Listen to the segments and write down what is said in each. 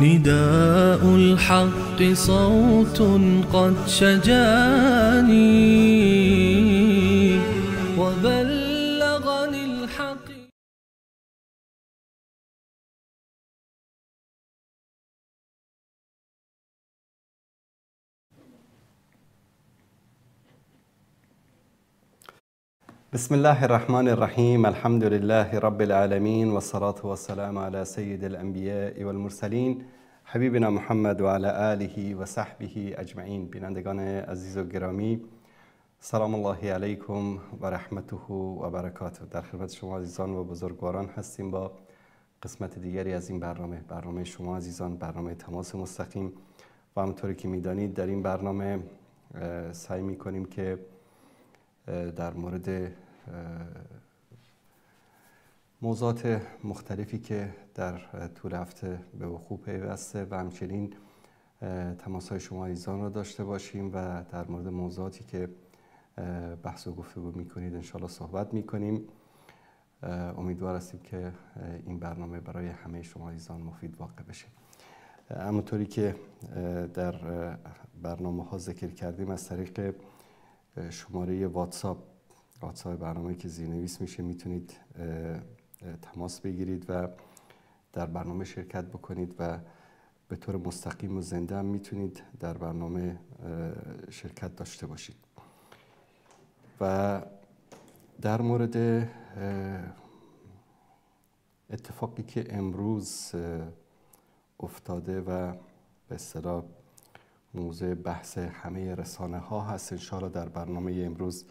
نداء الحق صوت قد شجاني وبلغني الحق. بسم الله الرحمن الرحیم. الحمد لله رب العالمین والصلاة والسلام على سید الانبیاء والمرسلین حبیبنا محمد و علی آله و صحبه اجمعین. بینندگان عزیز و گرامی، سلام الله علیکم و رحمته و برکاته. در خدمت شما عزیزان و بزرگواران هستیم با قسمت دیگری از این برنامه، برنامه شما عزیزان، برنامه تماس مستقیم. و همونطوری که میدانید در این برنامه سعی میکنیم که در مورد موضوعات مختلفی که در طول هفته به وقوع پیوسته و همچنین تماس‌های شما عزیزان را داشته باشیم و در مورد موضوعاتی که بحث و گفتگو میکنید انشاءالله صحبت میکنیم. امیدوار هستیم که این برنامه برای همه شما عزیزان مفید واقع بشه. همونطوری که در برنامه ها ذکر کردیم، از طریق شماره واتساپ برنامه که زیرنویس میشه میتونید تماس بگیرید و در برنامه شرکت بکنید و به طور مستقیم و زنده هم میتونید در برنامه شرکت داشته باشید. و در مورد اتفاقی که امروز افتاده و به اصطلاح موضوع بحث همه رسانه ها هست، انشاءالله در برنامه امروز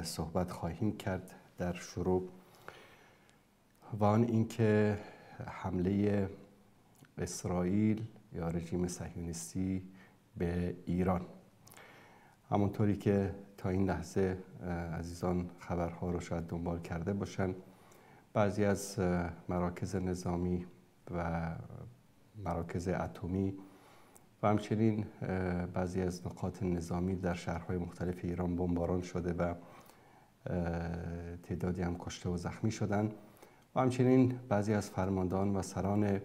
صحبت خواهیم کرد در شروع، و آن اینکه حمله اسرائیل یا رژیم صهیونیستی به ایران. همونطوری که تا این لحظه عزیزان خبرها رو شاید دنبال کرده باشن، بعضی از مراکز نظامی و مراکز اتمی و همچنین بعضی از نقاط نظامی در شهرهای مختلف ایران بمباران شده و تعدادی هم کشته و زخمی شدن و همچنین بعضی از فرماندهان و سران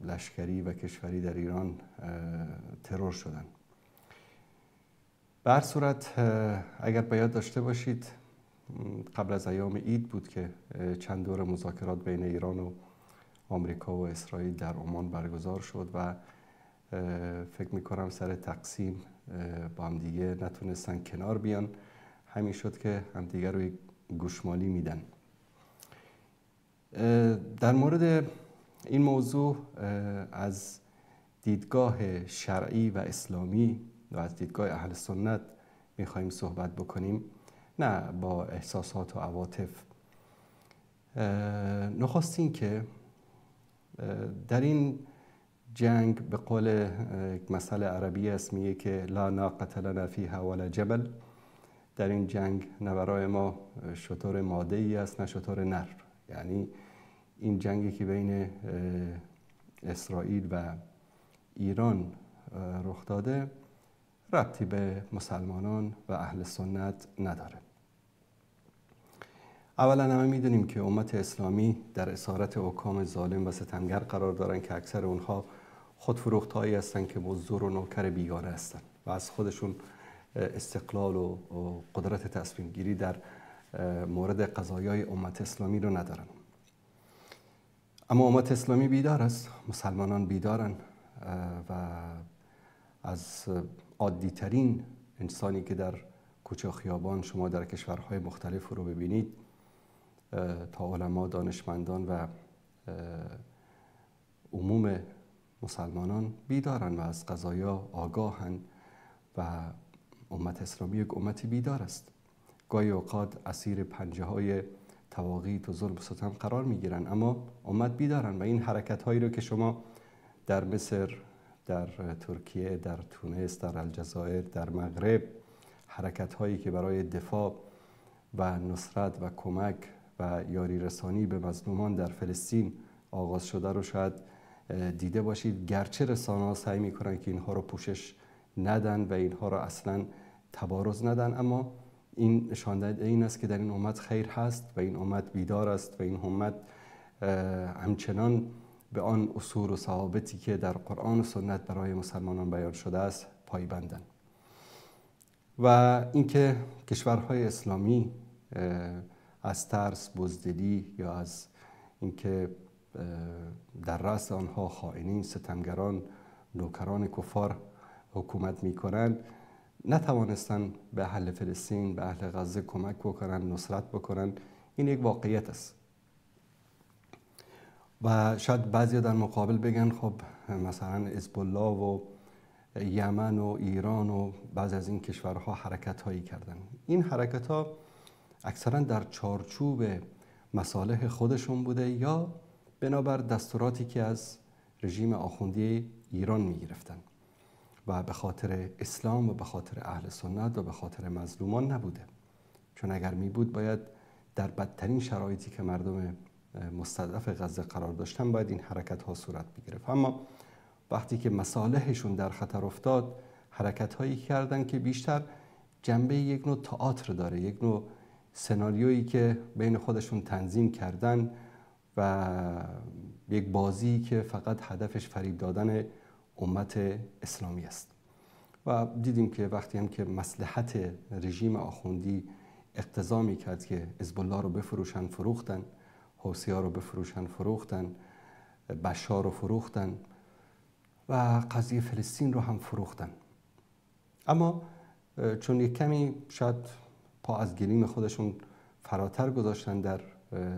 لشکری و کشوری در ایران ترور شدن. به هر صورت اگر باید داشته باشید، قبل از ایام عید بود که چند دور مذاکرات بین ایران و آمریکا و اسرائیل در عمان برگزار شد و فکر میکنم سر تقسیم با هم دیگه نتونستن کنار بیان. همین شد که هم دیگه رو گوشمالی میدن. در مورد این موضوع از دیدگاه شرعی و اسلامی و از دیدگاه اهل سنت میخوایم صحبت بکنیم، نه با احساسات و عواطف. نخست این که در این جنگ به قول یک مسئله عربی است، میگه که لا ناقة لنا فیها ولا جبل. در این جنگ نه برای ما شتر ماده ای است نه شتر نر. یعنی این جنگی که بین اسرائیل و ایران رخ داده ربطی به مسلمانان و اهل سنت نداره. اولا همه میدونیم که امت اسلامی در اسارت حکام ظالم و ستمگر قرار دارن که اکثر اونها خودفروختهایی هستند که مزدور و نوکر بیگانه هستند و از خودشون استقلال و قدرت تصمیم گیری در مورد قضایای امت اسلامی رو ندارن. اما امت اسلامی بیدار است، مسلمانان بیدارن و از عادی ترین انسانی که در کوچه خیابان شما در کشورهای مختلف رو ببینید تا علما، دانشمندان و عموم مسلمانان بیدارن و از قضایا آگاهن و امت اسلامی یک امتی بیدار است. گاهی اوقات اسیر پنجه های طواغیت و ظلم و ستم قرار میگیرن، اما امت بیدارن و این حرکت هایی رو که شما در مصر، در ترکیه، در تونس، در الجزایر، در مغرب، حرکت هایی که برای دفاع و نصرت و کمک و یاری رسانی به مظلومان در فلسطین آغاز شده رو شاید دیده باشید. گرچه رسانه‌ها سعی میکنن که اینها رو پوشش ندن و اینها رو اصلا تبارز ندن، اما این نشان دهنده این است که در این امت خیر هست و این امت بیدار است و این امت همچنان به آن اصول و ثوابتی که در قرآن و سنت برای مسلمانان بیان شده است پایبندند. و اینکه کشورهای اسلامی از ترس، بزدلی یا از اینکه در رأس آنها خائنین، ستمگران، نوکران کفار حکومت میکنند، نتوانستند به اهل فلسطین، به اهل غزه کمک بکنند، نصرت بکنند. این یک واقعیت است. و شاید بعضی در مقابل بگن خب مثلا حزب الله و یمن و ایران و بعضی از این کشورها حرکت هایی کردن. این حرکت ها اکثرا در چارچوب مصالح خودشون بوده یا بنابر دستوراتی که از رژیم آخوندی ایران می گرفتن و به خاطر اسلام و به خاطر اهل سنت و به خاطر مظلومان نبوده. چون اگر می بود باید در بدترین شرایطی که مردم مستضعف غزه قرار داشتن باید این حرکت ها صورت می گرفت. اما وقتی که مصالحشون در خطر افتاد، حرکت هایی کردن که بیشتر جنبه یک نوع تئاتر داره، یک نوع سناریویی که بین خودشون تنظیم کردن و یک بازی که فقط هدفش فریب دادن امت اسلامی است. و دیدیم که وقتی هم که مصلحت رژیم آخوندی اقتضا می‌کرد که حزب الله رو بفروشن، فروختن، حوثی‌ها رو بفروشن، فروختن، بشار رو فروختن و قضیه فلسطین رو هم فروختن. اما چون یک کمی شاید پا از گلیم خودشون فراتر گذاشتن در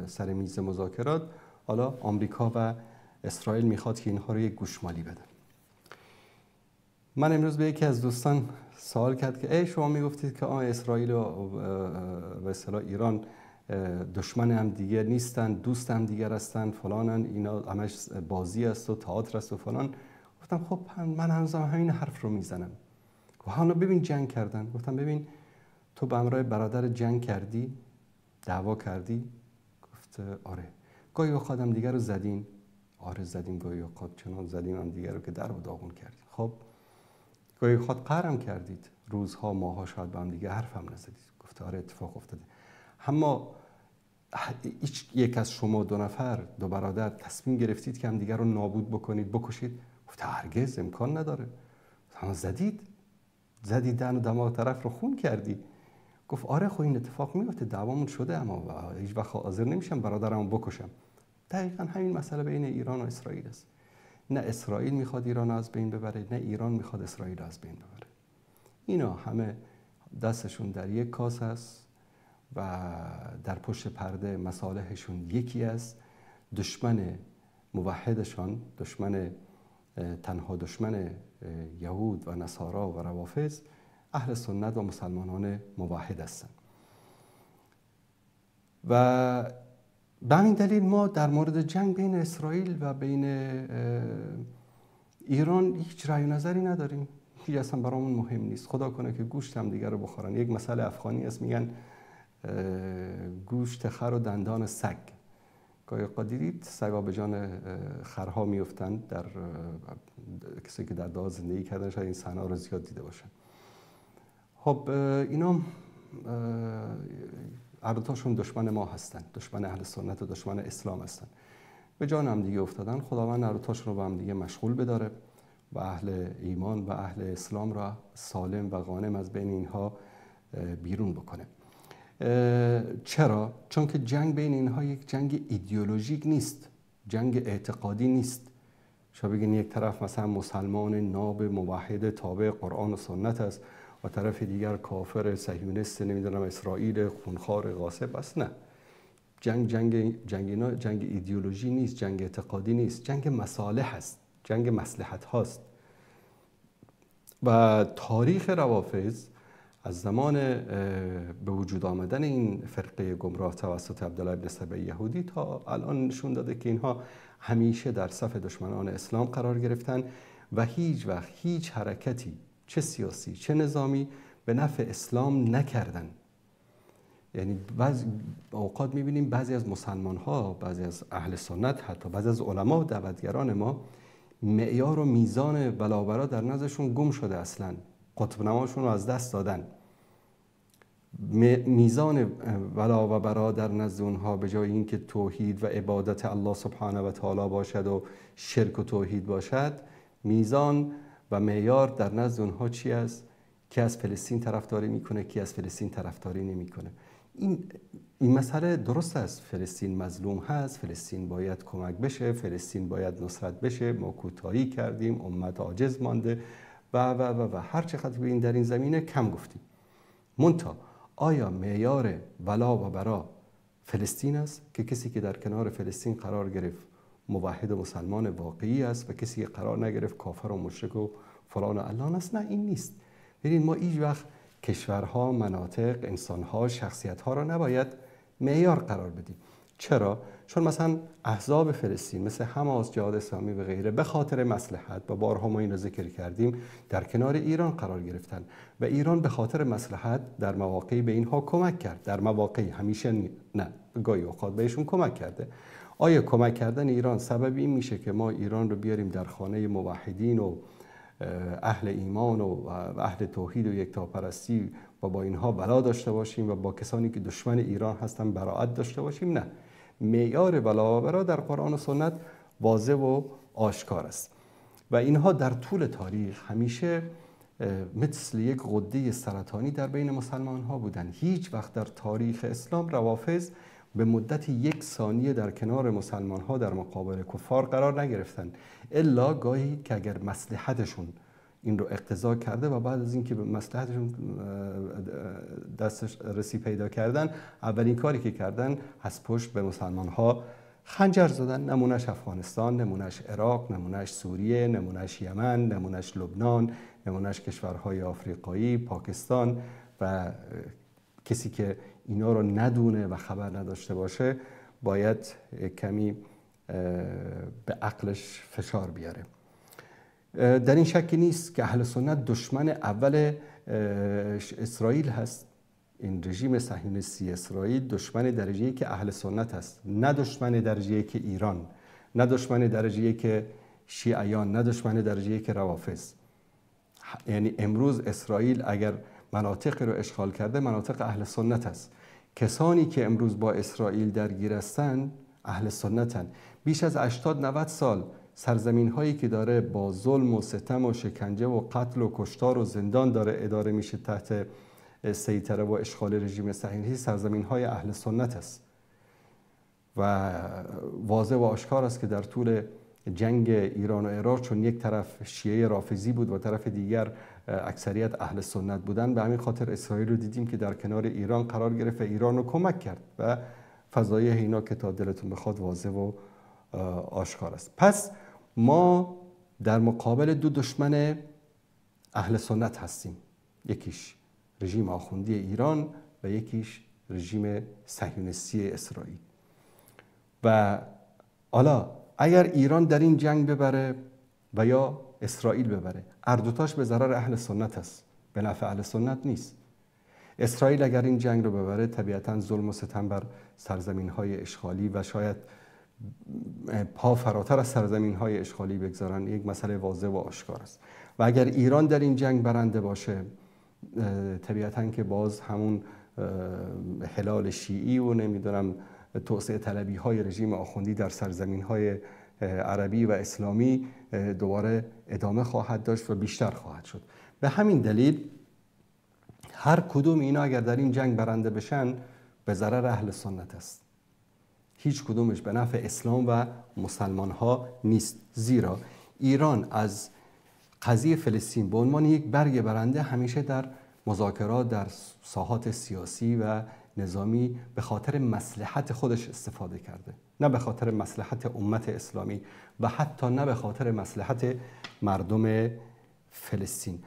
سر میز مذاکرات، حالا آمریکا و اسرائیل میخواد که اینها رو یک گوشمالی بده. من امروز به یکی از دوستان سوال کرد که ای شما میگفتید که اسرائیل و به اصطلاح ایران دشمن هم دیگه نیستن، دوست هم دیگر هستن، فلانن، اینا همش بازی است و تئاتر است و فلان. گفتم خب من هنوزم همین حرف رو میزنم. گفت حالا ببین جنگ کردن. گفتم ببین تو به همراه برادر جنگ کردی، دعوا کردی؟ گفت آره. گاهی اوقات هم دیگر رو زدین؟ آره زدیم، گاهی اوقات چنان زدیم هم دیگر رو که در و داغون کردیم. خب گاهی اوقات قهرم کردید، روزها ماها شاید با هم دیگه حرف هم نزدید. گفت آره اتفاق افتاده. اما هیچ یک از شما دو نفر، دو برادر تصمیم گرفتید که هم دیگر رو نابود بکنید، بکشید؟ گفت هرگز امکان نداره. اما زدید، زدید دهن و دماغ طرف رو خون کردی. گفت آره خب این اتفاق میفته، دعوامون شده، اما هیچ وقت حاضر نمیشم برادرمو بکشم. دقیقا همین مسئله بین ایران و اسرائیل است. نه اسرائیل میخواد ایران از بین ببره، نه ایران میخواد اسرائیل از بین ببره. اینا همه دستشون در یک کاسه است و در پشت پرده مصالحشون یکی است. دشمن موحدشان، دشمن تنها دشمن یهود و نصارا و روافض، اهل سنت و مسلمانان موحد هستند. و به همین دلیل ما در مورد جنگ بین اسرائیل و بین ایران هیچ رأی و نظری نداریم. هیچ اصلا برامون مهم نیست. خدا کنه که گوشت هم دیگر رو بخورن. یک مسئله افغانی است، میگن گوشت خر و دندان سگ. گاهی اوقات دیدید سگا به جان خرها میفتند. در کسی که در داه زندگی کردن شاید این صحنه رو زیاد دیده باشن. خب اینا هر دوتاشون دشمن ما هستند، دشمن اهل سنت و دشمن اسلام هستند. به جان هم دیگه افتادن. خداوند هر دوتاشون رو به هم دیگه مشغول بداره و اهل ایمان و اهل اسلام را سالم و غانم از بین اینها بیرون بکنه. چرا؟ چون که جنگ بین اینها یک جنگ ایدئولوژیک نیست، جنگ اعتقادی نیست. شما بگین یک طرف مثلا مسلمان ناب موحد تابع قرآن و سنت است و طرف دیگر کافر صهیونیست نمیدونم اسرائیل خونخوار غاصب است. نه، جنگ ایدئولوژی نیست، جنگ اعتقادی نیست، جنگ مصالح است، جنگ مصلحت هاست. و تاریخ روافض از زمان به وجود آمدن این فرقه گمراه توسط عبدالله بن سبا یهودی تا الان نشون داده که اینها همیشه در صف دشمنان اسلام قرار گرفتن و هیچ وقت هیچ حرکتی چه سیاسی چه نظامی به نفع اسلام نکردن. یعنی بعضی اوقات میبینیم بعضی از مسلمان ها، بعضی از اهل سنت، حتی بعضی از علما و دعوتگران ما معیار و میزان بلاوبرا در نزدشون گم شده، اصلا قطب نماشون رو از دست دادن. میزان ولا و برا در نزد اونها به جای اینکه توحید و عبادت الله سبحانه و تعالی باشد و شرک و توحید باشد، میزان و معیار در نزد اونها چی است؟ کی از فلسطین طرفداری میکنه، کی از فلسطین طرفداری نمیکنه. این مسئله درست است، فلسطین مظلوم هست، فلسطین باید کمک بشه، فلسطین باید نصرت بشه، ما کوتاهی کردیم، امت عاجز مانده و و و و هر چقدر این در این زمینه کم گفتیم. منتها آیا معیار ولا و برا فلسطین است که کسی که در کنار فلسطین قرار گرفت موحد و مسلمان واقعی است و کسی که قرار نگرفت کافر و مشرک و فلان و علان است؟ نه، این نیست. ببینید ما هیچ وقت کشورها، مناطق، انسانها، شخصیتها را نباید معیار قرار بدیم. چرا؟ چون مثلا احزاب فلسطین مثل حماس، جهاد اسلامی و غیره به خاطر مصلحت، و بارها ما این رو ذکر کردیم، در کنار ایران قرار گرفتن و ایران به خاطر مصلحت در مواقعی به اینها کمک کرد. در مواقعی، همیشه نه، گاهی اوقات بهشون کمک کرده. آیا کمک کردن ایران سبب این میشه که ما ایران رو بیاریم در خانه موحدین و اهل ایمان و اهل توحید و یکتاپرستی و با اینها ولا داشته باشیم و با کسانی که دشمن ایران هستن براعت داشته باشیم؟ نه. معیار ولا و برا در قرآن و سنت واضح و آشکار است و اینها در طول تاریخ همیشه مثل یک غده سرطانی در بین مسلمان ها بودن. هیچ وقت در تاریخ اسلام روافض به مدت یک ثانیه در کنار مسلمان ها در مقابل کفار قرار نگرفتن، الا گاهی که اگر مصلحتشون این رو اقتضا کرده و بعد از اینکه به مصلحتشون دستش رسی پیدا کردن، اولین کاری که کردن از پشت به مسلمان ها خنجر زدن. نمونهش افغانستان، نمونهش عراق، نمونهش سوریه، نمونهش یمن، نمونهش لبنان، نمونهش کشورهای آفریقایی، پاکستان. و کسی که اینا رو ندونه و خبر نداشته باشه باید کمی به عقلش فشار بیاره. در این شکی نیست که اهل سنت دشمن اول اسرائیل هست. این رژیم صهیونیستی اسرائیل دشمن درجه یک اهل سنت هست، نه دشمن درجه یک ایران، نه دشمن درجه یک شیعیان، نه دشمن درجه یک روافض. یعنی امروز اسرائیل اگر مناطق رو اشغال کرده، مناطق اهل سنت است. کسانی که امروز با اسرائیل درگیر هستند اهل سنتن. بیش از 80-90 سال سرزمین هایی که داره با ظلم و ستم و شکنجه و قتل و کشتار و زندان داره اداره میشه تحت سیطره و اشغال رژیم صهیونیستی، سرزمین های اهل سنت است. و واضح و آشکار است که در طول جنگ ایران و عراق، چون یک طرف شیعه رافضی بود و طرف دیگر اکثریت اهل سنت بودن، به همین خاطر اسرائیل رو دیدیم که در کنار ایران قرار گرفت و ایران رو کمک کرد و فضایح اینا که تا دلتون بخواد واضح و آشکار است. پس ما در مقابل دو دشمن اهل سنت هستیم، یکیش رژیم آخوندی ایران و یکیش رژیم صهیونیستی اسرائیل. و حالا اگر ایران در این جنگ ببره و یا اسرائیل ببره، هر دوتاش به ضرر اهل سنت است، به نفع اهل سنت نیست. اسرائیل اگر این جنگ رو ببره، طبیعتاً ظلم و ستم بر سرزمین‌های اشغالی و شاید پا فراتر از سرزمین‌های اشغالی بگذارن، یک مسئله واضح و آشکار است. و اگر ایران در این جنگ برنده باشه، طبیعتاً که باز همون هلال شیعی و نمیدونم توسعه طلبی‌های رژیم آخوندی در سرزمین‌های عربی و اسلامی دوباره ادامه خواهد داشت و بیشتر خواهد شد. به همین دلیل هر کدوم اینا اگر در این جنگ برنده بشن به ضرر اهل سنت است، هیچ کدومش به نفع اسلام و مسلمان ها نیست. زیرا ایران از قضیه فلسطین به عنوان یک برگ برنده همیشه در مذاکرات در ساحات سیاسی و نظامی به خاطر مصلحت خودش استفاده کرده، نه به خاطر مصلحت امت اسلامی و حتی نه به خاطر مصلحت مردم فلسطین.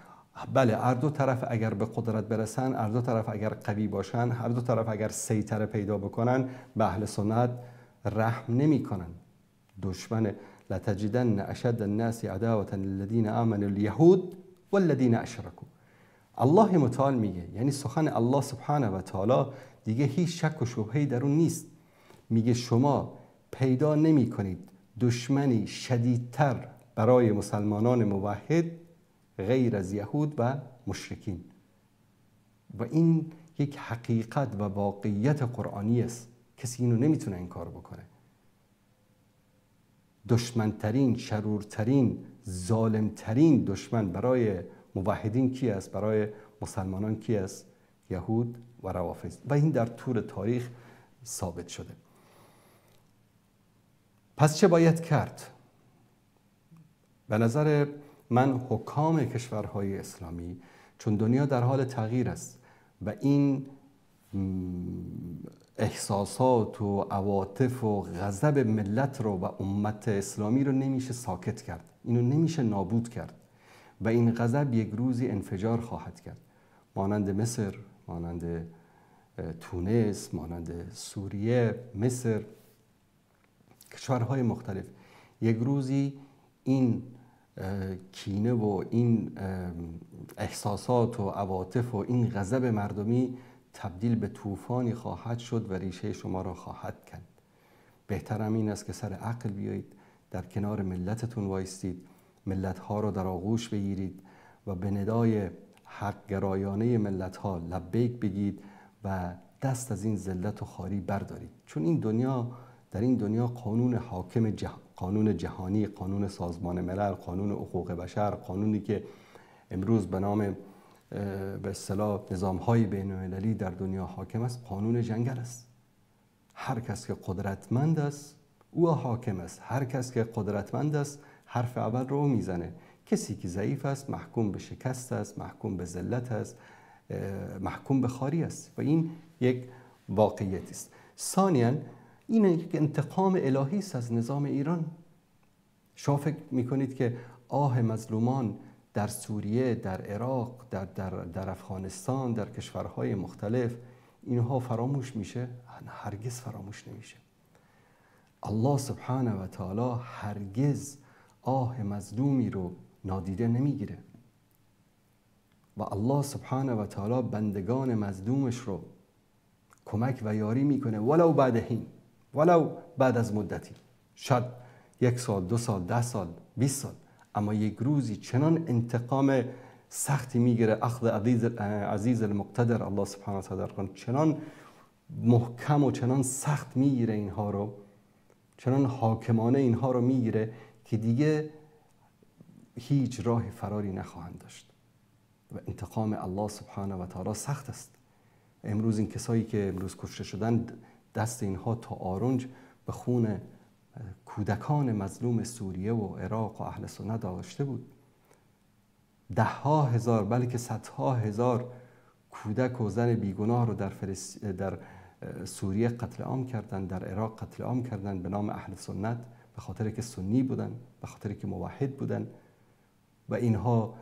بله، هر دو طرف اگر به قدرت برسن، هر دو طرف اگر قوی باشن، هر دو طرف اگر سیطره پیدا بکنن، به اهل سنت رحم نمی کنن. دشمن لتجدن اشد الناس عداوة للذین آمنوا اليهود والذین اشرکوا. الله متعال میگه، یعنی سخن الله سبحانه و تعالی دیگه هیچ شک و شبهه‌ای در اون نیست. میگه شما پیدا نمی کنید دشمنی شدیدتر برای مسلمانان موحد غیر از یهود و مشرکین. و این یک حقیقت و واقعیت قرآنی است. کسی اینو نمیتونه انکار بکنه. دشمنترین، شرورترین، ظالمترین دشمن برای موحدین کی است؟ برای مسلمانان کی است؟ یهود و روافض. و این در طول تاریخ ثابت شده. پس چه باید کرد؟ به نظر من حکام کشورهای اسلامی، چون دنیا در حال تغییر است و این احساسات و عواطف و غضب ملت رو و امت اسلامی رو نمیشه ساکت کرد، اینو نمیشه نابود کرد و این غضب یک روزی انفجار خواهد کرد، مانند مصر، مانند تونس، مانند سوریه، مصر، کشورهای مختلف. یک روزی این کینه و این احساسات و عواطف و این غضب مردمی تبدیل به طوفانی خواهد شد و ریشه شما را خواهد کند. بهترم این است که سر عقل بیایید، در کنار ملتتون وایستید، ملتها را در آغوش بگیرید و به ندای حق گرایانه ملتها لبیک بگید و دست از این ذلت و خواری بردارید. چون این دنیا، در این دنیا قانون حاکم قانون جهانی، قانون سازمان ملل، قانون حقوق بشر، قانونی که امروز به نام به اصطلاح نظام‌های بین‌المللی در دنیا حاکم است، قانون جنگل است. هر کس که قدرتمند است او حاکم است، هر کس که قدرتمند است حرف اول رو میزنه. کسی که ضعیف است محکوم به شکست است، محکوم به ذلت است، محکوم به خواری است و این یک واقعیت است. ثانیاً این یک انتقام الهی است از نظام ایران. شما فکر میکنید که آه مظلومان در سوریه، در عراق، در افغانستان، در کشورهای مختلف، اینها فراموش میشه؟ هرگز فراموش نمیشه. الله سبحانه و تعالی هرگز آه مظلومی رو نادیده نمیگیره و الله سبحانه و تعالی بندگان مظلومش رو کمک و یاری میکنه، ولو بعد حین، ولو بعد از مدتی، شاید 1 سال، 2 سال، 10 سال، 20 سال، اما یک روزی چنان انتقام سختی میگیره. اخذ عزیز المقتدر، الله سبحانه و تعالی چنان محکم و چنان سخت میگیره اینها رو، چنان حاکمانه اینها رو میگیره که دیگه هیچ راه فراری نخواهند داشت و انتقام الله سبحانه و تعالی سخت است. امروز این کسایی که امروز کشته شدن، دست اینها تا آرنج به خون کودکان مظلوم سوریه و عراق و اهل سنت آغشته بود. ده ها هزار، بلکه صدها هزار کودک و زن بیگناه رو در سوریه قتل عام کردن، در عراق قتل عام کردن به نام اهل سنت، به خاطر که سنی بودن، به خاطر که موحد بودن و اینها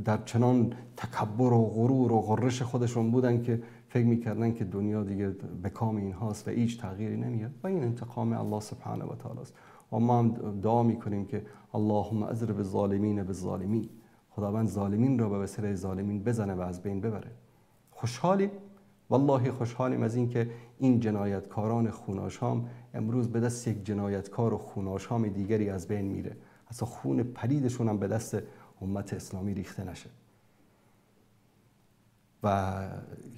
در چنان تکبر و غرور و غرش خودشون بودن که فکر میکردن که دنیا دیگه به کام اینهاست و هیچ تغییری نمیاد. و این انتقام الله سبحانه و تعالی است. و ما هم دعا میکنیم که اللهم اضرب الظالمین بالظالمین، خداوند ظالمین را به وسیله ظالمین بزنه و از بین ببره. خوشحالیم، والله خوشحالیم از اینکه این جنایتکاران خوناشام امروز به دست یک جنایتکار و خوناشام دیگری از بین میره. اصلا خون پلیدشون هم به دست امت اسلامی ریخته نشه. و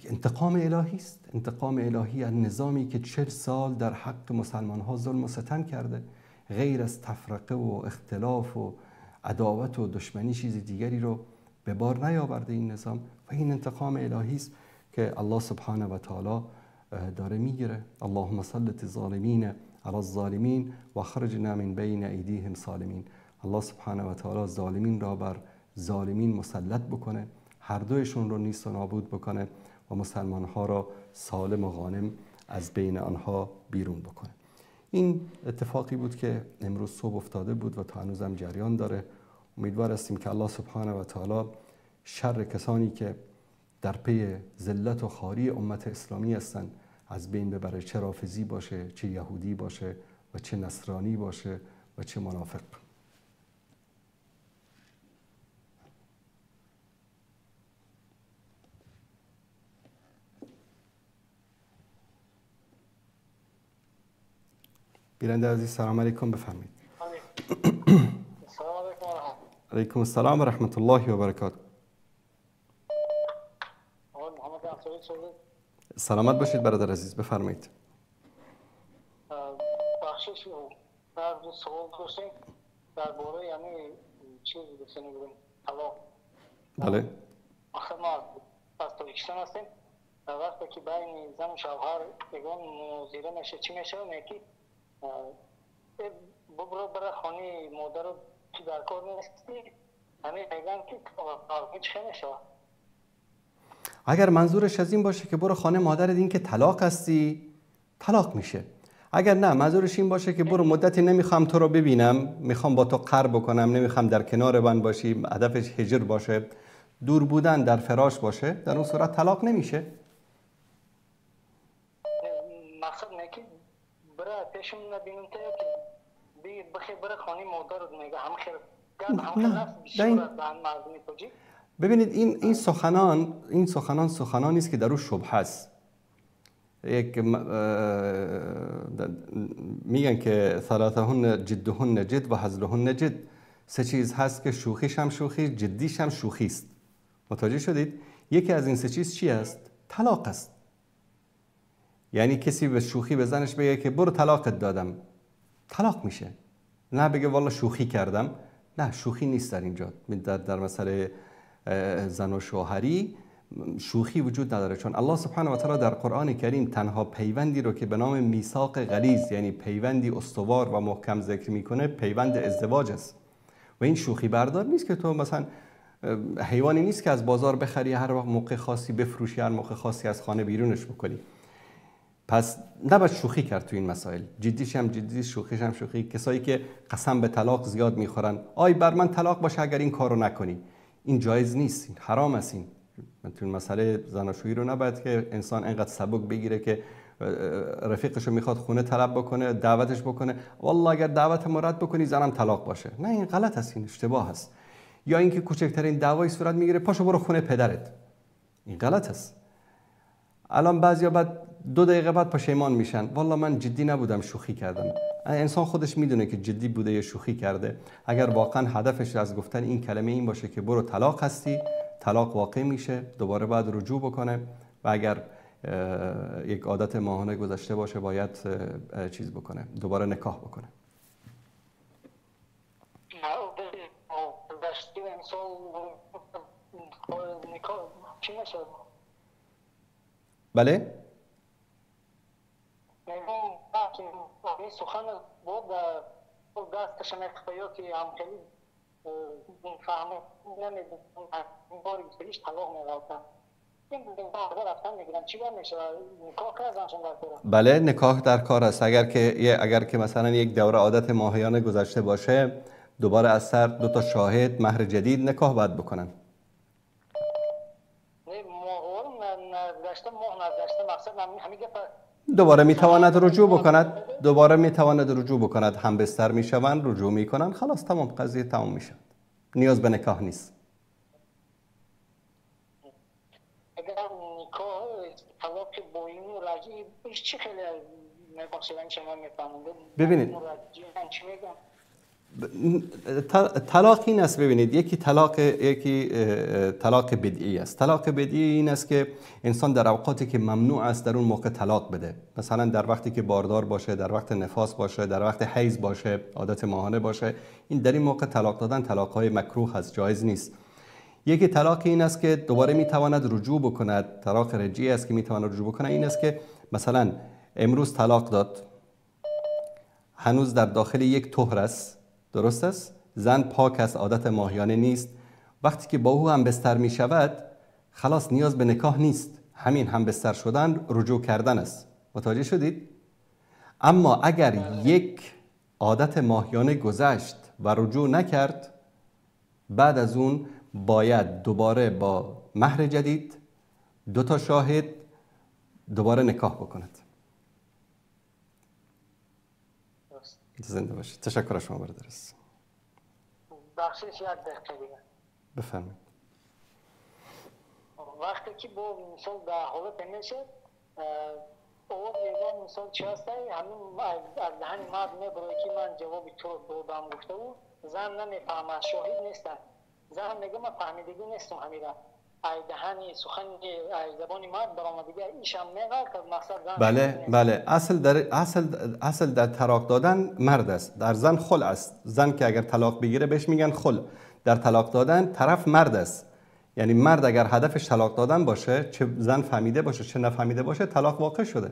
انتقام الهی است، انتقام الهی از نظامی که 40 سال در حق مسلمان ها ظلم و ستم کرده، غیر از تفرقه و اختلاف و عداوت و دشمنی چیز دیگری رو به بار نیاورده این نظام. و این انتقام الهی است که الله سبحانه و تعالی داره میگیره. اللهم سلط الظالمین علی الظالمین و اخرجنا من بین ایدیهم سالمین. الله سبحانه و تعالی ظالمین را بر ظالمین مسلط بکنه، هر دویشون رو نیست و نابود بکنه و مسلمان ها را سالم و غانم از بین آنها بیرون بکنه. این اتفاقی بود که امروز صبح افتاده بود و تا هنوزم جریان داره. امیدوار هستیم که الله سبحانه و تعالی شر کسانی که در پی ذلت و خواری امت اسلامی هستند از بین ببره، چه رافضی باشه، چه یهودی باشه و چه نصرانی باشه و چه منافق. بیننده عزیز سلام علیکم، بفرمایید. السلام علیکم و رحمت علیکم السلام و رحمت الله و برکاته. سلامت باشید برادر عزیز، بفرمایید. بخشش در دو سوال داشتیم درباره یعنی چیز گفتیم طلاق. بله. آخه ما از تاجیکستان هستیم. وقتی که بین زن و شوهر یگان مناظره میشه چی میشه میگه ببرو برای خانه مادر رو تو در کار نیستی، همه میگن که چه میشه. اگر منظورش از این باشه که برو خانه مادرت این که طلاق هستی، طلاق میشه. اگر نه منظورش این باشه که برو مدتی نمیخوام تو رو ببینم، میخوام با تو قهر بکنم، نمیخوام در کنار من باشی، هدفش هجر باشه، دور بودن در فراش باشه، در اون صورت طلاق نمیشه. مقصد نه که برای پیشم نبینم تا که بخی برای خانه مادرت میگه هم خیر هم خیر. ببینید این سخنان سخنانی است که در او شبهه است. یک میگن که ثلاثهن جدهن جد و هزلهن جد، سه چیز هست که شوخیش هم شوخی، جدیش هم شوخی است. متوجه شدید؟ یکی از این سه چیز چی است؟ طلاق است. یعنی کسی به شوخی به زنش بگه که برو طلاقت دادم، طلاق میشه. نه بگه والا شوخی کردم، نه شوخی نیست در اینجا. در مسئله زن و شوهری شوخی وجود نداره، چون الله سبحانه و تعالی در قرآن کریم تنها پیوندی رو که به نام میثاق غلیظ، یعنی پیوندی استوار و محکم ذکر میکنه، پیوند ازدواج است. و این شوخی بردار نیست که تو مثلا حیوانی نیست که از بازار بخری، هر وقت موقع خاصی بفروشی، هر موقع خاصی از خانه بیرونش بکنی. پس نباید شوخی کرد تو این مسائل، جدیش هم جدی، شوخیش هم شوخی. کسایی که قسم به طلاق زیاد میخورن، آی بر من طلاق باشه اگر این کارو نکنی، این جایز نیست، این حرام است. این تو این مسئله زناشویی رو نباید که انسان انقدر سبک بگیره که رفیقش رو میخواد خونه طلب بکنه، دعوتش بکنه، والله اگر دعوت ما رد بکنی زنم طلاق باشه. نه، این غلط است، این اشتباه است. یا اینکه کوچکترین دعوایی صورت میگیره پاشو برو خونه پدرت، این غلط است. الان بعضیا بعد 2 دقیقه بعد پشیمان میشن، والله من جدی نبودم، شوخی کردم. انسان خودش میدونه که جدی بوده یا شوخی کرده. اگر واقعا هدفش از گفتن این کلمه این باشه که برو طلاق هستی، طلاق واقع میشه، دوباره باید رجوع بکنه و اگر یک عادت ماهانه گذشته باشه باید چیز بکنه، دوباره نکاح بکنه. بله؟ بله، نکاح در کار است. اگر که مثلا یک دوره عادت ماهیانه گذشته باشه، دوباره از سر 2 تا شاهد، مهر جدید، نکاح باید بکنن. دوباره میتواند رجوع بکند، دوباره میتواند رجوع بکند، هم بستر میشوند، رجوع میکنند، خلاص تمام، قضیه تمام میشود، نیاز به نکاح نیست. ببینید طلاق این است، ببینید یکی طلاق بدعی است. طلاق بدعی این است که انسان در اوقاتی که ممنوع است در اون موقع طلاق بده، مثلا در وقتی که باردار باشه، در وقت نفاس باشه، در وقت حیض باشه، عادت ماهانه باشه، این در این موقع طلاق دادن طلاق های مکروه است، جایز نیست. یکی طلاق این است که دوباره میتواند رجوع بکند، طلاق رجعی است که میتواند رجوع بکند. این است که مثلا امروز طلاق داد، هنوز در داخل یک طهر است، درست است، زن پاک است، عادت ماهیانه نیست، وقتی که با او هم بستر می شود خلاص نیاز به نکاح نیست، همین هم بستر شدن رجوع کردن است. متوجه شدید؟ اما اگر یک عادت ماهیانه گذشت و رجوع نکرد، بعد از اون باید دوباره با مهر جدید 2 تا شاهد دوباره نکاح بکند. زنده باشید. تشکر از شما برادر. بخشش یک دقیقه دیگه. بفرمایید. وقتی که با مثال در حالت میشه او میگه مثال چی هست، همین از دهن مرد میبره که من جواب تو دادم گفته بود، زن نمیفهمه، شاهد نیستن، زن میگه من فهمیدگی نیستم همیره. دهن سخن زبان مرد برآمد دیگه ایش هم میگه مقصد زن. بله بله، اصل در طلاق دادن مرد است، در زن خلع است. زن که اگر طلاق بگیره بهش میگن خلع. در طلاق دادن طرف مرد است، یعنی مرد اگر هدفش طلاق دادن باشه، چه زن فهمیده باشه چه نفهمیده باشه، طلاق واقع شده.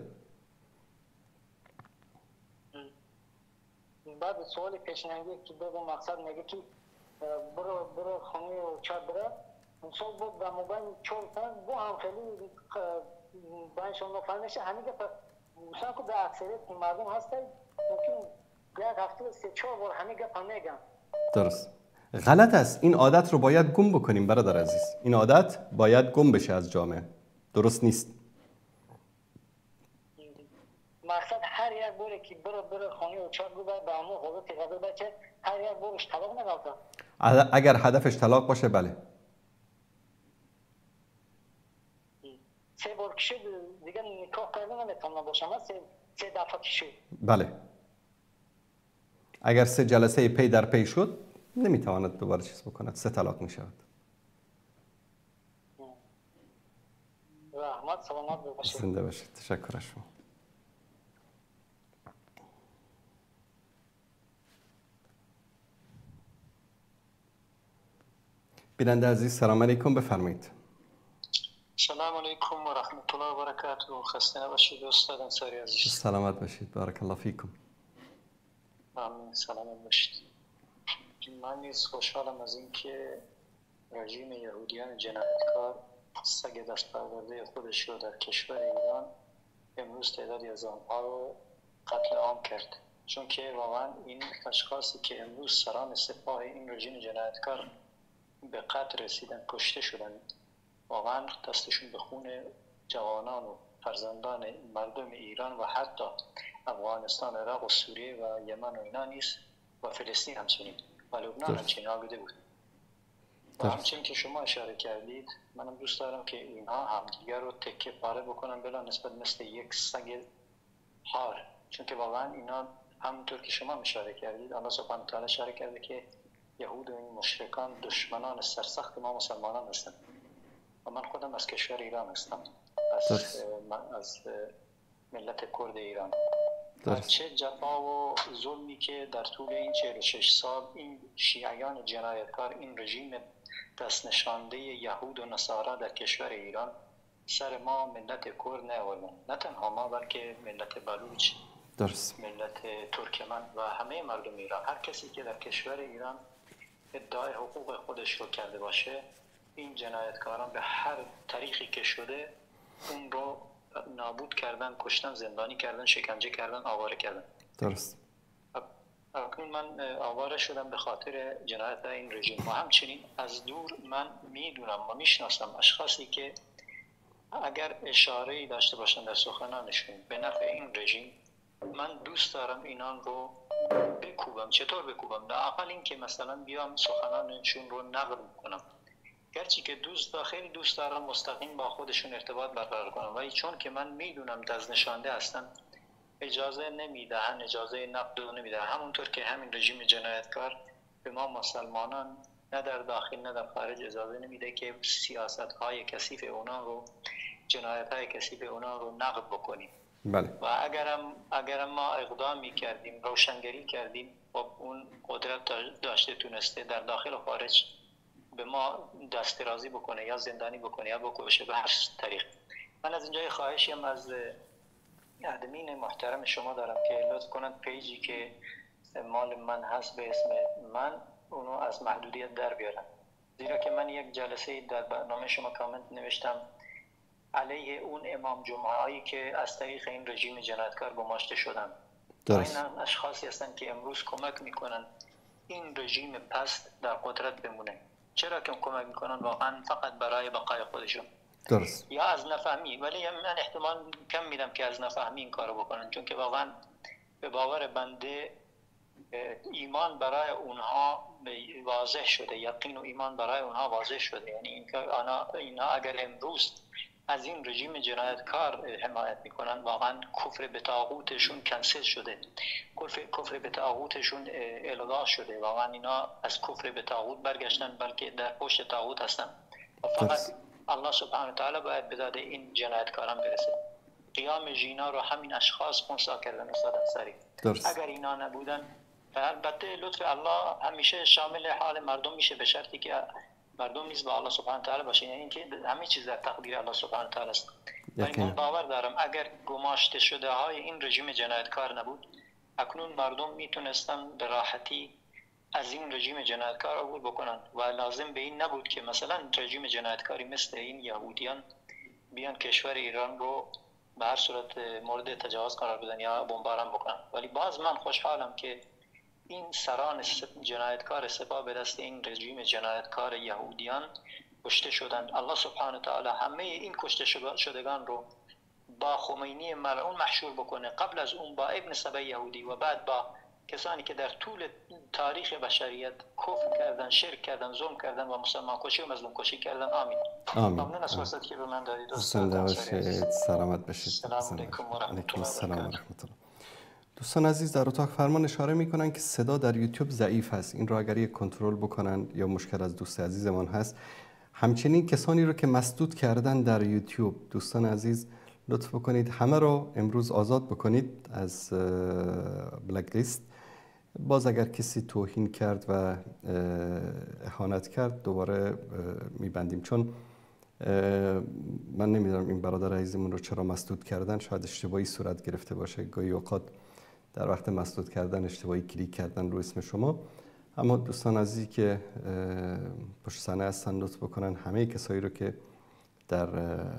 بعد سوال پیشنهادی که بگم مقصد میگه که برو خونه و چه بره مثلا بود در موبایل چهار تا با هم خیلی بینشون نفهمیشه همین که مثلا که در اکثریت مردم هست ممکن یک هفته 3-4 بار همین گپ هم میگن. درست، غلط است. این عادت رو باید گم بکنیم برادر عزیز. این عادت باید گم بشه از جامعه، درست نیست. مقصد هر یک باره که برو خانه و چهار بره به همون حالت غذا بچه هر یک بارش طلاق نمی‌ده. اگر هدفش طلاق باشه بله. 3 بار که شد دیگه نکاح کردن نمیتونم باشم، 3 دفعه که شد. بله، اگر 3 جلسه پی در پی شد نمیتواند دوباره چیز بکند، 3 طلاق میشود. رحمت، سلامت باشید. زنده باشید، تشکر از شما. بیننده عزیز سلام علیکم، بفرمایید. سلام علیکم و رحمت الله و برکاته. خسته نباشید استاد انصاری عزیز. سلامت باشید، بارک الله فیکم. آمین، سلامت باشید. من نیز خوشحالم از اینکه رژیم یهودیان جنایتکار سگ دست پرورده خودش رو در کشور ایران امروز تعدادی از آنها رو قتل عام کرد، چون که واقعا این اشخاصی که امروز سران سپاه این رژیم جنایتکار به قتل رسیدن، کشته شدن، واقعا دستشون به خون جوانان و فرزندان مردم ایران و حتی افغانستان، عراق و سوریه و یمن و اینا نیست و فلسطین همچنین و لبنان همچنین آلوده بود. و همچنین که شما اشاره کردید، منم دوست دارم که اینها همدیگر رو تکه پاره بکنن بلا نسبت مثل یک سگ هار، چون که واقعا اینا همونطور که شما اشاره کردید، الله سبحانه و تعالی اشاره کرده که یهود و این مشرکان دشمنان سرسخت ما مسلمانان هستند و من خودم از کشور ایران هستم، از ملت کرد ایران. چه جفا و ظلمی که در طول این 46 سال این شیعیان جنایتکار، این رژیم دست نشانده یهود و نصارا در کشور ایران سر ما ملت کرد نیاوردن. نه تنها ما بلکه ملت بلوچ، ملت ترکمن و همه مردم ایران، هر کسی که در کشور ایران ادعای حقوق خودش رو کرده باشه، این جنایتکاران به هر طریقی که شده اون رو نابود کردن، کشتن، زندانی کردن، شکنجه کردن، آواره کردن. درست. اکنون من آواره شدم به خاطر جنایت این رژیم و همچنین از دور من میدونم و میشناسم اشخاصی که اگر اشاره‌ای داشته باشن در سخنانشون به نفع این رژیم، من دوست دارم اینان رو بکوبم. چطور بکوبم؟ لااقل این که مثلا بیام سخنانشون رو نقد کنم، گرچه که خیلی دوست دارم مستقیم با خودشون ارتباط برقرار کنم، ولی چون که من میدونم دست نشانده هستن، اجازه نمیدهن، اجازه نقد رو نمیدهن. همونطور که همین رژیم جنایتکار به ما مسلمانان نه در داخل نه در خارج اجازه نمیده که سیاست‌های کثیف اونا رو، جنایت‌های کثیف اونا رو نقد بکنیم. بله. و اگرم ما اقدام میکردیم، روشنگری کردیم، خب اون قدرت داشته تونسته در داخل و خارج به ما دست درازی بکنه یا زندانی بکنه یا بکشه به هر طریق. من از اینجای خواهشیم از ادمین محترم شما دارم که لطف کنند پیجی که مال من هست به اسم من، اونو از محدودیت در بیارن، زیرا که من یک جلسه در برنامه شما کامنت نوشتم علیه اون امام جمعه هایی که از طریق این رژیم جنایتکار گماشته شدن. درست. این اشخاصی هستن که امروز کمک میکنن این رژیم پست در قدرت بمونه. چرا که کمک میکنن؟ واقعا فقط برای بقای خودشون. درست. یا از نفهمی، ولی من احتمال کم میدم که از نفهمی این کارو بکنن، چون که واقعا به باور بنده ایمان برای اونها واضح شده، یقین و ایمان برای اونها واضح شده. یعنی اینکه اینها اگر امروز از این رژیم جنایتکار حمایت میکنن، واقعا کفر به طاغوتشون کنسل شده، کفر به طاغوتشون الغا شده. واقعا اینا از کفر به طاغوت برگشتن، بلکه در پشت طاغوت هستن و فقط الله سبحانه تعالی باید به داد این جنایتکاران برسه. قیام ژینا رو همین اشخاص خنثی کردن استاد انصاری. اگر اینا نبودن، البته لطف الله همیشه شامل حال مردم میشه به شرطی که مردم نیز با الله سبحانه تعالی باشه، یعنی اینکه همه چیز در تقدیر الله سبحانه تعالی است. ولی من باور دارم اگر گماشته شده های این رژیم جنایتکار نبود، اکنون مردم میتونستن به راحتی از این رژیم جنایتکار عبور بکنن و لازم به این نبود که مثلا رژیم جنایتکاری مثل این یهودیان بیان کشور ایران رو به هر صورت مورد تجاوز قرار بدن یا بمباران بکنن. ولی باز من خوشحالم که این سران جنایتکار سپاه به دست این رژیم جنایتکار یهودیان کشته شدند. الله سبحانه تعالی همه این کشته شدگان رو با خمینی ملعون محشور بکنه، قبل از اون با ابن سبا یهودی و بعد با کسانی که در طول تاریخ بشریت کفر کردن، شرک کردن، ظلم کردن و مسلمان کشی و مظلوم کشی کردن. آمین. آمین. ممنون از فرصتی که به من دادید. زنده باشید، سلامت باشید. سلام علیکم و رحمت الله. السلام و رحمت الله. دوستان عزیز در اتاق فرمان اشاره میکنن که صدا در یوتیوب ضعیف هست، این رو اگر یک کنترل بکنن یا مشکل از دوست عزیزمان هست. همچنین کسانی رو که مسدود کردن در یوتیوب، دوستان عزیز لطف بکنید همه رو امروز آزاد بکنید از بلک لیست. باز اگر کسی توهین کرد و اهانت کرد دوباره میبندیم، چون من نمیدونم این برادر عزیزمون رو چرا مسدود کردن، شاید اشتباهی صورت گرفته باشه. گاهی اوقات در وقت مسدود کردن اشتباهی کلیک کردن رو اسم شما. اما دوستان عزیزی که پشت صحنه هستن لطف بکنن همه کسایی رو که در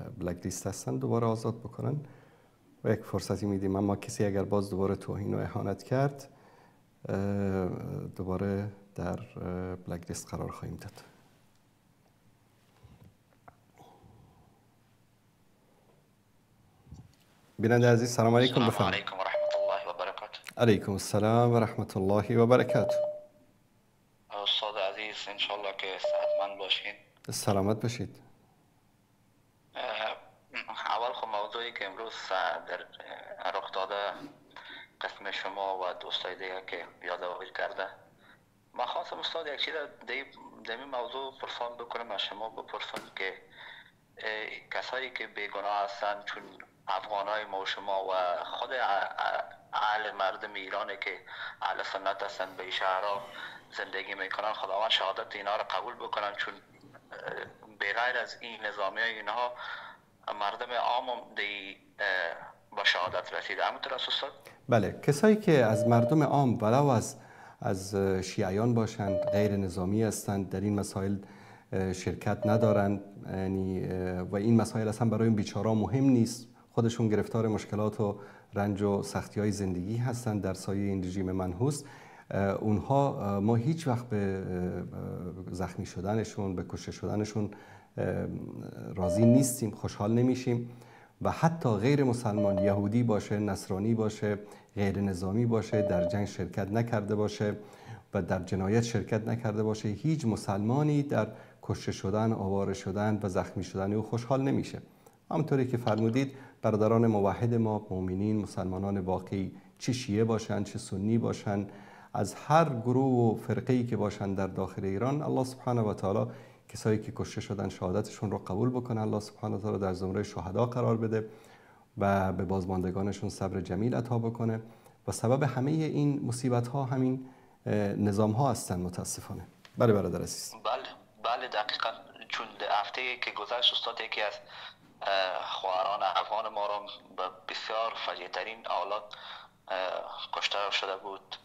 بلک لیست هستن دوباره آزاد بکنن و یک فرصتی میدیم. اما کسی اگر باز دوباره توهین و اهانت کرد دوباره در بلک لیست قرار خواهیم داد. بیننده عزیز سلام علیکم. بفرمایید. علیکم و رحمت الله و برکاته. علیکم السلام و رحمت الله و برکاته. استاد عزیز انشالله که صحتمند باشین. سلامت باشید. اول خب موضوعی که امروز در رخ داده قسم شما و دوستای دیگه که یادآوری کرده، من خواستم استاد یک چیز در این موضوع پرسان بکنم، از شما بپرسم که کسایی که بیگناه هستند، چون افغانای ما و شما و خود اهل مردم ایران که اهل سنت هستند به شهرها زندگی میکنن، خداوند شهادت اینا رو قبول بکنن، چون به غیر از این نظامی های اینها مردم عام دی با شهادت رسیده. همونطور است استاد؟ بله، کسایی که از مردم عام ولو از شیعیان باشند، غیر نظامی هستند، در این مسائل شرکت ندارند، یعنی و این مسائل اصلا برای این بیچارا مهم نیست، خودشون گرفتار مشکلات و رنج و سختی های زندگی هستند در سایه این رژیم منحوس، اونها ما هیچ وقت به زخمی شدنشون، به کشته شدنشون راضی نیستیم، خوشحال نمیشیم. و حتی غیر مسلمان، یهودی باشه، نصرانی باشه، غیر نظامی باشه، در جنگ شرکت نکرده باشه و در جنایت شرکت نکرده باشه، هیچ مسلمانی در کشته شدن، آواره شدن و زخمی شدن او خوشحال نمیشه. همونطوری که فرمودید برادران موحد ما، مؤمنین، مسلمانان واقعی، چه شیعه باشن چه سنی باشن، از هر گروه و فرقه‌ای که باشن در داخل ایران، الله سبحانه و تعالی کسایی که کشته شدن شهادتشون رو قبول بکنه، الله سبحانه و تعالی در زمره شهدا قرار بده و به بازماندگانشون صبر جمیل عطا بکنه. و سبب همه این مصیبت ها همین نظام ها هستن متاسفانه. بله برادر عزیز. بله بله دقیقاً. چون هفته که گذشت استاد یکی از خواهران افغان ما را به بسیار فجیع ترین آلات کشته شده بود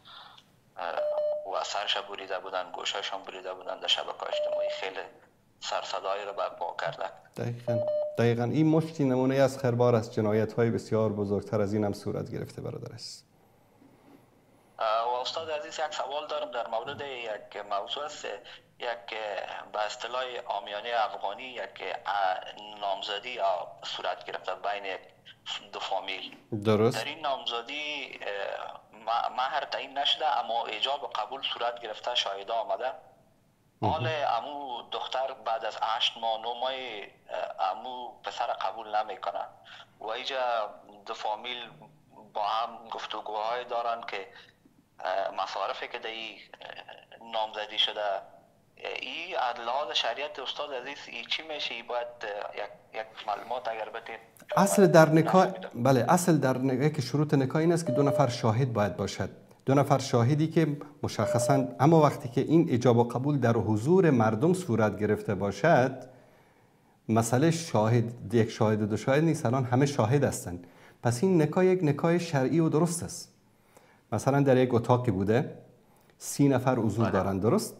و سرش بریده بودن، گوشهایشان بریده بودن، در شبکه‌های اجتماعی خیلی سرصدایی رو برپا کردن. دقیقاً این مشتی نمونه از خربار است، جنایت‌های بسیار بزرگتر از این هم صورت گرفته برادر عزیز. و استاد عزیز یک سوال دارم در مورد یک موضوع است، یک به اصطلاح عامیانه افغانی یک نامزدی صورت گرفته بین دو فامیل. درست. در این نامزدی مهر تعیین نشده اما ایجاب و قبول صورت گرفته، شاهده آمده. حال امو دختر بعد از 8 ماه 9 ماه امو پسر قبول نمیکنه و اینجا دو فامیل با هم گفتگوهای دارن که مصارفی که در نامزدی شده این از لحاظ شریعت استاد عزیز ای چی میشه؟ ای باید یک معلومات اگر بدین. اصل در نکاح، بله، اصل در نکاح که شروط نکاح این است که 2 نفر شاهد باید باشد، 2 نفر شاهدی که مشخصاً. اما وقتی که این اجاب و قبول در حضور مردم صورت گرفته باشد، مسئله شاهد، 1 شاهد و 2 شاهد نیست، الان همه شاهد هستند. پس این نکاح یک نکاح شرعی و درست است. مثلا در یک اتاقی بوده، 30 نفر حضور دارند، درست؟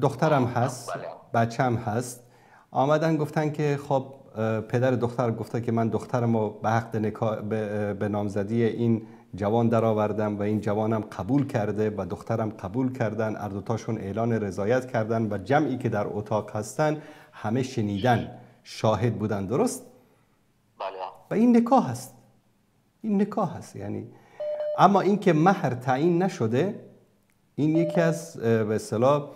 دخترم هست، بچم هست، آمدن گفتن که خب پدر دختر گفته که من دخترم رو به عقد نکاح به نامزدی این جوان درآوردم و این جوانم قبول کرده و دخترم قبول کردن، هر دوتاشون اعلان رضایت کردن و جمعی که در اتاق هستن همه شنیدن، شاهد بودن، درست؟ بله. و این نکاح هست، این نکاح هست. یعنی اما اینکه مهر تعیین نشده، این یکی از به اصطلاح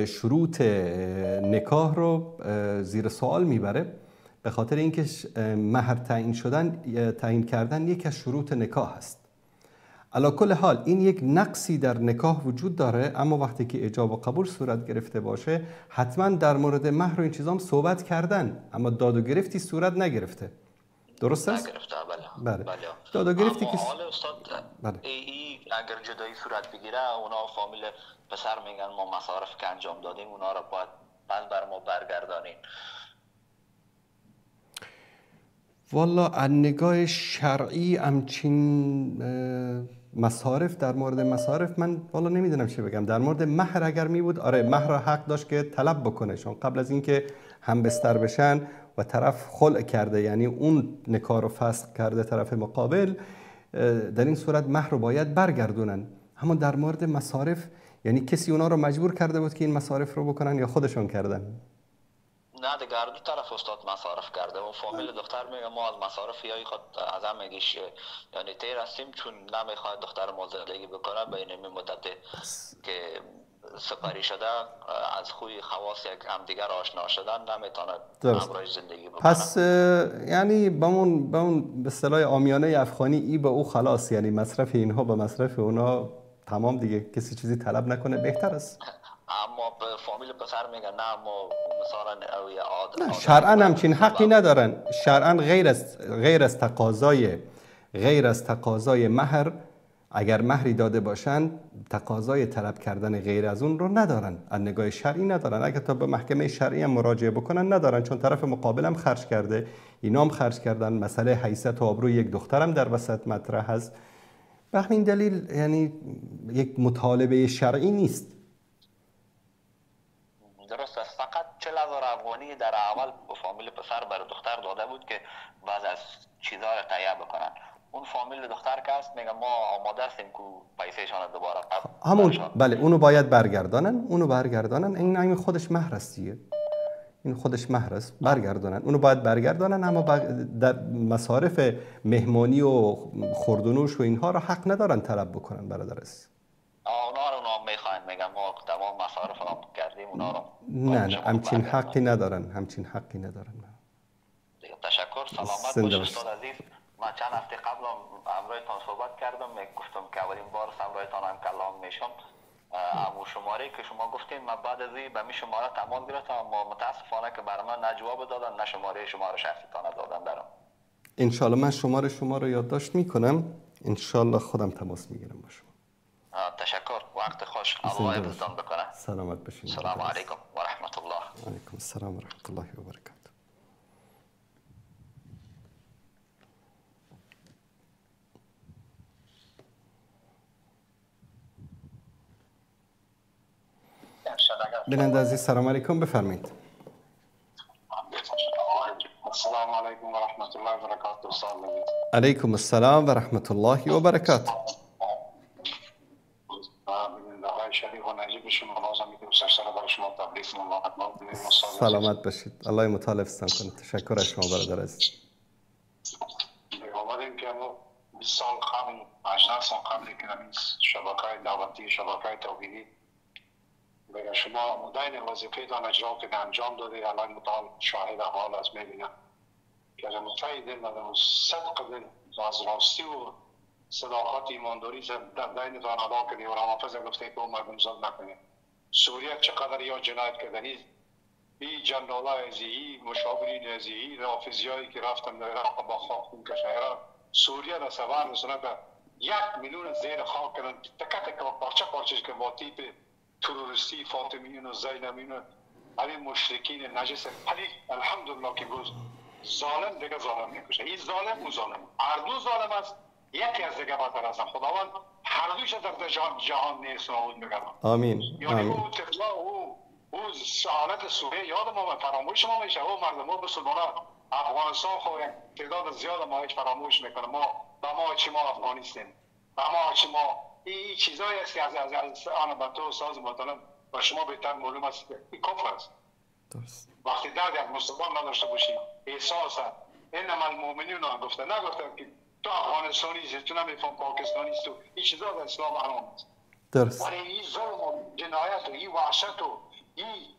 شروط نکاح رو زیر سوال میبره، به خاطر اینکه مهر تعیین شدن، تعیین کردن یکی از شروط نکاح است. علی کل حال این یک نقصی در نکاح وجود داره، اما وقتی که اجاب و قبول صورت گرفته باشه حتما در مورد مهر و این چیزام صحبت کردن، اما داد و گرفتی صورت نگرفته. درست است؟ نگرفته، بله. بله. داد و گرفتی که حال استاد، بله. ای اگر جدایی صورت بگیره، اونا فامیل پسر میگن ما مصارف که انجام دادیم اونا را باید باز بر ما برگردانین. والا از نگاه شرعی همچین مصارف، در مورد مصارف من والا نمیدونم چه بگم. در مورد مهر اگر می بود، آره مهر حق داشت که طلب بکنه، چون قبل از اینکه هم بستر بشن و طرف خلع کرده، یعنی اون نکاح رو فسخ کرده طرف مقابل، در این صورت مهر رو باید برگردونن. اما در مورد مصارف، یعنی کسی اونا رو مجبور کرده بود که این مصارف رو بکنن یا خودشون کردن؟ نه دیگه، هر دو طرف استاد مصارف کرده و فامیل دختر میگه ما از مصارف یای خود از هم میگیش یعنی تیر هستیم، چون نمیخواد دختر ما زندگی بکنه به این مدت که سپری شده از خوی خواص یک همدیگر آشنا شدن نمیتونه همراهش زندگی بکنه. پس یعنی با اون به اصطلاح عامیانه افغانی ای با او خلاص، یعنی مصرف اینها با مصرف اونا تمام دیگه، کسی چیزی طلب نکنه بهتر است. اما به فامیل پسر میگن نه ما مثلا نه، شرعاً همچین حقی ندارن. شرعاً غیر از تقاضای مهر، اگر مهری داده باشن تقاضای طلب کردن غیر از اون رو ندارن، از نگاه شرعی ندارن. اگر تا به محکمه شرعی هم مراجعه بکنن ندارن، چون طرف مقابل هم خرج کرده، اینا هم خرج کردن، مسئله حیثیت و آبروی یک دخترم در وسط مطرح هست. به همین دلیل یعنی یک مطالبه شرعی نیست. درست است. فقط 40,000 افغانی در اول فامیل پسر بر دختر داده بود که بعض از چیزها را تهیه بکنن. اون فامیل دختر که هست میگه ما آماده هستیم که پیسهشان دوباره همون، بله، اونو باید برگردانن، اونو برگردانن. این خودش مهر است دیگه، این خودش مهر است، برگردانن، اونو باید برگردانن. اما در مصارف مهمانی و خوردنوش و اینها را حق ندارن طلب بکنن برادر عزیز. اونا رو اونا میخواین، میگن ما تمام مصارف را کردیم اونا رو. نه، همچین حقی ندارن، همچین حقی ندارن. تشکر، سلامت باشید استاد عزیز. من چند هفته قبل همراهتان صحبت کردم، گفتم که اولین بار همراهتان هم کلام میشم. اما شماره که شما گفتین من بعد از این به می شماره تماس گرفتم، اما متاسفانه که بر من نه جواب دادن نه شماره شما رو شخصیتان دادن درم. انشالله من شماره شما رو یادداشت میکنم، انشالله خودم تماس میگیرم با شما. تشکر، وقت خوش، الله حفظتان بکنه. سلامت باشین. السلام علیکم و رحمت الله. علیکم السلام و رحمت الله و برکاته. بیننده عزیز سلام علیکم، بفرمایید. السلام علیکم و رحمت الله و برکاته. علیکم السلام و رحمت الله و برکاته. سلامت باشید، الله متعال حفظتان کنه. تشکر از شما برادر عزیز. آمدیم که ما 20 سال قبل، 18 سال قبل که این شبکه دعوتی، شبکه توحیدی بگه شما مدین وظیفه تان اجرا که انجام داده، الان متعال شاهد حال از میبینم که از متعال دل و صدق دل از راستی و صداقت ایمانداری در دینتان ادا کنی و رحمافظ گفته که مردم ظلم نکنید. سوریه چقدر یا جنایت کردن. این جنرالای از این مشاورین از این رافضیایی که رفتن در عراق با خاک خون کشن، عراق سوریه را سوار رسوندن 1 میلیون زیر خاک کردن، تکه تکه و پارچه پارچه که با تیپ تروریستی فاطمیون و زینبیون و همین مشرکین نجس پلید. الحمدلله که امروز ظالم دیگه ظالم میکشه، این ظالم او ظالم، هر دو ظالم است، یکی از دیگه بدتر هستن. خداوند هر دویش در جهان نیست نابود میگردن. آمین. یعنی او طفلا او حالت سوریه یاد ما فراموش ما میشه. او مردم او مسلمان افغانستان خو تعداد زیاد ما هیچ فراموش میکنه. ما به ما چی، ما افغانیستیم، به ما چی، ما این چیزایی است که از آن به تو ساز محترم و شما بهتر معلوم است این کفر است. درست. وقتی درد یک مسلمان نداشته باشی احساس انما المؤمنون گفته، نگفته که تو افغانستانی هستی تو نمیفهم پاکستانی هستی، این چیزا در اسلام حرام است. درست. ولی این ظلم و جنایت و این وحشت و این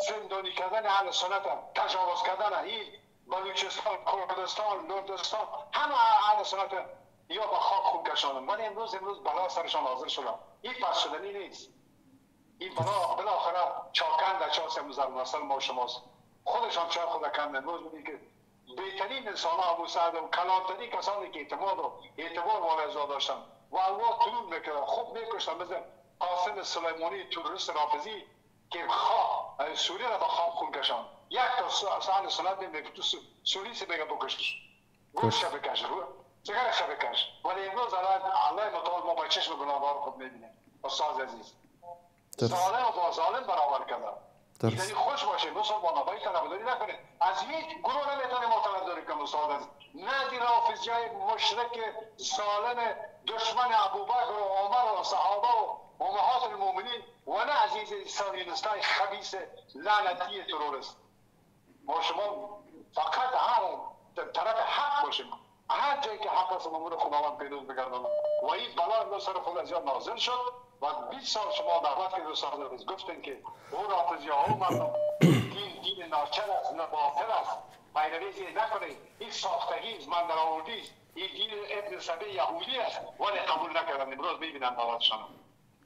زندانی کردن اهل سنت، تجاوز کردن این بلوچستان، کردستان، لردستان، همه اهل سنت یا با خاک خون کشاندن. ولی امروز بلا سرشان حاضر شده. این پس شدنی نیست. این بلا بالاخره چاکند در چاس مثل ما شماست. خودشان چای خود کند. امروز می‌بینی که بهترین انسان ها ابو سعد و کلانترین کسانی که اعتماد و اعتبار والای داشتن و الله ترور میکردن، خوب میکشتن، مثل قاسم سلیمانی تروریست رافضی که خاک سوریه را به خاک خون کشان. یک تا اهل سنت نمیگه تو سوری سی بگه بکشش، گوشش بکش، جگرش بکش. ولی امروز الله متعال ما با چشم گناهکار خود میبینه. استاد عزیز، ظالم با ظالم برابر کرده. یعنی خوش باشه مسلمان ها، باید طرفداری نکنه. از هیچ گروه نمیتونه ما طرفداری کنیم استاد عزیز. نه دی رافضیای مشرک ظالم دشمن ابوبکر و عمر و صحابه و امهات المؤمنین و نه عزیز صهیونیستای خبیث لعنتی تروریست. ما شما فقط هر طرف حق باشیم، هر جایی که حق است امور خداوند پیروز بگردانه. و این بلا امروز سر خود از یاد نازل شد و 20 سال شما دعوت کردید استاد عزیز، گفتن که او رافضی ها او مردم دین ناچر است، نه باطل است، پیروی نکنید، این ساختگی است، من در آوردی است، این دین ابن سبع یهودی است، ولی قبول نکردن. امروز میبینم دعوتشان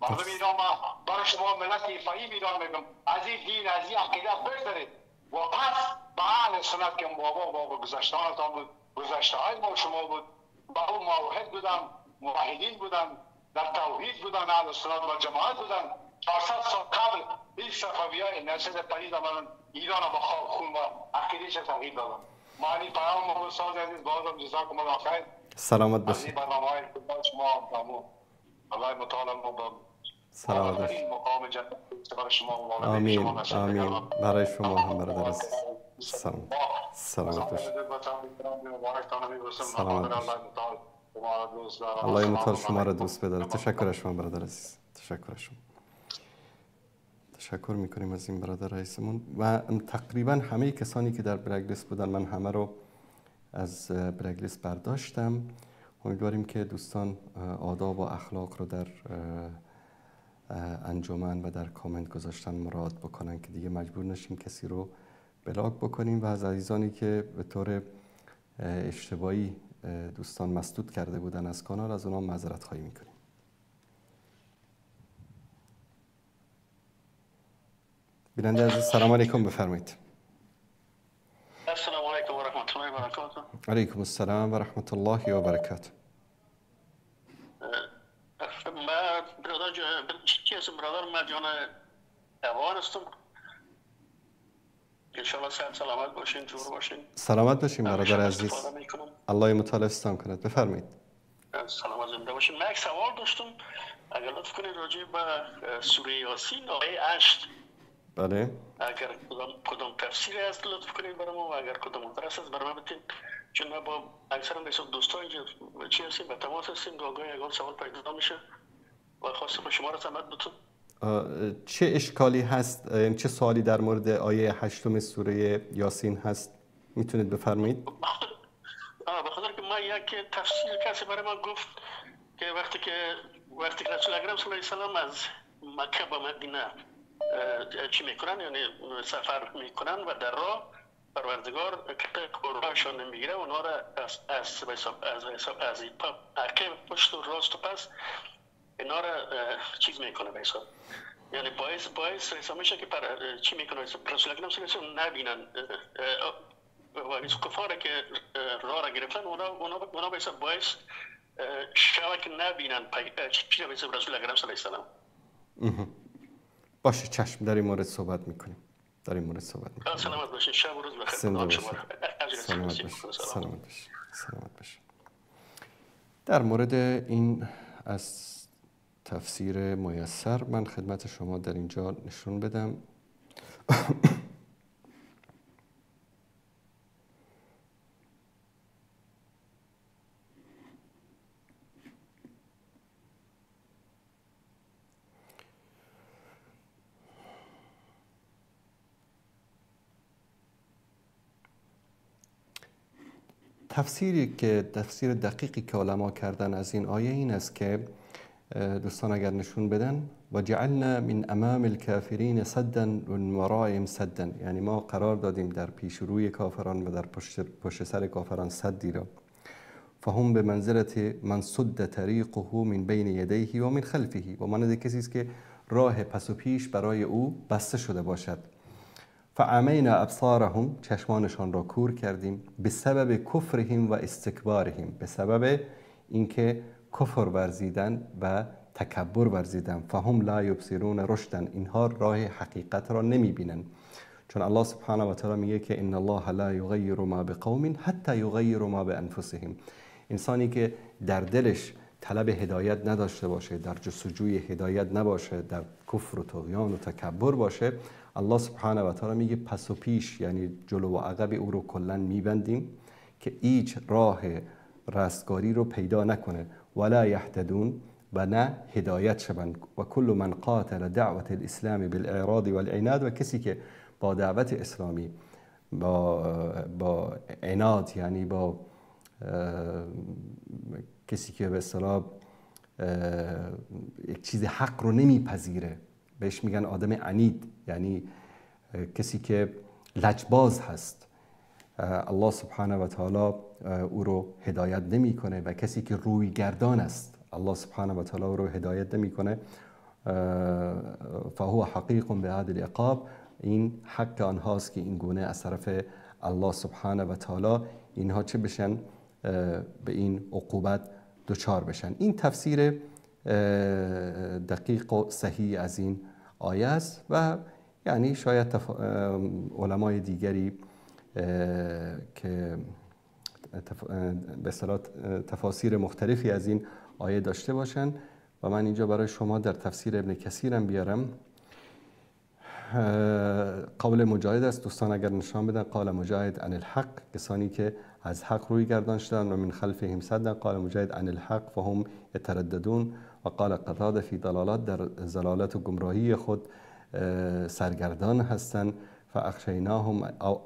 مردم ایران. ما برای شما ملت فهیم ایران میگم از این دین، از این عقیده بگذرید و پس به اهل سنت که بابا بابا گذشتانتان بود، گذشته های ما شما بود، با او موحد بودن، موحدین بودن، در توحید بودن، اهل سنت و جماعت بودن. 400 سال قبل این صفوی های نسل پلید آمدن ایران را با خاک خون و عقیده‌اش تغییر دادن. ما این پیام استاد عزیز بازم جزاکم الله خیر. سلامت باشید. از این برنامه‌های شما الله متعال ما سلامت باشید. مقام جنت برای شما و آمین. آمین. برای شما هم برادر عزیز. سلام. سلامت باشید. سلامت باشید. الله متعال شما را دوست بداره. تشکر از شما برادر عزیز. تشکر از شما. تشکر میکنیم از این برادر رئیسمون و تقریبا همه کسانی که در black list بودن من همه رو از black list برداشتم. امیدواریم که دوستان آداب و اخلاق رو در انجمن و در کامنت گذاشتن مراعات بکنن که دیگه مجبور نشیم کسی رو block بکنیم. و از عزیزانی که به طور اشتباهی دوستان مسدود کرده بودن از کانال، از اونها معذرت خواهی میکنیم. بیننده عزیز سلام علیکم، بفرمایید. السلام علیکم و رحمت الله و برکاته. علیکم السلام و رحمت الله و برکاته. ما برادر برادر ما جان افغان هستم. انشالله سلامت باشین، جور باشین. سلامت باشین برادر عزیز. الله متعال حفظتان کند. بفرمایید. سلامت زنده باشین. من یک سوال داشتم اگر لطف کنید راجع به سوره یاسین آیه 8. بله. اگر کدام تفسیر است لطف کنید برای ما و اگر کدام درس است برای ما بتین، چون ما با اکثرا به حساب دوستان اینجا چی هستیم، به تماس هستیم، گاهی یگان سوال پیدا میشه و خواستم شما را زحمت بتون. چه اشکالی هست، یعنی چه سوالی در مورد آیه 8 سوره یاسین هست میتونید بفرمایید؟ به خاطر که ما یک تفسیر کسی برای ما گفت که وقتی که رسول اکرم صلی الله علیه و سلم از مکه به مدینه چی میکنن، یعنی سفر میکنن و در راه پروردگار قرآنشان میگیره، اونها را از از از عقب پشت و راست و پس اینا را چیز میکنه به حساب یعنی باعث میشه که چی میکنه رسول اکرم صلی الله علیه و نبینن و کفار که راه را گرفتن اونا باعث شوه که نبینن چی رسول اکرم صلی الله علیه و سلم. باشه چشم، در این مورد صحبت میکنیم. در این مورد صحبت میکنیم. سلامت باشید، شب و روز بخیر. سلامت باشید. سلامت باشید. سلامت باشید. در مورد این از تفسیر میسر من خدمت شما در اینجا نشون بدم. تفسیری که تفسیر دقیقی که علما کردن از این آیه این است که دوستان اگر نشون بدن و جعلنا من امام الكافرین سدا و من ورائهم سدا، یعنی ما قرار دادیم در پیش روی کافران و در پشت سر کافران سدی را. فهم به منزلت من سد طریقه من بین یدیه و من خلفه، و مانند کسی است که راه پس و پیش برای او بسته شده باشد. فعمینا ابصارهم، چشمانشان را کور کردیم، به سبب کفرهم و استکبارهم، به سبب اینکه کفر ورزیدن و تکبر ورزیدن. فهم لا یبصرون رشدن، اینها راه حقیقت را نمیبینن، چون الله سبحانه و تعالی میگه که ان الله لا یغیر ما بقوم حتی یغیر ما بانفسهم. انسانی که در دلش طلب هدایت نداشته باشه، در جستجوی هدایت نباشه، در کفر و طغیان و تکبر باشه، الله سبحانه و تعالی میگه پس و پیش، یعنی جلو و عقب او رو کلا میبندیم که هیچ راه رستگاری رو پیدا نکنه. ولا یهتدون، و نه هدایت شوند. و کل من قاتل دعوت الاسلام بالاعراض والعناد، و کسی که با دعوت اسلامی با عناد، یعنی با کسی که به اصطلاح یک چیز حق رو نمیپذیره، بهش میگن آدم عنید، یعنی کسی که لجباز هست، الله سبحانه و تعالی او رو هدایت نمیکنه. و کسی که روی گردان است، الله سبحانه و تعالی او رو هدایت نمیکنه. فهو حقیق به هذا العقاب، این حق آنهاست که این گونه از طرف الله سبحانه و تعالی اینها چه بشن، به این عقوبت دچار بشن. این تفسیر دقیق و صحیح از این آیه است و یعنی شاید علمای دیگری که به اصطلاح تفاسیر مختلفی از این آیه داشته باشن و من اینجا برای شما در تفسیر ابن کثیرم بیارم. قول مجاهد است، دوستان اگر نشان بدن، قال مجاهد عن الحق، کسانی که از حق روی گردان شدن، و من خلفهم سدا، قال مجاهد عن الحق فهم یترددون، و قال قتاده فی ضلالات، در ضلالت و گمراهی خود سرگردان هستند. فاخشیناهم او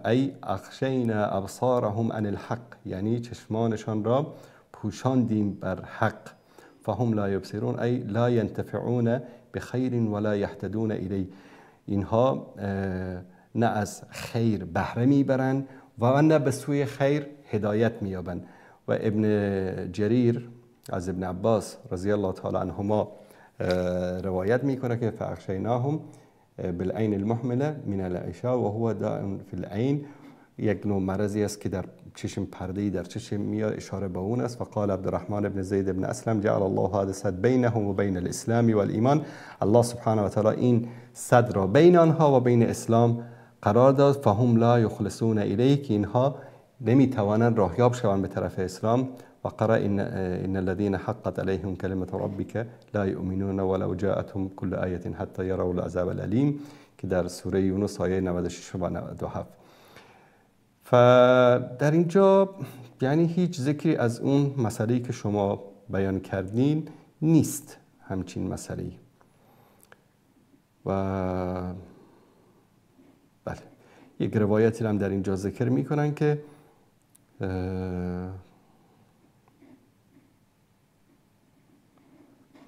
ای اخشینا ابصارهم عن الحق، یعنی چشمانشان را پوشاندیم بر حق. فهم لا یبصرون ای لا ینتفعون بخیر ولا یهتدون الیه، اینها نه از خیر بهره میبرند و نه به سوی خیر هدایت مییابند. و ابن جریر از ابن عباس رضی الله تعالی عنهما روایت میکنه که فاغشیناهم بالعین المهمله من العشاء و هو داء فی العین، یک نوع مرضی است که در چشم پرده‌ای در چشم میاد، اشاره به اون است. و قال عبدالرحمن ابن زید ابن اسلم جعل الله هذا السد بینهم و بین الاسلام والایمان، الله سبحانه و تعالی این سد را بین آنها و بین اسلام قرار داد. فهم لا یخلصون الیه، که اینها نمیتوانند راهیاب شوند به طرف اسلام. و قرأ ان الذين حقت عليهم كلمة ربك لا يؤمنون ولو جاءتهم كل آية حتى يروا العذاب الأليم، که در سوره یونس آیه 96 و 97. در اینجا یعنی هیچ ذکری از اون مسئله‌ای که شما بیان کردین نیست، همچین مسئله‌ای. و بله، یک روایتی هم در اینجا ذکر میکنن که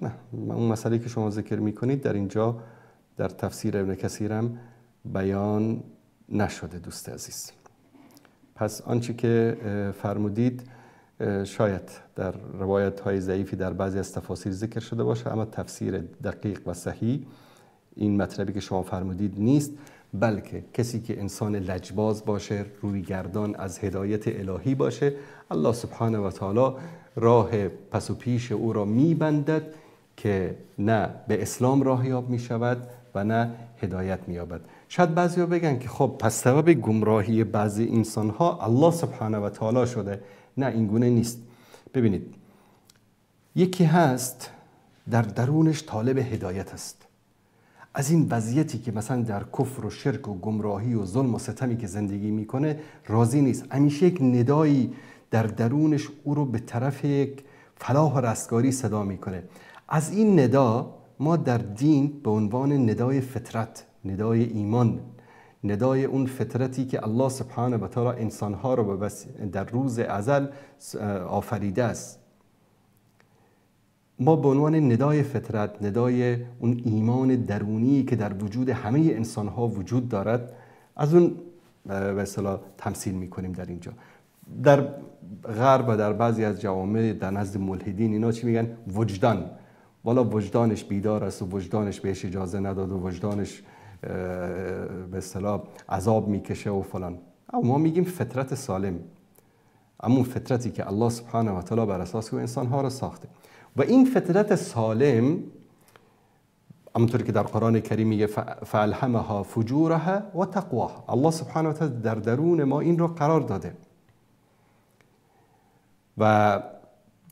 نه، اون مسئله‌ای که شما ذکر میکنید در اینجا در تفسیر ابن کثیر هم بیان نشده دوست عزیز. پس آنچه که فرمودید شاید در روایت های ضعیفی در بعضی از تفاسیر ذکر شده باشه، اما تفسیر دقیق و صحیح این مطلبی که شما فرمودید نیست، بلکه کسی که انسان لجباز باشه، روی گردان از هدایت الهی باشه، الله سبحانه و تعالی راه پس و پیش او را میبندد که نه به اسلام راه یاب میشود و نه هدایت مییابد. شاید بعضیا بگن که خب پس سبب گمراهی بعضی انسانها الله سبحانه و تعالی شده. نه، این گونه نیست. ببینید، یکی هست در درونش طالب هدایت است، از این وضعیتی که مثلا در کفر و شرک و گمراهی و ظلم و ستمی که زندگی میکنه راضی نیست، همیشه یک ندایی در درونش او رو به طرف یک فلاح و رستگاری صدا میکنه. از این ندا ما در دین به عنوان ندای فطرت، ندای ایمان، ندای اون فطرتی که الله سبحانه و تعالی انسانها رو در روز ازل آفریده است، ما به عنوان ندای فطرت، ندای اون ایمان درونی که در وجود همه انسانها وجود دارد، از اون به اصطلاح تمثیل میکنیم در اینجا. در غرب و در بعضی از جوامع در نزد ملحدین اینا چی میگن؟ وجدان. والا وجدانش بیدار است و وجدانش بهش اجازه نداد و وجدانش به اصطلاح عذاب میکشه و فلان. اما ما میگیم فطرت سالم، همون فطرتی که الله سبحانه و تعالی بر اساس او انسانها را ساخته. و این فطرت سالم همونطوری که در قرآن کریم میگه فالهمها فجورها و تقواها، الله سبحانه و تعالی در درون ما این رو قرار داده. و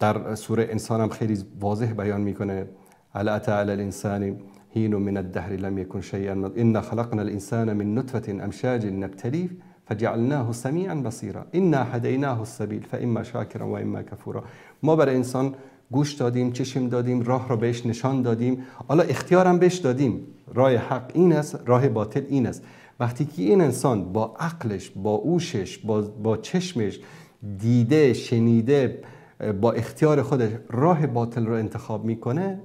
در سوره انسان هم خیلی واضح بیان میکنه، هل اتى علی الانسان حین من الدهر لم یکن شیئا انا خلقنا الانسان من نطفه امشاج نبتلیه فجعلناه سمیعا بصیرا انا هدیناه السبیل فاما شاکرا و اما کفورا. ما برای انسان گوش دادیم، چشم دادیم، راه رو بهش نشان دادیم، حالا اختیارم بهش دادیم، راه حق این است، راه باطل این است. وقتی که این انسان با عقلش، با اوشش، با چشمش دیده، شنیده، با اختیار خودش راه باطل رو انتخاب میکنه،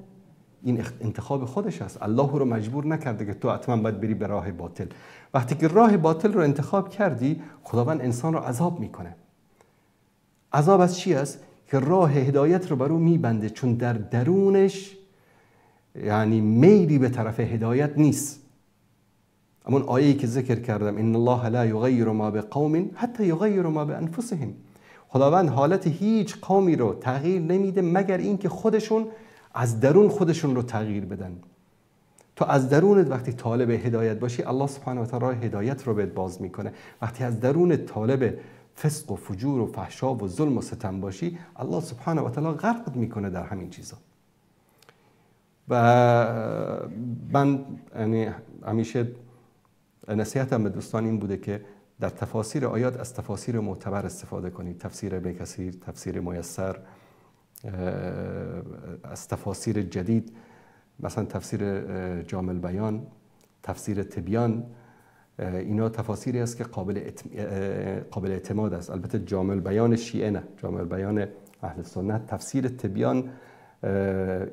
این انتخاب خودش است. الله رو مجبور نکرده که تو حتما باید بری به راه باطل. وقتی که راه باطل رو انتخاب کردی، خداوند انسان رو عذاب میکنه. عذاب از چی است؟ که راه هدایت رو بر او میبنده، چون در درونش یعنی میلی به طرف هدایت نیست. همون آیه‌ای که ذکر کردم، ان الله لا یغیر ما بقوم حتی یغیر ما بانفسهم. خداوند حالت هیچ قومی رو تغییر نمیده مگر اینکه خودشون از درون خودشون رو تغییر بدن. تو از درونت وقتی طالب هدایت باشی، الله سبحانه و تعالی راه هدایت رو بهت باز میکنه. وقتی از درون طالب فسق و فجور و فحشا و ظلم و ستم باشی، الله سبحانه و تعالی غرقت میکنه در همین چیزا. و من یعنی همیشه نصیحتم به دوستان این بوده که در تفاسیر آیات از تفاسیر معتبر استفاده کنید، تفسیر ابن کثیر، تفسیر میسر، از تفاسیر جدید مثلا تفسیر جامع البیان، تفسیر تبیان، اینا تفاسیری است که قابل اعتماد است. البته جامع البیان شیعه نه، جامع البیان اهل سنت. تفسیر تبیان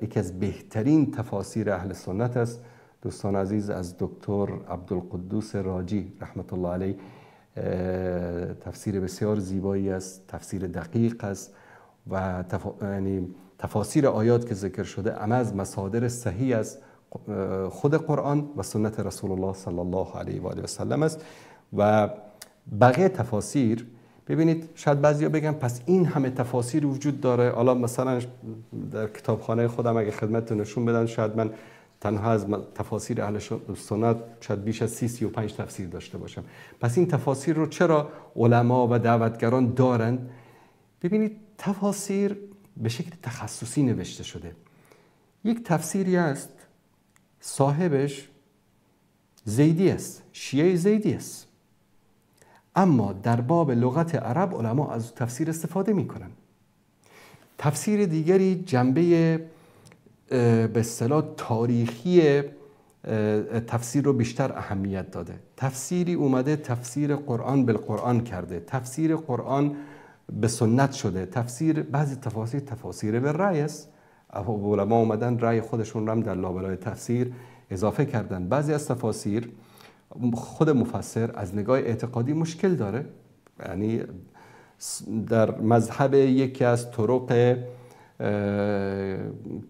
یکی از بهترین تفاسیر اهل سنت است. دوستان عزیز، از دکتر عبدالقدوس راجی رحمت الله علیه تفسیر بسیار زیبایی است، تفسیر دقیق است و یعنی تفاسیر آیات که ذکر شده اما از مصادر صحیح است، خود قرآن و سنت رسول الله صلی الله علیه و آله و سلم است. و بقیه تفاسیر ببینید، شاید بعضیا بگن پس این همه تفاسیر وجود داره. حالا مثلا در کتابخانه خودم اگه خدمتتون نشون بدن، شاید من تنها از تفاسیر اهل سنت شاید بیش از 35 تفسیر داشته باشم. پس این تفاسیر رو چرا علما و دعوتگران دارند؟ ببینید، تفاسیر به شکل تخصصی نوشته شده. یک تفسیری است صاحبش زیدی است، شیعه زیدی است، اما در باب لغت عرب علما از تفسیر استفاده میکنن. تفسیر دیگری جنبه به اصطلاح تاریخی تفسیر رو بیشتر اهمیت داده. تفسیری اومده تفسیر قرآن بالقرآن کرده، تفسیر قرآن به سنت شده، تفسیر بعضی تفاسیر تفاسیر به رأی است. علما اومدن رأی خودشون رو هم در لابلای تفسیر اضافه کردن. بعضی از تفاسیر خود مفسر از نگاه اعتقادی مشکل داره، یعنی در مذهب یکی از طرق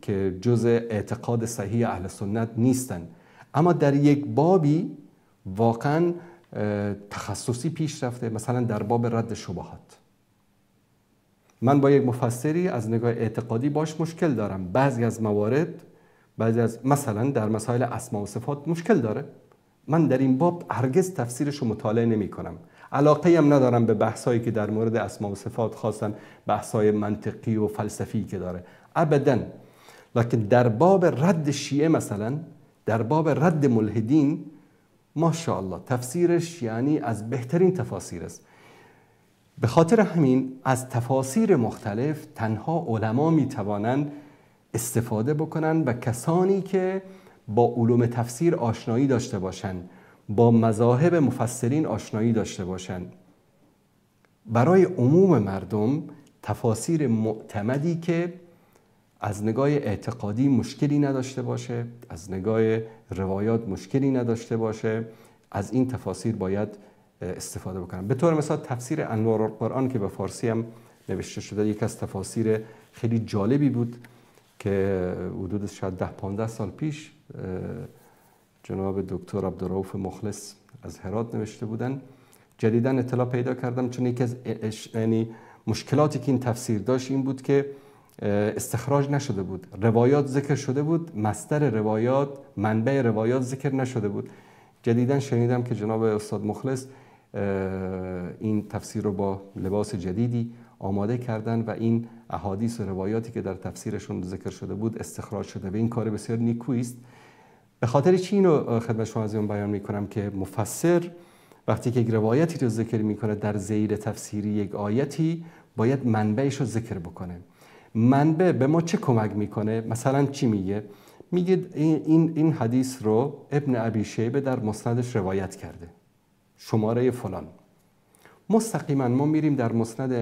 که جز اعتقاد صحیح اهل سنت نیستن، اما در یک بابی واقعا تخصصی پیش رفته، مثلا در باب رد شبهات. من با یک مفسری از نگاه اعتقادی باش مشکل دارم، بعضی از موارد، بعضی از مثلا در مسائل اسما و صفات مشکل داره. من در این باب هرگز تفسیرش رو مطالعه نمی کنم، علاقه هم ندارم به بحثایی که در مورد اسما و صفات خواستن، بحثای منطقی و فلسفی که داره، ابدا. لکن در باب رد شیعه مثلا، در باب رد ملحدین، ماشاءالله تفسیرش یعنی از بهترین تفاسیر است. به خاطر همین از تفاسیر مختلف تنها علما میتوانند استفاده بکنن و کسانی که با علوم تفسیر آشنایی داشته باشند، با مذاهب مفسرین آشنایی داشته باشند. برای عموم مردم تفاسیر معتمدی که از نگاه اعتقادی مشکلی نداشته باشه، از نگاه روایات مشکلی نداشته باشه، از این تفاسیر باید استفاده بکنم. به طور مثال تفسیر انوار القرآن که به فارسی هم نوشته شده، یکی از تفاسیر خیلی جالبی بود که حدود شاید 10-15 سال پیش جناب دکتر عبدالرؤوف مخلص از هرات نوشته بودن. جدیداً اطلاع پیدا کردم، چون یکی از یعنی مشکلاتی که این تفسیر داشت این بود که استخراج نشده بود، روایات ذکر شده بود، مصدر روایات، منبع روایات ذکر نشده بود. جدیداً شنیدم که جناب استاد مخلص این تفسیر رو با لباس جدیدی آماده کردن و این احادیث و روایاتی که در تفسیرشون ذکر شده بود استخراج شده و این کار بسیار نیکویی است. به خاطر چی اینو خدمت شما عزیزان بیان میکنم که مفسر وقتی که یک روایتی رو ذکر میکنه در ذیل تفسیری یک آیتی، باید منبعش رو ذکر بکنه. منبع به ما چه کمک میکنه؟ مثلا چی میگه؟ میگه این حدیث رو ابن ابی شیبه در مسندش روایت کرده، شماره فلان. مستقیما ما میریم در مسند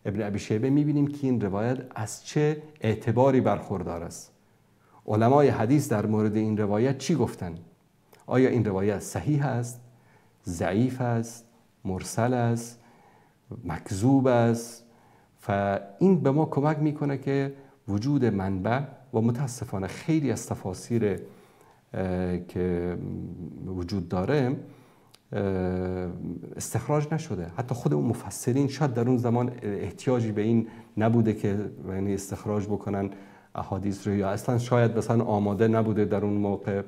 ابن ابی شیبه میبینیم که این روایت از چه اعتباری برخوردار است. علمای حدیث در مورد این روایت چی گفتن؟ آیا این روایت صحیح است، ضعیف است، مرسل است، مکذوب است؟ فاین به ما کمک میکنه که وجود منبع و متاسفانه خیلی از تفاسیر که وجود داره استخراج نشده. حتی خود اون مفسرین شاید در اون زمان احتیاجی به این نبوده که یعنی استخراج بکنن احادیث رو، یا اصلا شاید مثلا آماده نبوده در اون موقع.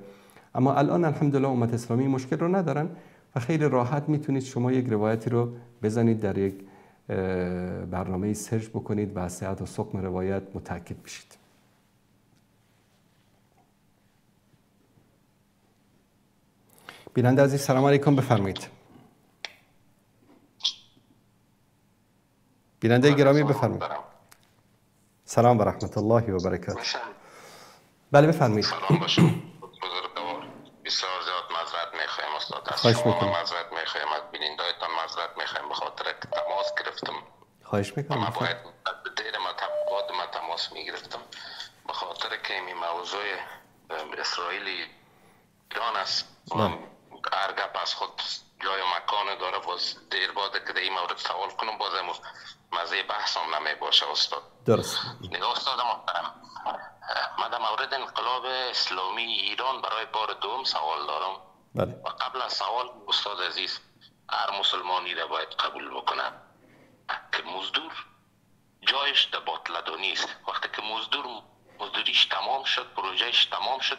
اما الان الحمدلله امت اسلامی مشکل رو ندارن و خیلی راحت میتونید شما یک روایتی رو بزنید در یک برنامه سرچ بکنید و از صحت و سقم روایت متأکد بشید. بیننده عزیز سلام علیکم، بفرمایید. بیننده گرامی بفرمایید. سلام و رحمت الله و برکاته. بله بفرمایید. سلام باشه بزرگوار، بسیار زیاد معذرت میخوایم استاد، از شما معذرت میخوایم، از بینندهایتان معذرت میخوایم به خاطر که تماس گرفتم. خواهش میکنم. من باید دیر ما تماس میگرفتم به خاطر که این موضوع اسرائیل ایران است. هر گپ از خود جای و مکان داره، باز دیر باده که در این مورد سوال کنم باز مزه بحثم نمی باشه استاد. درست. نگاه استاد محترم، من در مورد انقلاب اسلامی ایران برای بار دوم سوال دارم. بله. و قبل از سوال استاد عزیز، هر مسلمانی را باید قبول بکنه که مزدور جایش در باطلدانی است. وقتی که مزدوریش تمام شد، پروژهش تمام شد،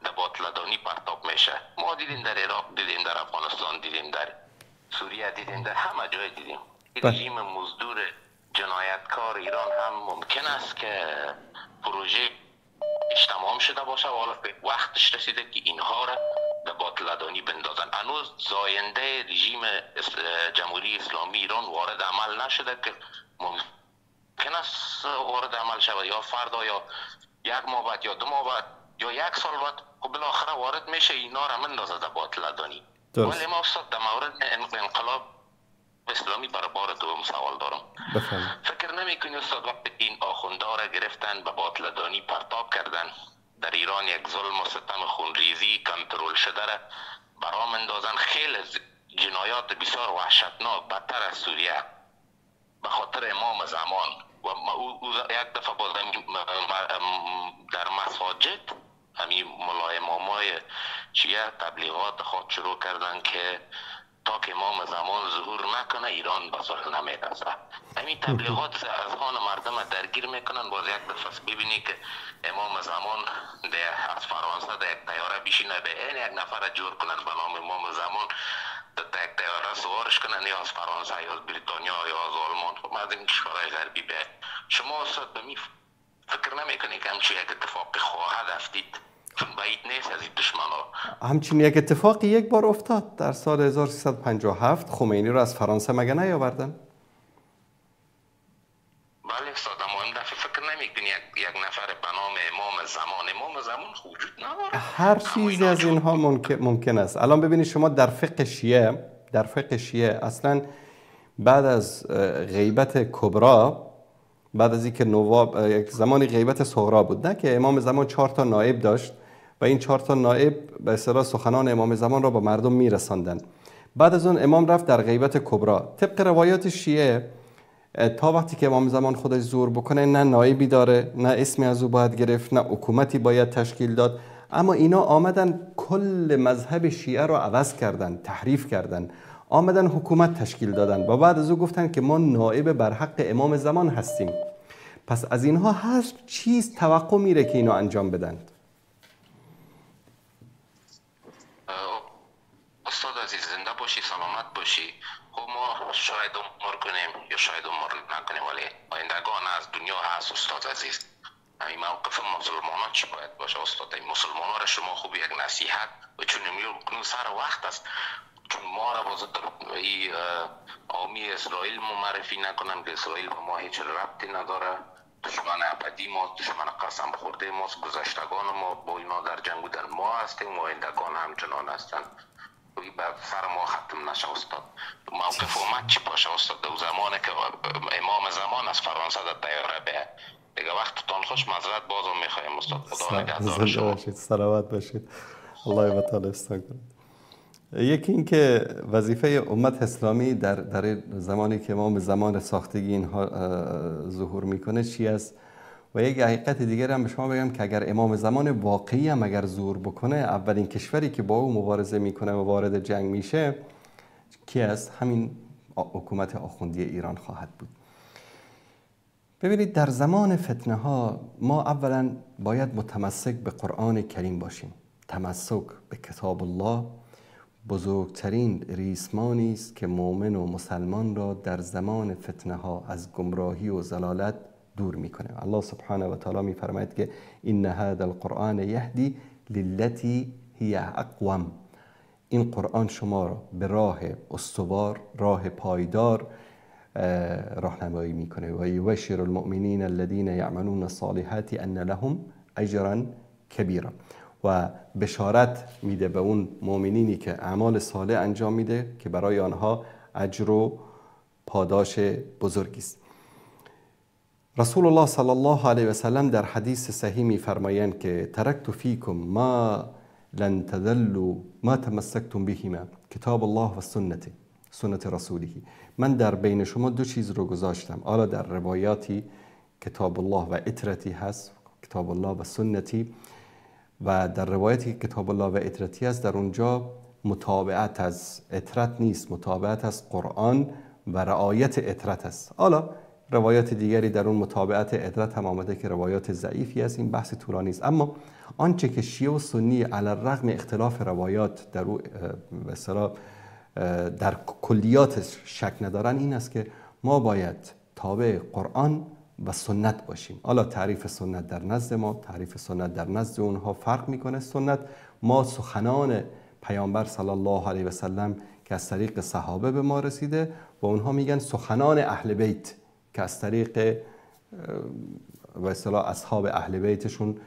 در باطلدانی پرتاب میشه. ما دیدیم در عراق، دیدیم در افغانستان، دیدیم در سوریه، دیدیم در همه جای دیدیم. رژیم مزدور جنایتکار ایران هم ممکن است که پروژه تمام شده باشه و حالا وقتش رسیده که اینها را در باطلدانی بندازن. هنوز زاینده رژیم جمهوری اسلامی ایران وارد عمل نشده که ممکن است وارد عمل شود، یا فردا یا یک ماه بعد یا 2 ماه بعد یا 1 سال بعد، خب بالاخره وارد میشه، اینا را مندازه در باطلدانی. ولی ما استاد در مورد انقلاب اسلامی برای بار دوم سوال دارم. بفرمایید. فکر نمی‌کنی استاد وقتی این آخوندا را گرفتن به باطلدانی پرتاب کردن، در ایران یک ظلم و ستم خونریزی کنترل شده را برام اندازن، خیلی جنایات بسیار وحشتناک بدتر از سوریه به خاطر امام زمان و او یک دفعه باز در مساجد همین ملا امامای شیعه تبلیغات خود شروع کردن که تا که امام زمان ظهور نکنه ایران به صلح نمیرسه. همین تبلیغات از آن مردم درگیر میکنن. باز یک دفعه ببینی که امام زمان از فرانسه در یک طیاره بشینه، به این یک نفر جور کنن به نام امام زمان، در یک طیاره سوارش کنن، یا از فرانسه یا از بریتانیا یا از آلمان، خب از این کشورهای غربی. به شما استاد به می فکر نمیکنی که همچین یک اتفاق خواهد افتید؟ چون بعید نیست از این دشمنا. همچین یک اتفاقی یک بار افتاد در سال 1357. خمینی رو از فرانسه مگه نیاوردن؟ بله استاد، اما این دفعه فکر نمیکنی یک نفر به نام امام زمان، امام زمان وجود نداره. هر چیزی از اینها ممکن است. الان ببینید شما در فقه شیعه، اصلا بعد از غیبت کبرا، بعد از اینکه نواب، یک زمانی غیبت صغرا بود، نه که امام زمان 4 تا نائب داشت و این 4 تا نائب به اصطلاح سخنان امام زمان را با مردم میرساندن. بعد از اون امام رفت در غیبت کبرا. طبق روایات شیعه تا وقتی که امام زمان خودش زور بکنه، نه نائبی داره، نه اسمی از او باید گرفت، نه حکومتی باید تشکیل داد. اما اینا آمدن کل مذهب شیعه رو عوض کردن، تحریف کردن، آمدن حکومت تشکیل دادن و بعد از او گفتن که ما نائب بر حق امام زمان هستیم. پس از اینها هر چیز توقع میره که اینا انجام بدن. استاد عزیز زنده باشی، سلامت باشی. خب ما شاید عمر کنیم یا شاید عمر نکنیم، ولی آیندگان از دنیا هست استاد عزیز. این موقف مسلمانان چی باید باشه استاد؟ این مسلمانان را شما خوب یک نصیحت، و چون کنون سر وقت است، چون ما را باز در آمی اسرائیل معرفی نکنن که اسرائیل با ما هیچ ربطی نداره، دشمن ابدی ما، دشمن قسم خورده ماست، گذشتگان ما با اینا در جنگ بودن، ما هستیم و آیندگان همچنان هستند. بعد سر ما ختم نشه استاد. موقف اومد چی باشه استاد؟ دو زمانه که امام زمان از فرانسه در طیاره به دیگه. وقتتان خوش، معذرت بازم میخوایم استاد. خدا نگهدار شما. باشید، سلامت باشید. الله تعالی استان کند. یکی این که وظیفه امت اسلامی در زمانی که امام زمان ساختگی اینها ظهور میکنه چی است؟ و یک حقیقت دیگر هم به شما بگم که اگر امام زمان واقعی هم اگر ظهور بکنه، اولین کشوری که با او مبارزه میکنه و وارد جنگ میشه کی است؟ همین حکومت آخوندی ایران خواهد بود. ببینید در زمان فتنه ها ما اولا باید متمسک به قرآن کریم باشیم. تمسک به کتاب الله بزرگترین ریسمانی است که مؤمن و مسلمان را در زمان فتنه ها از گمراهی و ضلالت دور میکنه. الله سبحانه و تعالی میفرماید که ان هذا القرآن یهدی للتی هی اقوم. این قرآن شما را به راه استوار، راه پایدار راهنمایی میکنه. و یبشر المؤمنین الذین یعملون الصالحات ان لهم اجرا کبیرا. و بشارت میده به اون مؤمنینی که اعمال صالح انجام میده که برای آنها اجر و پاداش بزرگی است. رسول الله صلی الله علیه و سلم در حدیث صحیح میفرمایند که ترکت فیکم ما لن تضلوا ما تمسکتم بهما کتاب الله و سنت رسوله. من در بین شما دو چیز رو گذاشتم. حالا در روایاتی کتاب الله و عترتی هست، کتاب الله و سنتی، و در روایتی که کتاب الله و عترتی هست در اونجا متابعت از عترت نیست، متابعت از قرآن و رعایت عترت است. حالا روایات دیگری در اون متابعت عترت هم آمده که روایات ضعیفی است، این بحث طولانی است. اما آنچه که شیعه و سنی علی الرغم اختلاف روایات در او به اصطلاح در کلیات شک ندارن این است که ما باید تابع قرآن و سنت باشیم. حالا تعریف سنت در نزد ما، تعریف سنت در نزد اونها فرق میکنه. سنت ما سخنان پیامبر صلی الله علیه و سلم که از طریق صحابه به ما رسیده و اونها میگن سخنان اهل بیت که از طریق به اصطلاح اصحاب اهل بیتشون.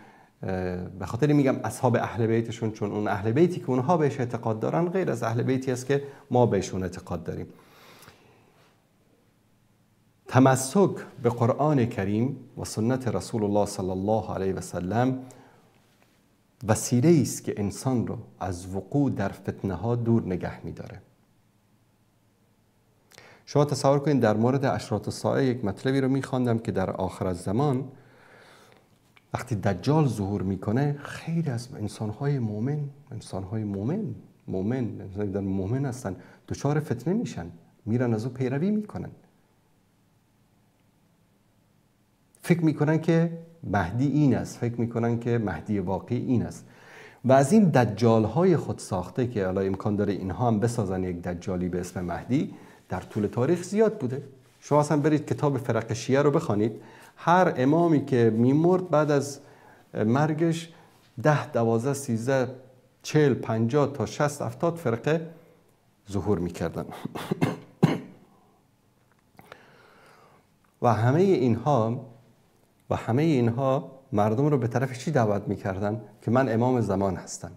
به خاطر میگم اصحاب اهل بیتشون چون اون اهل بیتی که اونها بهش اعتقاد دارن غیر از اهل بیتی است که ما بهشون اعتقاد داریم. تمسک به قرآن کریم و سنت رسول الله صلی الله علیه و سلم وسیله است که انسان رو از وقوع در فتنه ها دور نگه میداره. شما تصور کنید در مورد اشراط الساعه یک مطلبی رو میخواندم که در آخر الزمان وقتی دجال ظهور میکنه، خیلی از انسانهای مؤمن، انسانهای مؤمن مؤمن انسان در مؤمن هستن، دچار فتنه میشن، میرن از او پیروی میکنن، فکر میکنن که مهدی این است، فکر میکنن که مهدی واقعی این است. و از این دجال های خود ساخته که حالا امکان داره اینها هم بسازن یک دجالی به اسم مهدی، در طول تاریخ زیاد بوده. شما اصلا برید کتاب فرق شیعه رو بخوانید، هر امامی که میمرد بعد از مرگش 10، 12، 13، 40، 50 تا 60، 70 فرقه ظهور میکردن. و همه اینها مردم رو به طرف چی دعوت میکردن؟ که من امام زمان هستم.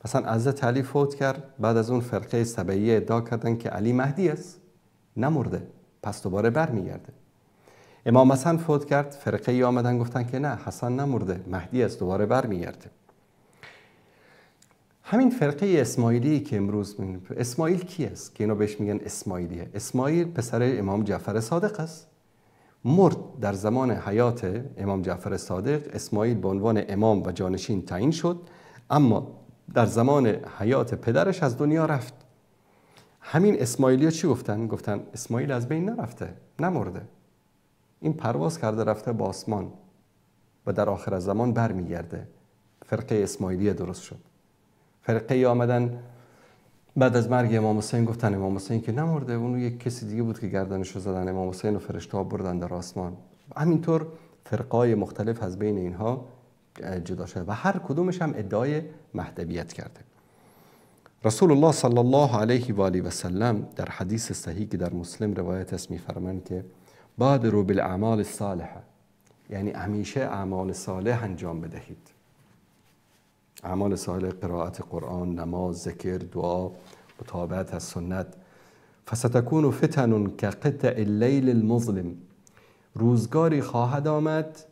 مثلا حضرت علی فوت کرد، بعد از اون فرقه سبعیه ادعا کردن که علی مهدی است، نمرده، پس دوباره برمیگرده. امام حسن فوت کرد، فرقه ای آمدن گفتن که نه، حسن نمرده، مهدی است، دوباره برمیگرده. همین فرقه اسماعیلی که امروز می‌بینیم، اسماعیل کی است که اینا بهش میگن اسماعیلیه؟ اسماعیل پسر امام جعفر صادق است. مرد در زمان حیات امام جعفر صادق، اسماعیل به عنوان امام و جانشین تعیین شد، اما در زمان حیات پدرش از دنیا رفت. همین اسماعیلی ها چی گفتن؟ گفتن اسماعیل از بین نرفته، نمرده، این پرواز کرده رفته با آسمان و در آخر زمان برمیگرده. فرقه اسماعیلیه درست شد. فرقه آمدن بعد از مرگ امام حسین گفتن امام حسین که نمرده، اون یک کسی دیگه بود که گردنش رو زدن، امام حسین و فرشته ها بردن در آسمان. همینطور فرقای مختلف از بین اینها جدا شده و هر کدومش هم ادعای مهدویت کرده. رسول الله صلی الله علیه و آله و سلم در حدیث صحیح که در مسلم روایت است می‌فرمایند که بادروا بالاعمال الصالحه، یعنی همیشه اعمال صالح انجام بدهید. اعمال صالح، قرائت قرآن، نماز، ذکر، دعا، متابعت از سنت. فستكون فتن كقطع اللیل المظلم، روزگاری خواهد آمد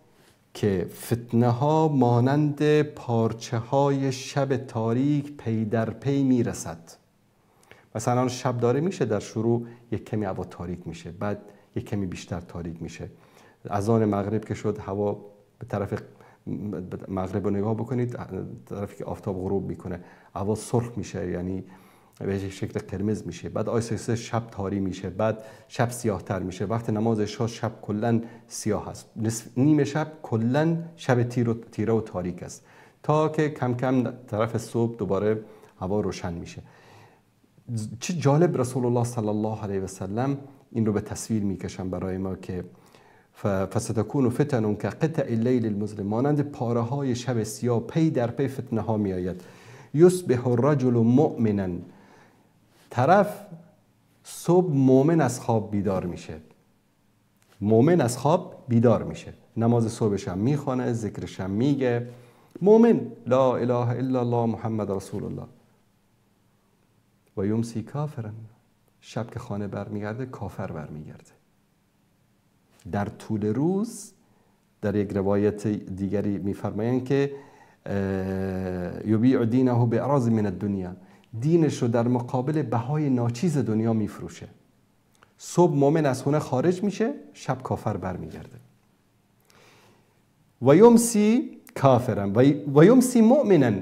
که فتنه ها مانند پارچه های شب تاریک پی در پی میرسد. مثلا شب داره میشه، در شروع یک کمی هوا تاریک میشه، بعد یک کمی بیشتر تاریک میشه. اذان مغرب که شد، هوا به طرف مغرب رو نگاه بکنید، طرفی که آفتاب غروب میکنه، هوا سرخ میشه، یعنی به شکل قرمز میشه. بعد آیسه شب تاری میشه، بعد شب سیاه تر میشه. وقت نماز عشاء شب کلا سیاه است، نیمه شب کلا شب تیره و تاریک است، تا که کم کم طرف صبح دوباره هوا روشن میشه. چه جالب رسول الله صلی الله علیه و سلم این رو به تصویر میکشن برای ما که فستكون فتن كقطع اللیل المظلم، مانند پاره های شب سیاه پی در پی فتنه ها میآید. یصبح الرجل مؤمنا، طرف صبح مؤمن از خواب بیدار میشه، مؤمن از خواب بیدار میشه، نماز صبحش هم میخوانه، ذکرش هم میگه، مؤمن، لا اله الا الله محمد رسول الله. و یمسی کافرا، شب که خانه برمیگرده کافر برمیگرده. در طول روز در یک روایت دیگری میفرمایند که یبیع دینه باعراض من الدنیا، دینش رو در مقابل بهای ناچیز دنیا میفروشه. صبح مؤمن از خونه خارج میشه، شب کافر برمیگرده. و یمسی کافرا و یمسی مؤمنا،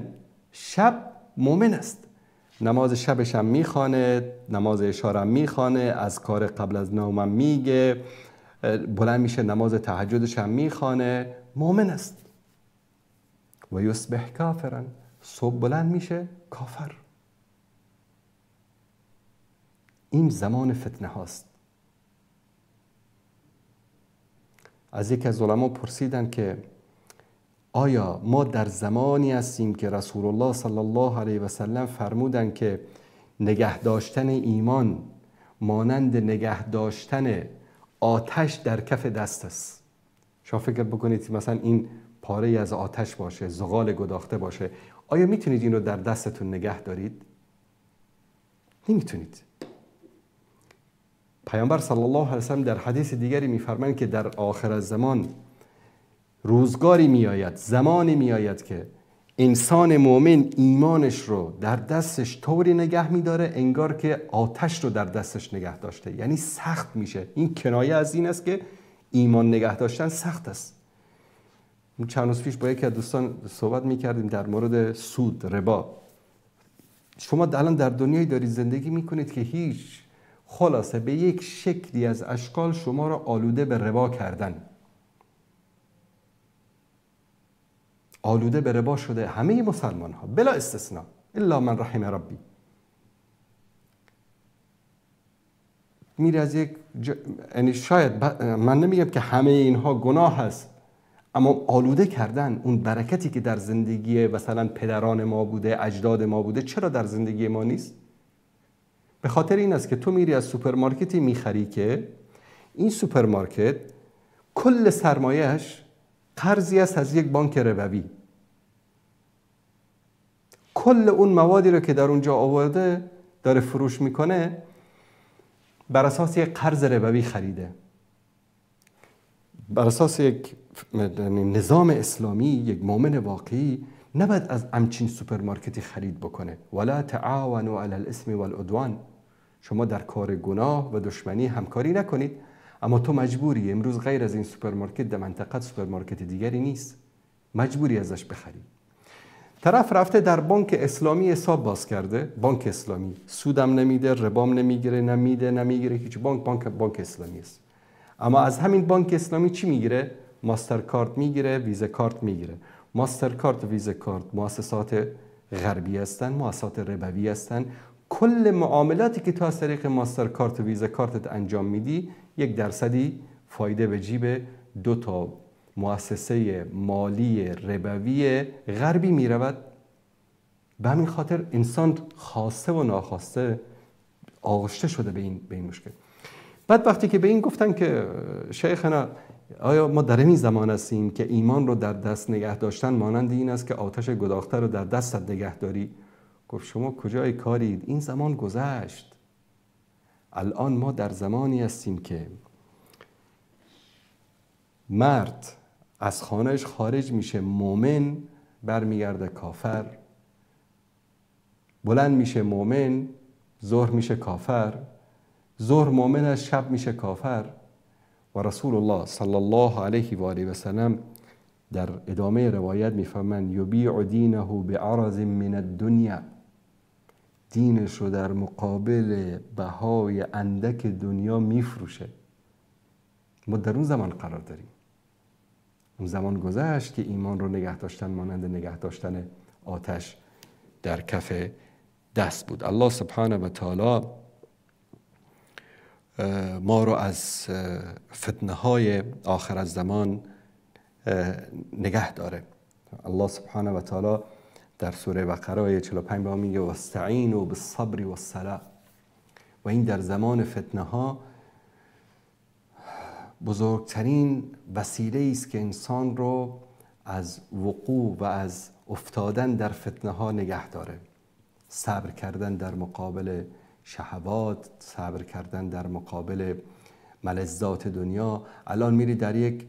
شب مؤمن است، نماز شبش هم میخوانه، نماز عشاء هم میخوانه، از کار قبل از نومم میگه، بلند میشه نماز تهجدش هم میخوانه، مؤمن است. و یصبح کافرا، صبح بلند میشه کافر. این زمان فتنه هاست. از یکی از علما پرسیدن که آیا ما در زمانی هستیم که رسول الله صلی الله علیه و سلم فرمودن که نگه داشتن ایمان مانند نگه داشتن آتش در کف دست است؟ شما فکر بکنید مثلا این پاره از آتش باشه، زغال گداخته باشه، آیا میتونید این رو در دستتون نگه دارید؟ نمیتونید. پیامبر صلی الله علیه و سلم در حدیث دیگری میفرمایند که در آخر زمان روزگاری میآید، زمانی میآید که انسان مؤمن ایمانش رو در دستش طوری نگه میداره انگار که آتش رو در دستش نگه داشته، یعنی سخت میشه. این کنایه از این است که ایمان نگه داشتن سخت است. چند روز پیش با یکی از دوستان صحبت میکردیم در مورد سود، ربا. شما الان در دنیایی دارید زندگی میکنید که هیچ، خلاصه به یک شکلی از اشکال شما را آلوده به ربا کردن، آلوده به ربا شده همه مسلمان ها بلا استثناء، الا من رحم ربی. میره از یک یعنی شاید من نمیگم که همه اینها گناه هست، اما آلوده کردن اون برکتی که در زندگی مثلا پدران ما بوده، اجداد ما بوده، چرا در زندگی ما نیست؟ به خاطر این است که تو میری از سوپرمارکتی میخری که این سوپرمارکت کل سرمایهش قرضی است از یک بانک ربوی. کل اون موادی رو که در اونجا آورده داره فروش میکنه بر اساس یک قرض ربوی خریده. بر اساس یک نظام اسلامی، یک مؤمن واقعی نباید از همچین سوپرمارکتی خرید بکنه. ولا تعاونوا علی الاثم والعدوان، شما در کار گناه و دشمنی همکاری نکنید. اما تو مجبوری امروز غیر از این سوپرمارکت در منطقه سوپرمارکت دیگری نیست، مجبوری ازش بخری. طرف رفته در بانک اسلامی حساب باز کرده، بانک اسلامی سودم نمیده، ربام نمیگیره، نمیده، نمیگیره هیچ. بانک اسلامی است. اما از همین بانک اسلامی چی میگیره؟ ماسترکارت میگیره، ویزا کارت میگیره. ماسترکارت و ویزا کارت مؤسسات غربی هستن، مؤسسات ربوی هستن. کل معاملاتی که تو از طریق ماسترکارت و ویزا کارتت انجام میدی، 1% فایده به جیب 2 تا مؤسسه مالی ربوی غربی میرود. به همین خاطر انسان خواسته و ناخواسته آغشته شده به این مشکل. بعد وقتی که به این گفتن که شیخنا آیا ما در این زمان هستیم که ایمان رو در دست نگه داشتن مانند این است که آتش گداخته رو در دستت نگه داری؟ گفت شما کجای کارید؟ این زمان گذشت. الان ما در زمانی هستیم که مرد از خانهش خارج میشه مؤمن، برمیگرده کافر، بلند میشه مؤمن، ظهر میشه کافر، ظهر مؤمن از شب میشه کافر. و رسول الله صلی الله علیه و آله و سلم در ادامه روایت میفرمایند یبیع دینه بعرض من الدنیا، دینش رو در مقابل بهای اندک دنیا میفروشه. ما در اون زمان قرار داریم. اون زمان گذشت که ایمان رو نگه داشتن مانند نگه داشتن آتش در کف دست بود. الله سبحانه و تعالی ما رو از فتنه های آخر از زمان نگه داره. الله سبحانه و تعالی در سوره بقره آیه 45 به ما میگه واستعینوا بالصبر والصلاة. و این در زمان فتنه ها بزرگترین وسیله است که انسان رو از وقوع و از افتادن در فتنه ها نگه داره. صبر کردن در مقابل شهوات، صبر کردن در مقابل ملذات دنیا. الان میری در یک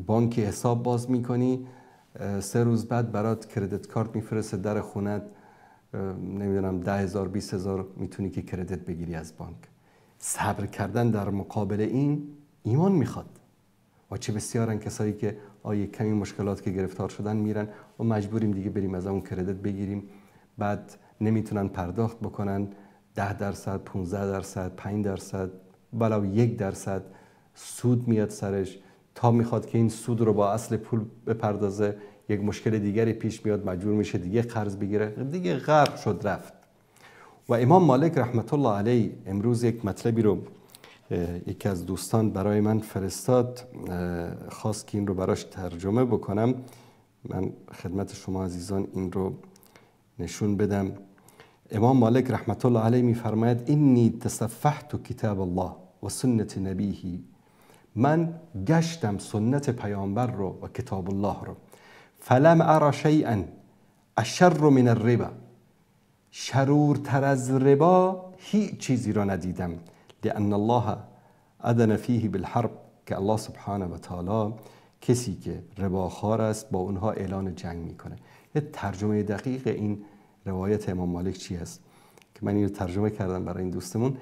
بانک حساب باز میکنی، 3 روز بعد برات کردیت کارت میفرسته در خونت، نمیدونم 10,000 20,000 میتونی که کردیت بگیری از بانک. صبر کردن در مقابل این ایمان میخواد. و چه بسیارن کسایی که آیه کمی مشکلات که گرفتار شدن میرن و مجبوریم دیگه بریم از اون کردیت بگیریم، بعد نمیتونن پرداخت بکنن، 10%، 15%، 5%، ولو 1% سود میاد سرش. تا میخواد که این سود رو با اصل پول بپردازه یک مشکل دیگری پیش میاد، مجبور میشه دیگه قرض بگیره، دیگه غرق شد رفت. و امام مالک رحمت الله علیه امروز یک مطلبی رو یکی از دوستان برای من فرستاد، خواست که این رو براش ترجمه بکنم. من خدمت شما عزیزان این رو نشون بدم. امام مالک رحمت الله علیه میفرماید انی تصفحت کتاب الله و سنت نبیه، من گشتم سنت پیامبر رو و کتاب الله رو، فلم ارى شیئا اشر من الربا، شرورتر از ربا هیچ چیزی را ندیدم، لأن الله اذن فیه بالحرب، که الله سبحانه و تعالی کسی که رباخوار است با اونها اعلان جنگ میکنه. یه ترجمه دقیق این روایت امام مالک چی است که من اینو ترجمه کردم برای این دوستمون.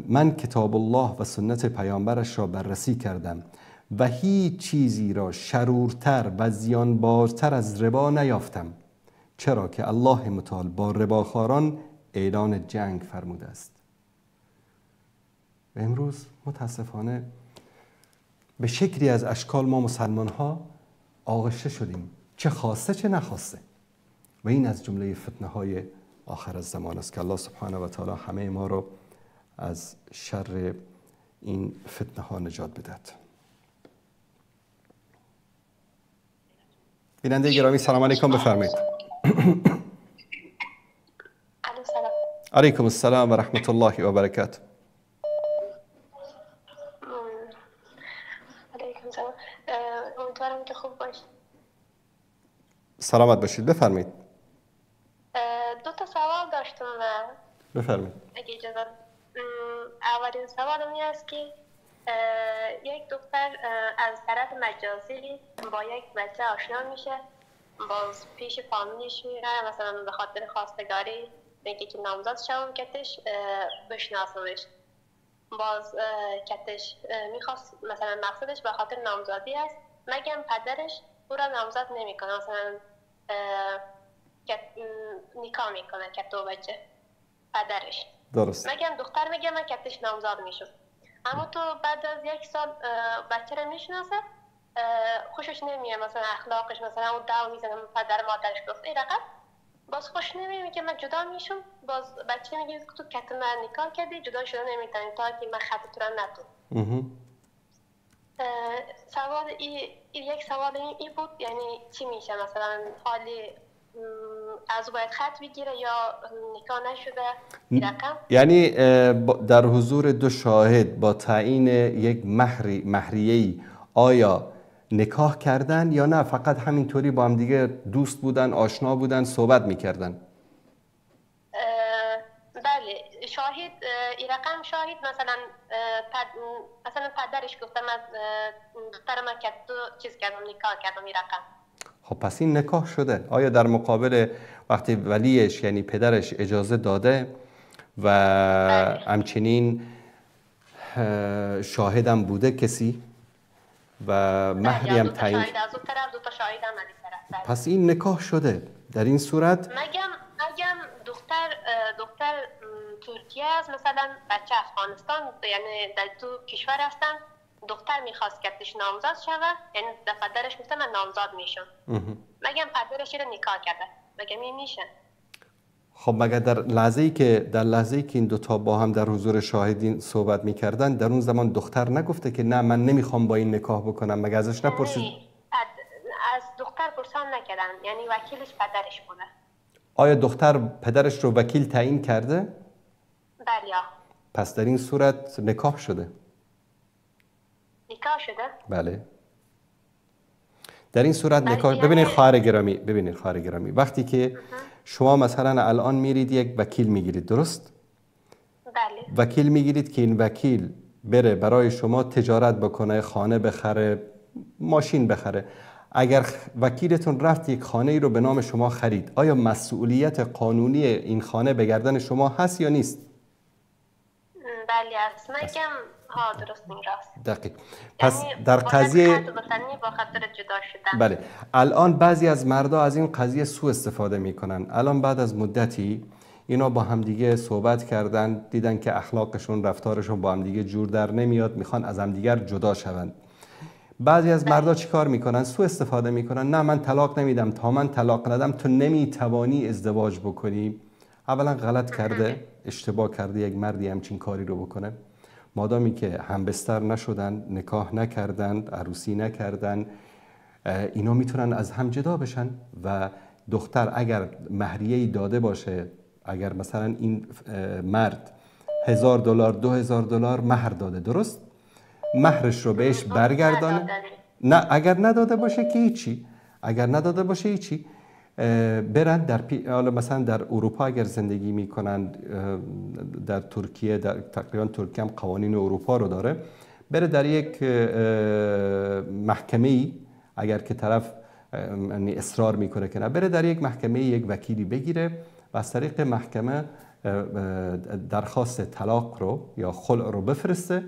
من کتاب الله و سنت پیامبرش را بررسی کردم و هیچ چیزی را شرورتر و زیانبارتر از ربا نیافتم، چرا که الله متعال با رباخواران اعلان جنگ فرموده است. و امروز متاسفانه به شکلی از اشکال ما مسلمان ها آغشته شدیم، چه خواسته چه نخواسته، و این از جمله فتنه های آخر از زمان است که الله سبحانه و تعالی همه ما رو از شر این فتنه ها نجات بدهد. بیننده گرامی سلام علیکم، بفرمایید. علیکم السلام و رحمت الله و برکاته. علیکم سلام، امیدوارم که خوب باشید. سلامت باشید، بفرمایید. دو تا سوال داشتم. بفرمایید. اگه اجازه. اولین سوالم این است که یک دختر از طرف مجازی با یک بچه آشنا میشه، باز پیش فامیلش میره، مثلا به خاطر خواستگاری میگه که نامزد شوم کتش بشناسمش، باز کتش میخواست مثلا مقصدش به خاطر نامزدی است، مگم پدرش او را نامزد نمیکنه، مثلا نکاح میکنه کتو بچه پدرش. درست. مگم دختر میگه من کتش نامزد میشم، اما تو بعد از یک سال بچه را میشناسه، خوشش نمیه، مثلا اخلاقش، مثلا اون دعوا میزنه پدر مادرش گفت این رقم، باز خوش نمیه که من جدا میشم، باز بچه میگه تو کت من نکاح کردی جدا شده نمیتونی تا که من خط تو را نتون. سوال یک سوال این بود، یعنی چی میشه مثلا حالی از باید خط بگیره یا نکاح نشده رقم؟ یعنی در حضور دو شاهد با تعیین یک مهریه‌ای آیا نکاح کردن یا نه فقط همینطوری با هم دیگه دوست بودن، آشنا بودن، صحبت میکردن؟ بله، شاهد این رقم شاهد مثلا مثلا پدرش گفته من دختر من که تو چیز کردم نکاح کردم این رقم. خب پس این نکاح شده. آیا در مقابل وقتی ولیش یعنی پدرش اجازه داده و همچنین شاهدم بوده کسی و مهری هم تعیین، پس این نکاح شده. در این صورت مگم دختر ترکیه است مثلا، بچه افغانستان، یعنی در دو کشور هستن، دختر میخواست که کتش نامزد شوه، یعنی در پدرش گفته من نامزد میشم، مگم پدرش رو نکاح کرده، مگم این میشه؟ خب مگر در لحظه‌ای که این دوتا با هم در حضور شاهدین صحبت میکردن، در اون زمان دختر نگفته که نه من نمیخوام با این نکاح بکنم؟ مگر ازش نپرسید؟ از دختر پرسان نکردن، یعنی وکیلش پدرش بوده. آیا دختر پدرش رو وکیل تعیین کرده؟ بله. پس در این صورت نکاح شده. نکاح شده؟ بله. در این صورت نکاح. ببینید خواهر گرامی، وقتی که شما مثلا الان میرید یک وکیل میگیرید، درست؟ بله. وکیل میگیرید که این وکیل بره برای شما تجارت بکنه، خانه بخره، ماشین بخره. اگر وکیلتون رفت یک خانه ای رو به نام شما خرید، آیا مسئولیت قانونی این خانه به گردن شما هست یا نیست؟ بله هست. مگم ها درست راست. دقیق. پس در قضیه با خاطر جدا شدن. بله. الان بعضی از مردا از این قضیه سوء استفاده میکنن. الان بعد از مدتی اینا با همدیگه صحبت کردن، دیدن که اخلاقشون، رفتارشون با همدیگه جور در نمیاد، میخوان از همدیگر جدا شوند. بعضی از مردا چیکار میکنن؟ سوء استفاده میکنن. نه من طلاق نمیدم، تا من طلاق ندم تو نمیتوانی ازدواج بکنی. اولا غلط کرده، اشتباه کرده یک مردی همچین کاری رو بکنه. مادامی که همبستر نشدن، نکاح نکردن، عروسی نکردن، اینا میتونن از هم جدا بشن. و دختر اگر مهریه‌ای داده باشه، اگر مثلا این مرد $1000 $2000 مهر داده، درست؟ مهرش رو بهش برگردانه. نه اگر نداده باشه که هیچی، اگر نداده باشه هیچی، برن در مثلا در اروپا اگر زندگی میکنن، در ترکیه، در تقریبا ترکیه هم قوانین اروپا رو داره، بره در یک محکمه‌ای، اگر که طرف اصرار میکنه که نه، بره در یک محکمه یک وکیلی بگیره و از طریق محکمه درخواست طلاق رو یا خلع رو بفرسته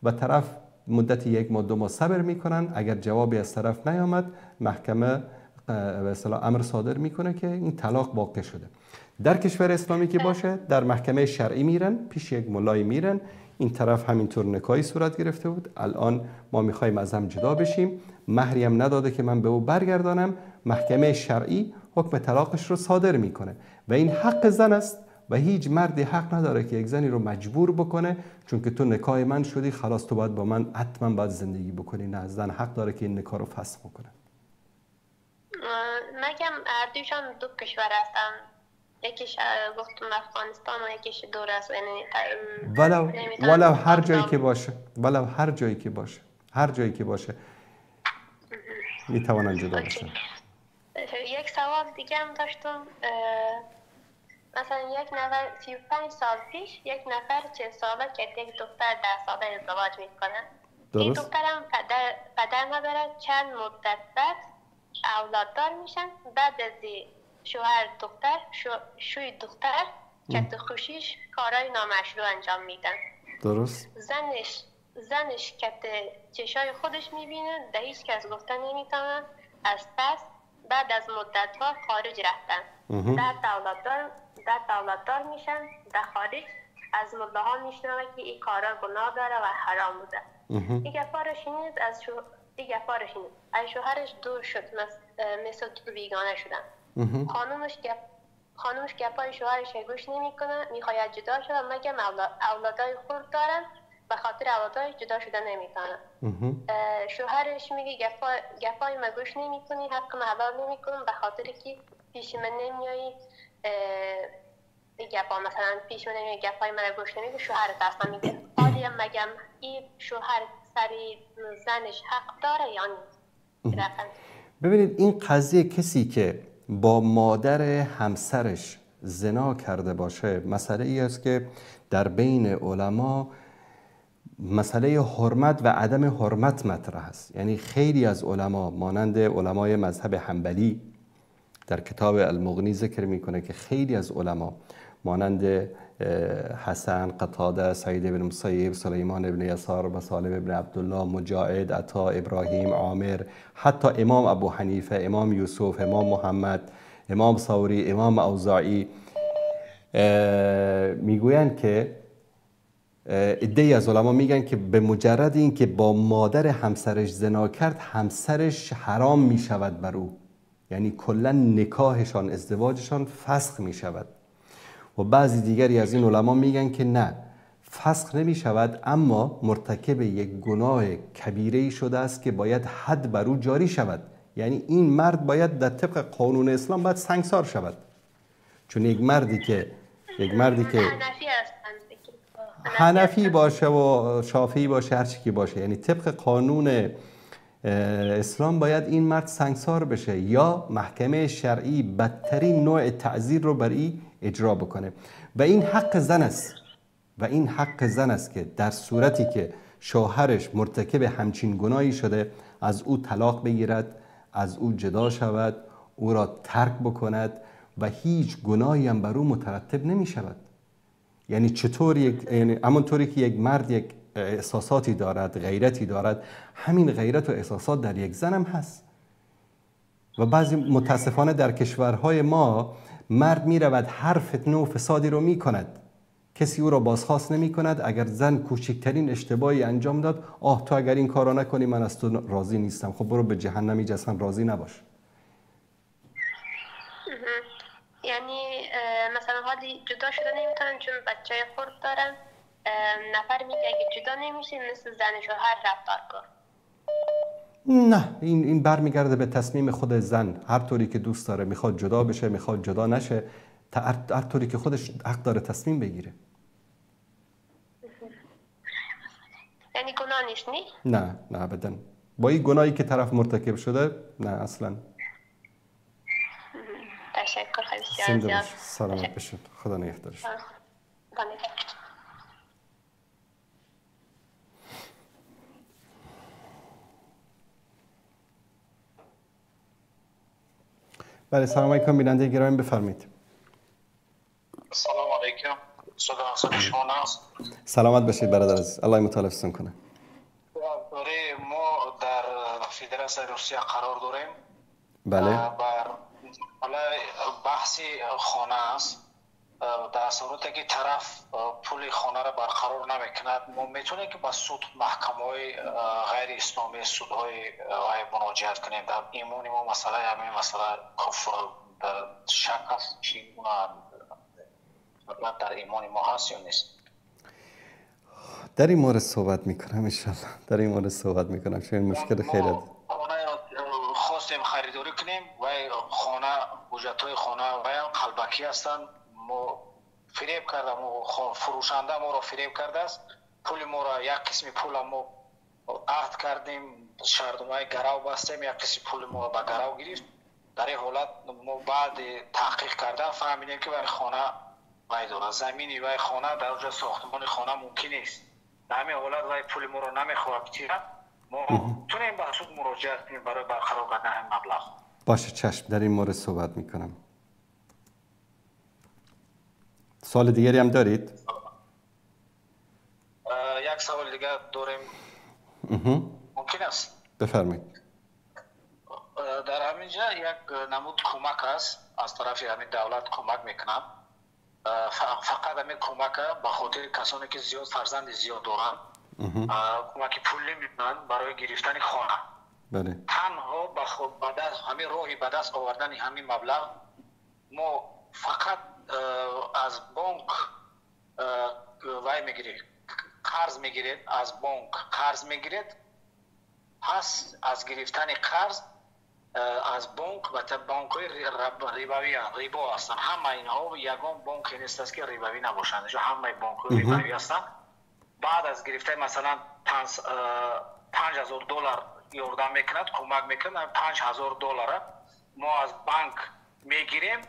و طرف مدت 1 ماه 2 ماه صبر میکنن. اگر جوابی از طرف نیامد، محکمه به اصطلاح امر صادر میکنه که این طلاق واقع شده. در کشور اسلامی که باشه، در محکمه شرعی میرن، پیش یک ملایی میرن، این طرف همینطور نکاحی صورت گرفته بود، الان ما میخوایم از هم جدا بشیم، مهری هم نداده که من به او برگردانم، محکمه شرعی حکم طلاقش رو صادر میکنه و این حق زن است و هیچ مردی حق نداره که یک زنی رو مجبور بکنه چون که تو نکاح من شدی، خلاص تو باید با من حتما باید زندگی بکنی. نه، زن حق داره که این نکاح رو فسخ بکنه. مگم هر دوشان دو کشور هستن، یکیش گفتم افغانستان و یکیش دور است، یعنی ولو هر جایی که باشه، ولو هر جایی که باشه، هر جایی که باشه میتوانن جدا باشن. یک سوال دیگه هم داشتم. مثلا یک نفر 35 سال پیش یک نفر 40 ساله که یک دختر 10 ساله ازدواج میکنه. این دخترم پدر نداره. چند مدت بعد اولاددار میشن. بعد از شوهر دختر شوی دختر که تو خوشیش کارهای نامشروع انجام میدن. درست. زنش که چشای خودش میبینه، ده هیچ کس گفته نمیتونن. از پس بعد از مدت ها خارج رفتن. در اولاددار میشن در خارج. از ملاها میشنوه که این کارا گناه داره و حرام بوده. این گپا رو شنید از شوهرش دور شد، مثل دو بیگانه شدن. خانومش گپای شوهرش گوش نمیکنه، میخواید جدا شده، مگه اولادای خود دارن، به خاطر اولادای جدا شده نمیتونه. شوهرش میگه گپای ما گوش نمیکنی، حق ما حلال نمیکنم، به خاطر که پیش من نمیایی گپا، مثلا پیش من نمیایی گپای من گوش نمیکنی. شوهرت اصلا میگه آیا مگم این شوهر سری زنش حق داره یا نیست؟ ببینید این قضیه کسی که با مادر همسرش زنا کرده باشه، مسئله ای است که در بین علما مسئله حرمت و عدم حرمت مطرح است. یعنی خیلی از علما مانند علمای مذهب حنبلی در کتاب المغنی ذکر میکنه که خیلی از علما مانند حسن، قتاده، سعید بن مسیب، سلیمان بن یسار، مسالم بن عبدالله، مجاهد، عطا، ابراهیم، عامر، حتی امام ابو حنیفه، امام یوسف، امام محمد، امام ثوری، امام اوزاعی میگویند که عده‌ای از علما میگن که به مجرد اینکه با مادر همسرش زنا کرد، همسرش حرام میشود بر او، یعنی کلا نکاحشان، ازدواجشان فسخ میشود. و بعضی دیگری از این علما میگن که نه، فسخ نمیشود، اما مرتکب یک گناه کبیره شده است که باید حد بر او جاری شود. یعنی این مرد باید در طبق قانون اسلام باید سنگسار شود، چون یک مردی که حنفی باشه و شافعی باشه، هر چی که باشه، یعنی طبق قانون اسلام باید این مرد سنگسار بشه یا محکمه شرعی بدترین نوع تعزیر رو بر ای اجرا بکنه. و این حق زن است، و این حق زن است که در صورتی که شوهرش مرتکب همچین گناهی شده، از او طلاق بگیرد، از او جدا شود، او را ترک بکند و هیچ گناهی هم بر او مترتب نمی شود. یعنی چطور یعنی همانطوری که یک مرد یک احساساتی دارد، غیرتی دارد، همین غیرت و احساسات در یک زن هم هست. و بعضی متاسفانه در کشورهای ما مرد می رود هر فتنه و فسادی رو می کند، کسی او را بازخواست نمی کند. اگر زن کوچکترین اشتباهی انجام داد، آه تو اگر این کار را نکنی من از تو راضی نیستم، خب برو به جهنم، هیچ اصلا راضی نباش. یعنی مثلا حالی جدا شده نمیتونن چون بچه خرد دارن، نفر میگه اگه جدا نمیشه مثل زن شوهر رفتار کن. نه، این برمیگرده به تصمیم خود زن، هر طوری که دوست داره، میخواد جدا بشه، میخواد جدا نشه، هر طوری که خودش حق داره تصمیم بگیره. یعنی گناه نیست؟ نی؟ نه نه ابدا. با این گناهی که طرف مرتکب شده، نه اصلا. تشکر خیلی زیاد. سلامت باشید، خدا نگهدارش. بله، سلام علیکم بیننده گرامی، بفرمایید. سلام علیکم، صدا شما ناز. سلامت باشید برادر عزیز، الله متعال حفظتون کنه. ҳоле мо дар Федератсияи Русия қарор дорем. Бале. Бар баҳси хона аст. Дар сурате ки тараф пули хонаро барқарор намекунад, мо метавонем ки ба суд, маҳкамаҳои ғайриисломӣ, судҳои ғайр муроҷиат кунем. Дар имони мо масъалаи ҳамин масъала куфр дар шак аст, чӣ гуна дар имони мо ҳаст ё нест. در این مورد صحبت میکنم انشالله، در این مورد صحبت میکنم چون این مشکل خیلی خواستیم خریداری کنیم و خانه، حجت‌های خانه و قلبکی هستند. ما فریب کرده، فروشنده ما را فریب کرده است. پول ما را، یک قسم پول ما عهد کردیم، شرطنامه گرو بستیم، یک قسم پول ما را به گرو گرفت. در این حالت ما بعد تحقیق کردن فهمیدیم که برای خانه وای داره، زمینی وای خانه در اونجا ساختمان خانه ممکن نیست. در همین حالت وای پول ما را نمیخواد که ما تونیم به سود مراجعت کنیم برای برقرار کردن این مبلغ. باشه چشم، در این مورد صحبت میکنم. سوال دیگری هم دارید؟ یک سوال دیگر داریم. ممکن است؟ بفرمایید. در همینجا یک نمود کمک است، از طرف همین دولت کمک میکنم. فقط همین کمک به خاطر کسانی که زیاد فرزند زیاد دارند، کمک پولی میکنن برای گرفتن خانه. بله. تنها به دست همین راهی به دست آوردن همین مبلغ ما فقط از بانک وای میگیرید، قرض میگیرید، از بانک قرض میگیرید. پس از گرفتن قرض از بانک و بانک های ربوی ربا هستند، همه اینها یگان بانک نیست است که ربوی نباشند، همه بانک های ربوی هستند. بعد از گرفتن مثلا 5000 دلار یاردم میکند، کمک میکند، 5000 دلار ما از بانک میگیریم،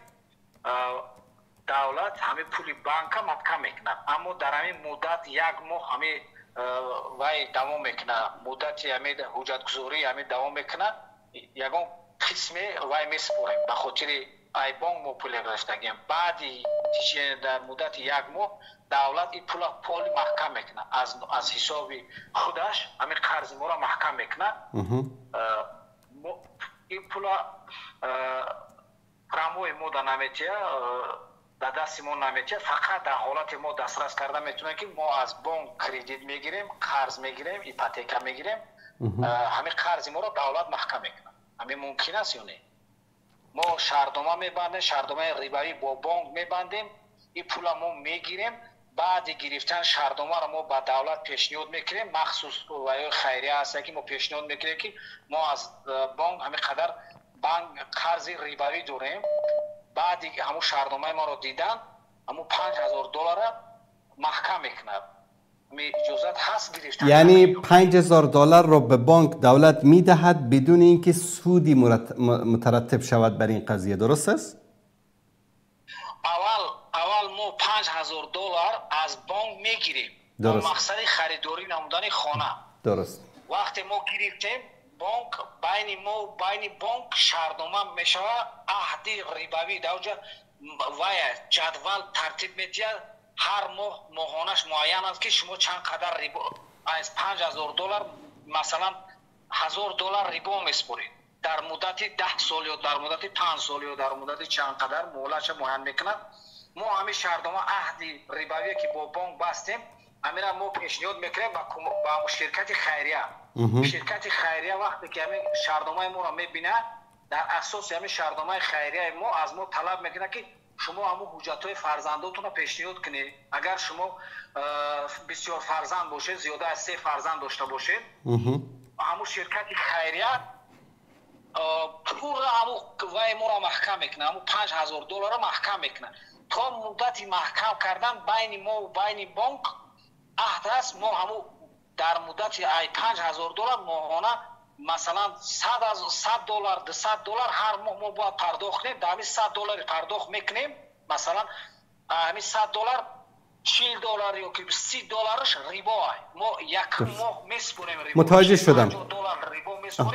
دولت همه پول بانک محکم میکند. اما در همین مدت یک ماه همه وای دوام میکنه، مدت همه حجت گذاری همه دوام میکنه، یگان قسم وای میسپریم به خاطر ای بانک ما پول گرفتگیم. بعدی در مدت یک ماه دولت این پول محکم میکنه، از حساب خودش همین قرض ما را محکم میکنه. این پول پراموی ما در نمیتیه، در دست ما نمیتیه، فقط در حالت ما دسترس کرده میتونه که ما از بانک کردیت میگیریم، قرض میگیریم، ایپاتیکا میگیریم، همین قرض ما را دولت محکم میکنه. همین ممکن است یا نه؟ ما شرطنامه میبندیم، شرطنامه ربوی با بانک میبندیم، این پول ما میگیریم، بعد گرفتن شرطنامه را ما به دولت پیشنهاد میکنیم، مخصوص وای خیریه هست که ما پیشنهاد میکنیم که ما از بانک همین قدر بانک قرض ربوی داریم. بعد همون شرطنامه ما رو دیدن، همون 5000 دلار محکم میکنه. یعنی 5000 دلار رو به بانک دولت میدهد بدون اینکه سودی مترتب شود بر این قضیه، درست است؟ اول ما 5000 دلار از بانک میگیریم با مقصد خریداری نمودن خانه. درست. وقتی ما گرفتیم بانک، بین ما و بین بانک شرطنامه میشود، عهد ربوی در اونجا وای جدول ترتیب میدهد، هر ماه ماهانش معین است که شما چند قدر ربا از 5000 دلار مثلا 1000 دلار ربا میسپرید در مدت 10 سال یا در مدت 5 سال یا در مدت چند قدر مهلتش معین میکند. ما همین شرطنامه عهد ربوی که با بانک بستیم همین را ما پیشنهاد میکنیم با شرکت خیریه. شرکت خیریه وقتی که همین شرطنامه ما را میبینه، در اساس همین شرطنامه خیریه ما از ما طلب میکنه که شما همون حجت‌های فرزنداتون رو پیشنهاد کنید. اگر شما بسیار فرزند باشید، زیاده از 3 فرزند داشته باشید، همون شرکت خیریه پول همون وای ما را محکم میکنه، همون 5000 دلار را محکم میکنه. تا مدت محکم کردن بین ما و بین بانک عهد است، ما همون در مدت 5000 دلار ماهانه مثلا 100 دلار 200 دلار هر ماه ما باید پرداخت کنیم. در همین 100 دلار پرداخت میکنیم، مثلا همین 100 دلار 40 دلار یا که 30 دلارش ربا، ما یک ماه میسپریم ربا. متوجه شدم.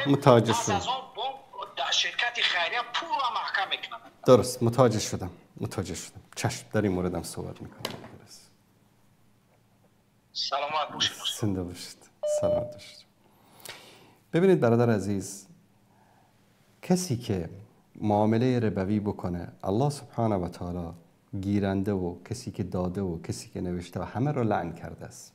متوجه شدم. از آن بانک در شرکت خیریه پول را محکم میکنه. درست، متوجه شدم. متوجه شدم. چشم، در این موردم صحبت میکنم. سلامت باشید. زنده باشید. سلامت باشید. ببینید برادر عزیز، کسی که معامله ربوی بکنه، الله سبحانه و تعالی گیرنده و کسی که داده و کسی که نوشته و همه رو لعن کرده است.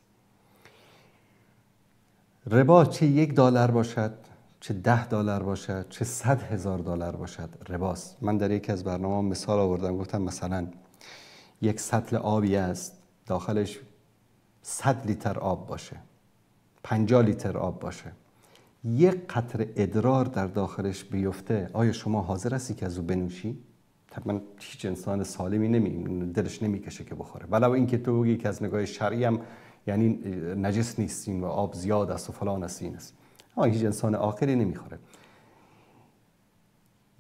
ربا چه $1 باشد، چه $10 باشد، چه $100,000 باشد، رباست. من در یکی از برنامه مثال آوردم، گفتم مثلا یک سطل آبی است، داخلش 100 لیتر آب باشه، 50 لیتر آب باشه، یک قطره ادرار در داخلش بیفته، آیا شما حاضر هستی که از او بنوشی؟ طبعا هیچ انسان سالمی دلش نمیکشه که بخوره، ولو اینکه تو بگی که از نگاه شرعی هم یعنی نجس نیستین و آب زیاد است و فلان است این است، اما هیچ انسان عاقلی نمیخوره.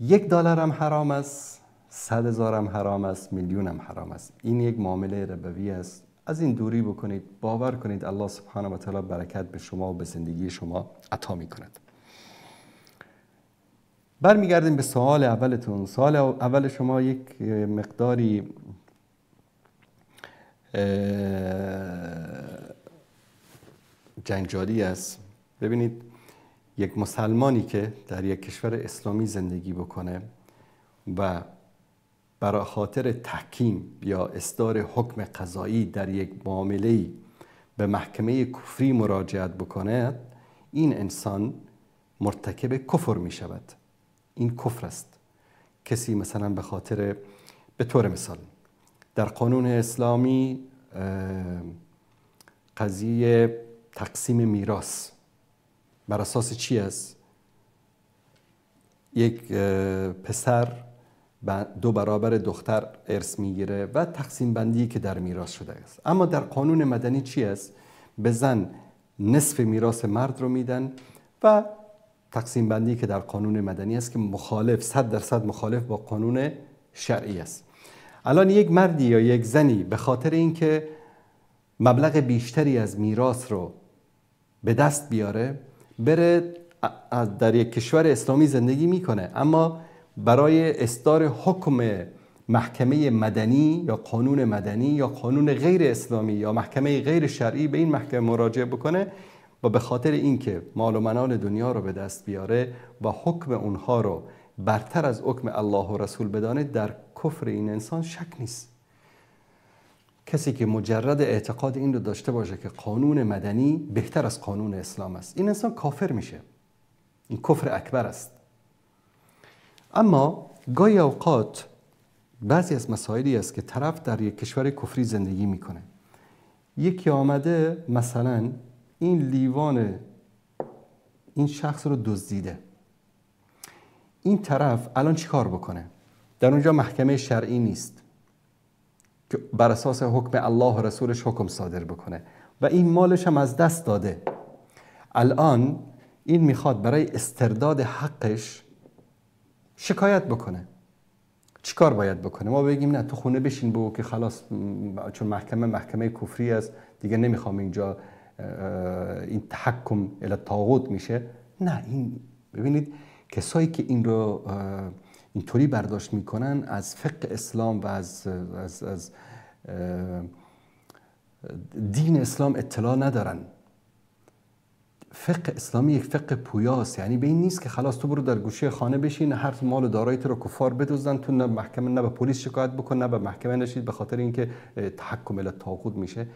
$1 هم حرام است، 100,000 هم حرام است، میلیون هم حرام است. این یک معامله ربوی است. از این دوری بکنید، باور کنید الله سبحانه و تعالی برکت به شما و به زندگی شما عطا میکند. برمیگردیم به سوال اولتون. سوال اول شما یک مقداری جنجالی است. ببینید، یک مسلمانی که در یک کشور اسلامی زندگی بکنه و برای خاطر تحکیم یا اصدار حکم قضایی در یک معامله‌ای به محکمه کفری مراجعت بکنه، این انسان مرتکب کفر می شود. این کفر است. کسی مثلا به خاطر، به طور مثال در قانون اسلامی قضیه تقسیم میراث بر اساس چی است؟ یک پسر 2 برابر دختر ارث میگیره و تقسیم بندی که در میراث شده است. اما در قانون مدنی چی است؟ به زن نصف میراث مرد رو میدن و تقسیم بندی که در قانون مدنی است که مخالف 100% مخالف با قانون شرعی است. الان یک مردی یا یک زنی به خاطر اینکه مبلغ بیشتری از میراث رو به دست بیاره، بره در یک کشور اسلامی زندگی میکنه، اما برای اصدار حکم محکمه مدنی یا قانون مدنی یا قانون غیر اسلامی یا محکمه غیر شرعی به این محکمه مراجعه بکنه و به خاطر اینکه مال و منال دنیا رو به دست بیاره و حکم اونها رو برتر از حکم الله و رسول بدانه، در کفر این انسان شک نیست. کسی که مجرد اعتقاد این رو داشته باشه که قانون مدنی بهتر از قانون اسلام است، این انسان کافر میشه. این کفر اکبر است. اما گاهی اوقات بعضی از مسائلی است که طرف در یک کشور کفری زندگی میکنه، یکی آمده مثلا این لیوان این شخص رو دزدیده، این طرف الان چیکار بکنه؟ در اونجا محکمه شرعی نیست که بر اساس حکم الله و رسولش حکم صادر بکنه و این مالش هم از دست داده. الان این میخواد برای استرداد حقش شکایت بکنه. چیکار باید بکنه؟ ما بگیم نه تو خونه بشین بگو که خلاص، چون محکمه کفری است دیگه، نمیخوام اینجا این تحکم الی طاغوت میشه. نه، این ببینید کسایی که این رو اینطوری برداشت میکنن از فقه اسلام و از دین اسلام اطلاع ندارن. فقه اسلامی یک فقه پویاست، یعنی به این نیست که خلاص تو برو در گوشه خانه بشین، هر مال و دارایی تو رو کفار بدزدن، تو نه محکمه نه به پلیس شکایت بکن نه به محکمه نشید، به خاطر اینکه تحکم الی طاغوت میشه.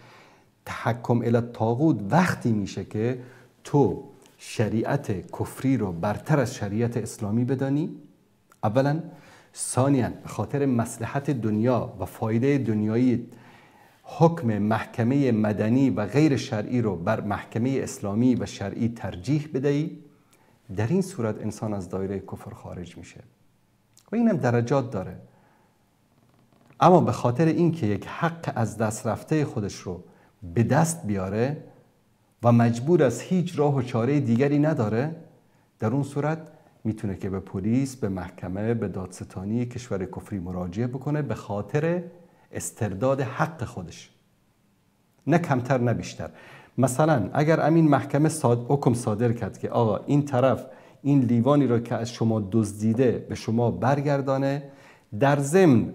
تحکم الی طاغوت وقتی میشه که تو شریعت کفری رو برتر از شریعت اسلامی بدانی، اولا. ثانیا به خاطر مصلحت دنیا و فایده دنیایی حکم محکمه مدنی و غیر شرعی رو بر محکمه اسلامی و شرعی ترجیح بدهی. در این صورت انسان از دایره کفر خارج میشه و اینم درجات داره. اما به خاطر اینکه یک حق از دست رفته خودش رو به دست بیاره و مجبور از هیچ راه و چاره دیگری نداره، در اون صورت میتونه که به پلیس، به محکمه، به دادستانی کشور کفری مراجعه بکنه به خاطر استرداد حق خودش، نه کمتر نه بیشتر. مثلا اگر امین محکمه حکم صادر کرد که آقا این طرف این لیوانی رو که از شما دزدیده به شما برگردانه، در ضمن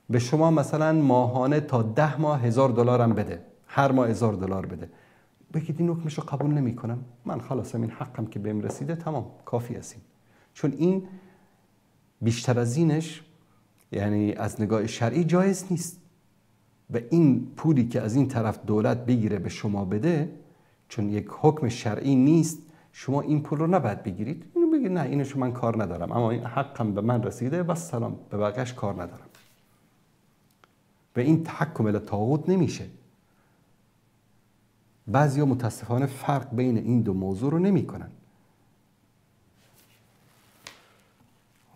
به شما مثلا ماهانه تا 10 ماه $1000 هم بده، هر ماه $1000 بده، بگید این حکمش رو قبول نمی کنم، من خلاص این حقم که بهم رسیده تمام، کافی است. چون این بیشتر از اینش یعنی از نگاه شرعی جایز نیست و این پولی که از این طرف دولت بگیره به شما بده، چون یک حکم شرعی نیست، شما این پول رو نباید بگیرید. اینو بگید نه اینو شما من کار ندارم، اما این حقم به من رسیده و سلام، به بقیه‌اش کار ندارم. و این تحکم الی طاغوت نمیشه. بعضیا متاسفانه فرق بین این دو موضوع رو نمیکنن.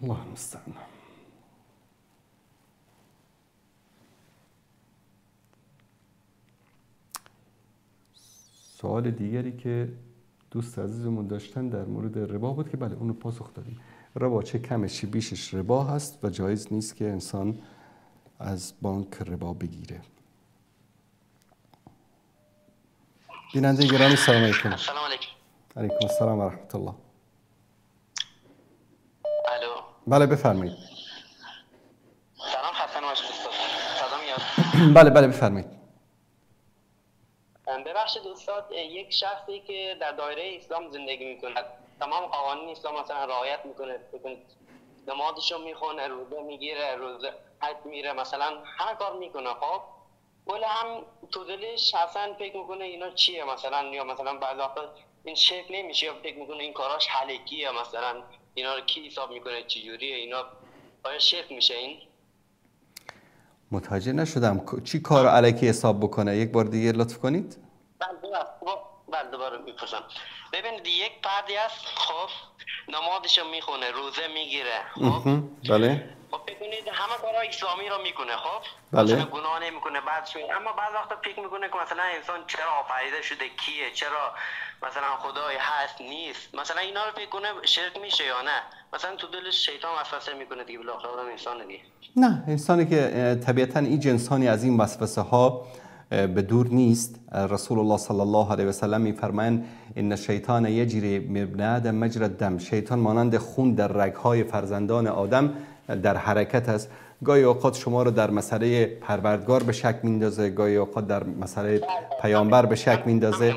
الله المستعان. سوال دیگری که دوست عزیزمون داشتن در مورد ربا بود که بله اونو پاسخ دادیم. ربا چه کمش چه بیشش ربا هست و جایز نیست که انسان از بانک ربا بگیره. بیننده گرامی سلام علیکم. السلام علیکم. علیکم السلام و رحمت الله. الو. بله بفرمایید. سلام حسن و استاد. سلام یاد. بله بله بفرمایید. ببخشید استاد، یک شخصی که در دایره اسلام زندگی میکند، تمام قوانین اسلام مثلا رعایت میکنه، نمازشو میخونه، روزه میگیره، روزه حج میره، مثلا هر کار میکنه، خب ولی هم تو دلش اصلا فکر میکنه اینا چیه مثلا، یا مثلا بعضی وقتا این شرک نمیشه، یا فکر میکنه این کاراش حلقیه، مثلا اینا رو کی حساب میکنه، چجوریه اینا، آیا شرک میشه این؟ متوجه نشدم چی کار الکی حساب بکنه، یک بار دیگه لطف کنید. بله دوباره میپرسم. ببینید یک فردی است، خب نمازشو میخونه، روزه میگیره، خب بله، خب ببینید همه کارهای اسلامی رو میکنه، خب بله، مثلا گناه نمیکنه، بعد شو اما بعض وقتا فکر میکنه که مثلا انسان چرا آفریده شده، کیه، چرا مثلا خدای هست نیست، مثلا اینا رو فکر کنه شرک میشه یا نه، مثلا تو دلش شیطان وسوسه میکنه دیگه، بالاخره آدم انسان دیگه. نه انسانی که طبیعتا این انسانی از این وسوسه ها به دور نیست. رسول الله صلی الله علیه و سلم میفرمایند ان الشیطان یجری من ابن آدم مجرى الدم، شیطان مانند خون در رگهای فرزندان آدم در حرکت است. گاهی اوقات شما رو در مسئله پروردگار به شک میندازه، گاهی اوقات در مسئله پیامبر به شک میندازه.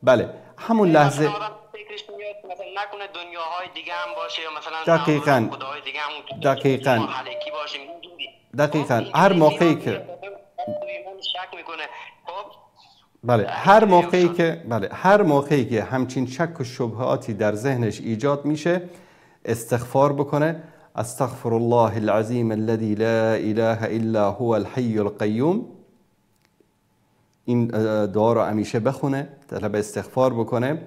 بله همون لحظه نکنه دنیاهای دیگه هم باشه، یا مثلا دقیقاً خداهای دیگه هم دقیقاً دقیقاً هر موقعی که شک میکنه، خب بله هر موقعی که بله هر موقعی که همچین شک و شبهاتی در ذهنش ایجاد میشه استغفار بکنه. استغفر الله العظیم الذي لا اله الا هو الحي القیوم، این دعا رو همیشه بخونه، طلب استغفار بکنه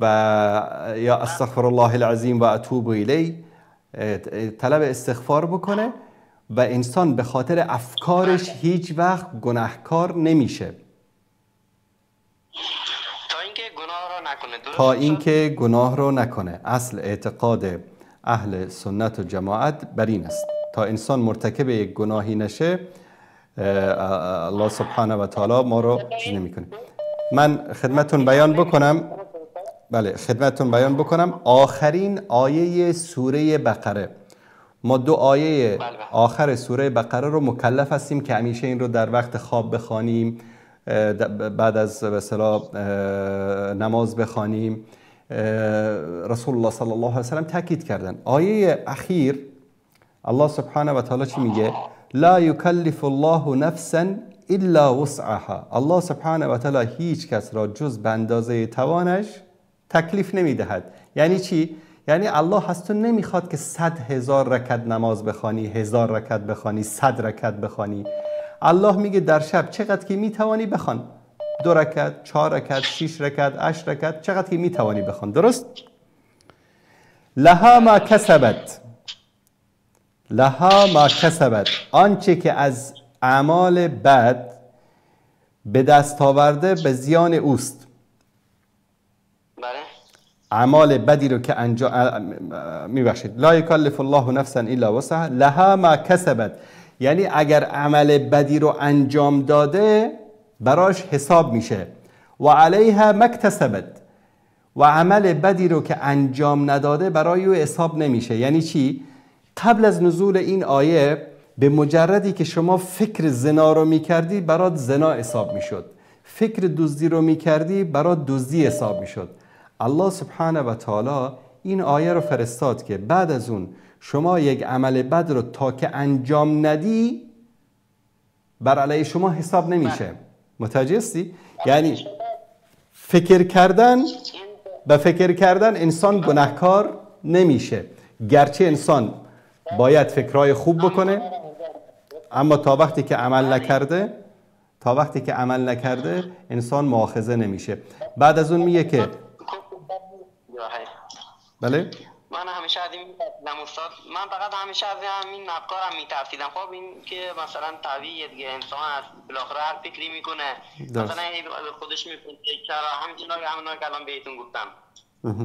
و یا استغفر الله العظیم و اتوب الیه، طلب استغفار بکنه و انسان به خاطر افکارش هیچ وقت گناهکار نمیشه تا اینکه گناه رو نکنه. تا اینکه گناه رو نکنه. اصل اعتقاد اهل سنت و جماعت بر این است، تا انسان مرتکب یک گناهی نشه الله سبحانه و تعالی ما رو چیز نمیکنه. من خدمتون بیان بکنم، بله خدمتون بیان بکنم آخرین آیه سوره بقره. ما دو آیه آخر سوره بقره رو مکلف هستیم که همیشه این رو در وقت خواب بخوانیم، بعد از به اصطلاح نماز بخوانیم. رسول الله صلی الله علیه و سلم تاکید کردن. آیه اخیر الله سبحانه و تعالی چی میگه؟ لا یکلف الله نفسا الا وسعها. الله سبحانه و تعالی هیچ کس را جز به اندازه توانش تکلیف نمیدهد. یعنی چی؟ یعنی الله از تو نمیخواد که 100,000 رکعت نماز بخوانی، 1000 رکعت بخوانی، 100 رکعت بخوانی. الله میگه در شب چقدر که میتوانی بخوان، 2 رکعت، 4 رکعت، 6 رکعت، 8 رکعت، چقدر که میتوانی بخوان. درست؟ لها ما کسبت، لها ما کسبت، آنچه که از اعمال بد به دست آورده به زیان اوست. اعمال بدی رو که انجام میبخشید، لا یکلف الله نفسا الا وسعها لها ما کسبت، یعنی اگر عمل بدی رو انجام داده براش حساب میشه، و علیها ما اکتسبت، و عمل بدی رو که انجام نداده برای او حساب نمیشه. یعنی چی؟ قبل از نزول این آیه به مجردی که شما فکر زنا رو میکردی برات زنا حساب میشد، فکر دزدی رو میکردی برات دزدی حساب میشد. الله سبحانه و تعالی این آیه رو فرستاد که بعد از اون شما یک عمل بد رو تا که انجام ندی بر علیه شما حساب نمیشه. متوجه هستی؟ یعنی فکر کردن، به فکر کردن انسان گناهکار نمیشه. گرچه انسان باید فکرهای خوب بکنه، اما تا وقتی که عمل نکرده، تا وقتی که عمل نکرده انسان مؤاخذه نمیشه. بعد از اون میگه که بله، من همیشه از این می‌ترسیدم استاد، من فقط همیشه از همین افکارم می‌ترسیدم. خب این که مثلا طبیعیه دیگه، انسان از بالاخره هر فکری میکنه، مثلا خودش میکنه چرا همین که الان بهتون گفتم.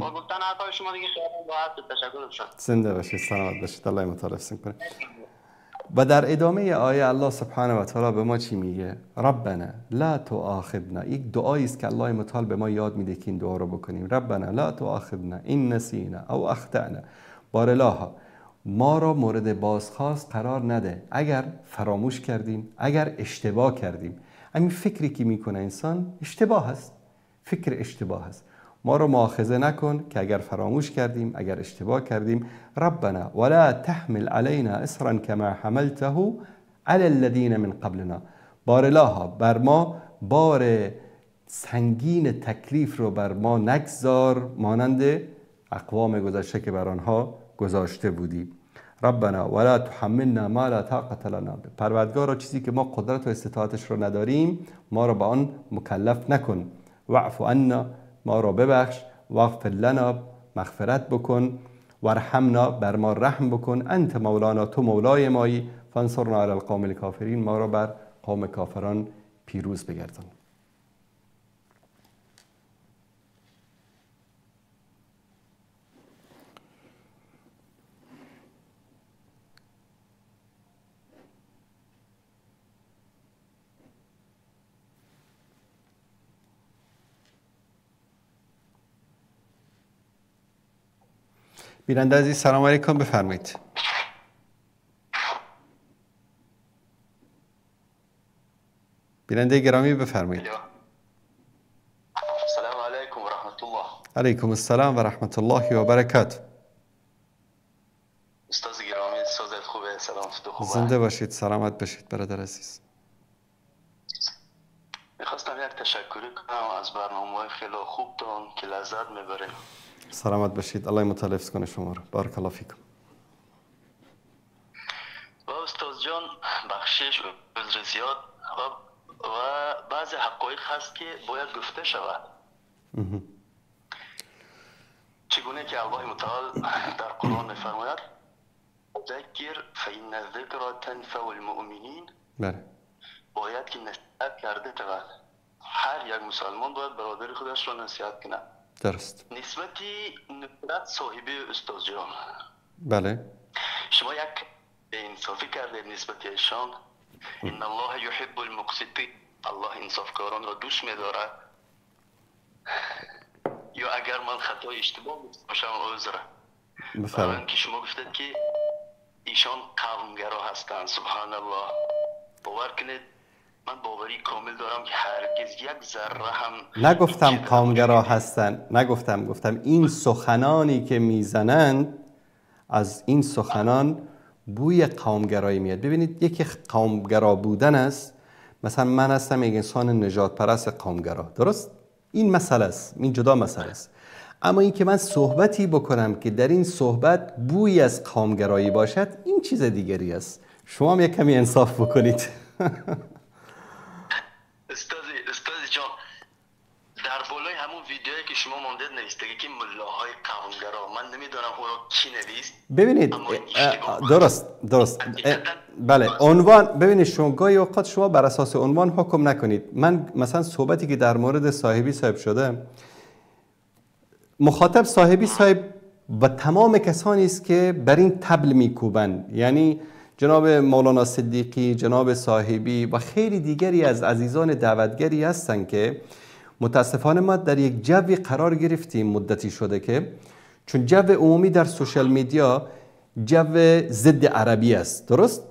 با گفتن حرفای شما دیگه خیلی راحت. تشکر استاد. زنده باشید، سلامت باشید، الله متعال کنه. و در ادامه آیه الله سبحانه و تعالی به ما چی میگه؟ ربنا لا تؤاخذنا. یک دعایی است که الله متعال به ما یاد میده که این دعا رو بکنیم. ربنا لا تؤاخذنا ان نسینا او اخطأنا. بارالها ما را مورد بازخواست قرار نده اگر فراموش کردیم، اگر اشتباه کردیم. همین فکری که میکنه انسان اشتباه است، فکر اشتباه است. ما رو مؤاخذه نکن که اگر فراموش کردیم، اگر اشتباه کردیم. ربنا ولا تحمل علينا اصرا كما حملته على الذين من قبلنا. بارالها بر ما بار سنگین تکلیف رو بر ما نگذار مانند اقوام گذشته که بر آنها گذاشته بودی. ربنا ولا تحملنا ما لا طاقة لنا. پروردگارا چیزی که ما قدرت و استطاعتش رو نداریم ما رو به آن مکلف نکن. واعف عنا، ما را ببخش. واغفر لنا، مغفرت بکن. وارحمنا، بر ما رحم بکن. انت مولانا، تو مولای مایی. فانصرنا علی القوم الکافرین، ما را بر قوم کافران پیروز بگردان. بیننده عزیز سلام علیکم، بفرمایید. بیننده گرامی بفرمایید. السلام علیکم و رحمت الله. علیکم السلام و رحمت الله و برکاته. استاد گرامی سازت خوبه؟ سلام خوبه. زنده باشید، سلامت باشید برادر عزیز. میخواستم یک تشکر کنم از برنامه‌های خیلی خوبتون که لذت میبریم. سلامت باشید، الله متعال حفظ کنه شما رو. بارک الله فیکم. و استاد جان بخشش عذر زیاد و بعضی حقایق هست که باید گفته شود. چگونه که الله متعال در قرآن می‌فرماید ذکر فإن الذکر تنفع المؤمنین. بله، باید که نصیحت کرده شود. هر یک مسلمان باید برادر خودش را نصیحت کند. درست. نسبتی نفرت صاحبی استاد جان. بله. شما یک انصافی کرده نسبت ایشان. ان الله یحب المقسطین. الله انصافکاران را دوست می‌دارد. یا اگر من خطای اشتباه باشم عذر. بفرمایید. که شما گفتید که ایشان قومگرا هستند. سبحان الله. باور کنید من باوری کامل دارم که هرگز یک ذره هم نگفتم قومگرا هستند. نگفتم، گفتم این سخنانی که میزنند از این سخنان بوی قومگرایی میاد. ببینید یکی قومگرا بودن است. مثلا من هستم یک انسان نجات پرست قومگرا، درست؟ این مسئله است، این جدا مسئله است. اما این که من صحبتی بکنم که در این صحبت بوی از قومگرایی باشد، این چیز دیگری است. شما هم یک کمی انصاف بکنید. استاد جان، در بالای همون ویدیویی که شما ماندید نوشته که ملاهای قومگرا، من نمیدونم او را کی نوشت. ببینید درست بله، عنوان. ببینید شما گاهی اوقات شما بر اساس عنوان حکم نکنید. من مثلا صحبتی که در مورد صاحبی صاحب شده، مخاطب صاحبی صاحب و تمام کسانی است که بر این طبل میکوبند، یعنی جناب مولانا صدیقی، جناب صاحبی و خیلی دیگری از عزیزان دعوتگری هستند که متاسفانه ما در یک جوی قرار گرفتیم مدتی شده که چون جو عمومی در social media جو ضد عربی است، درست؟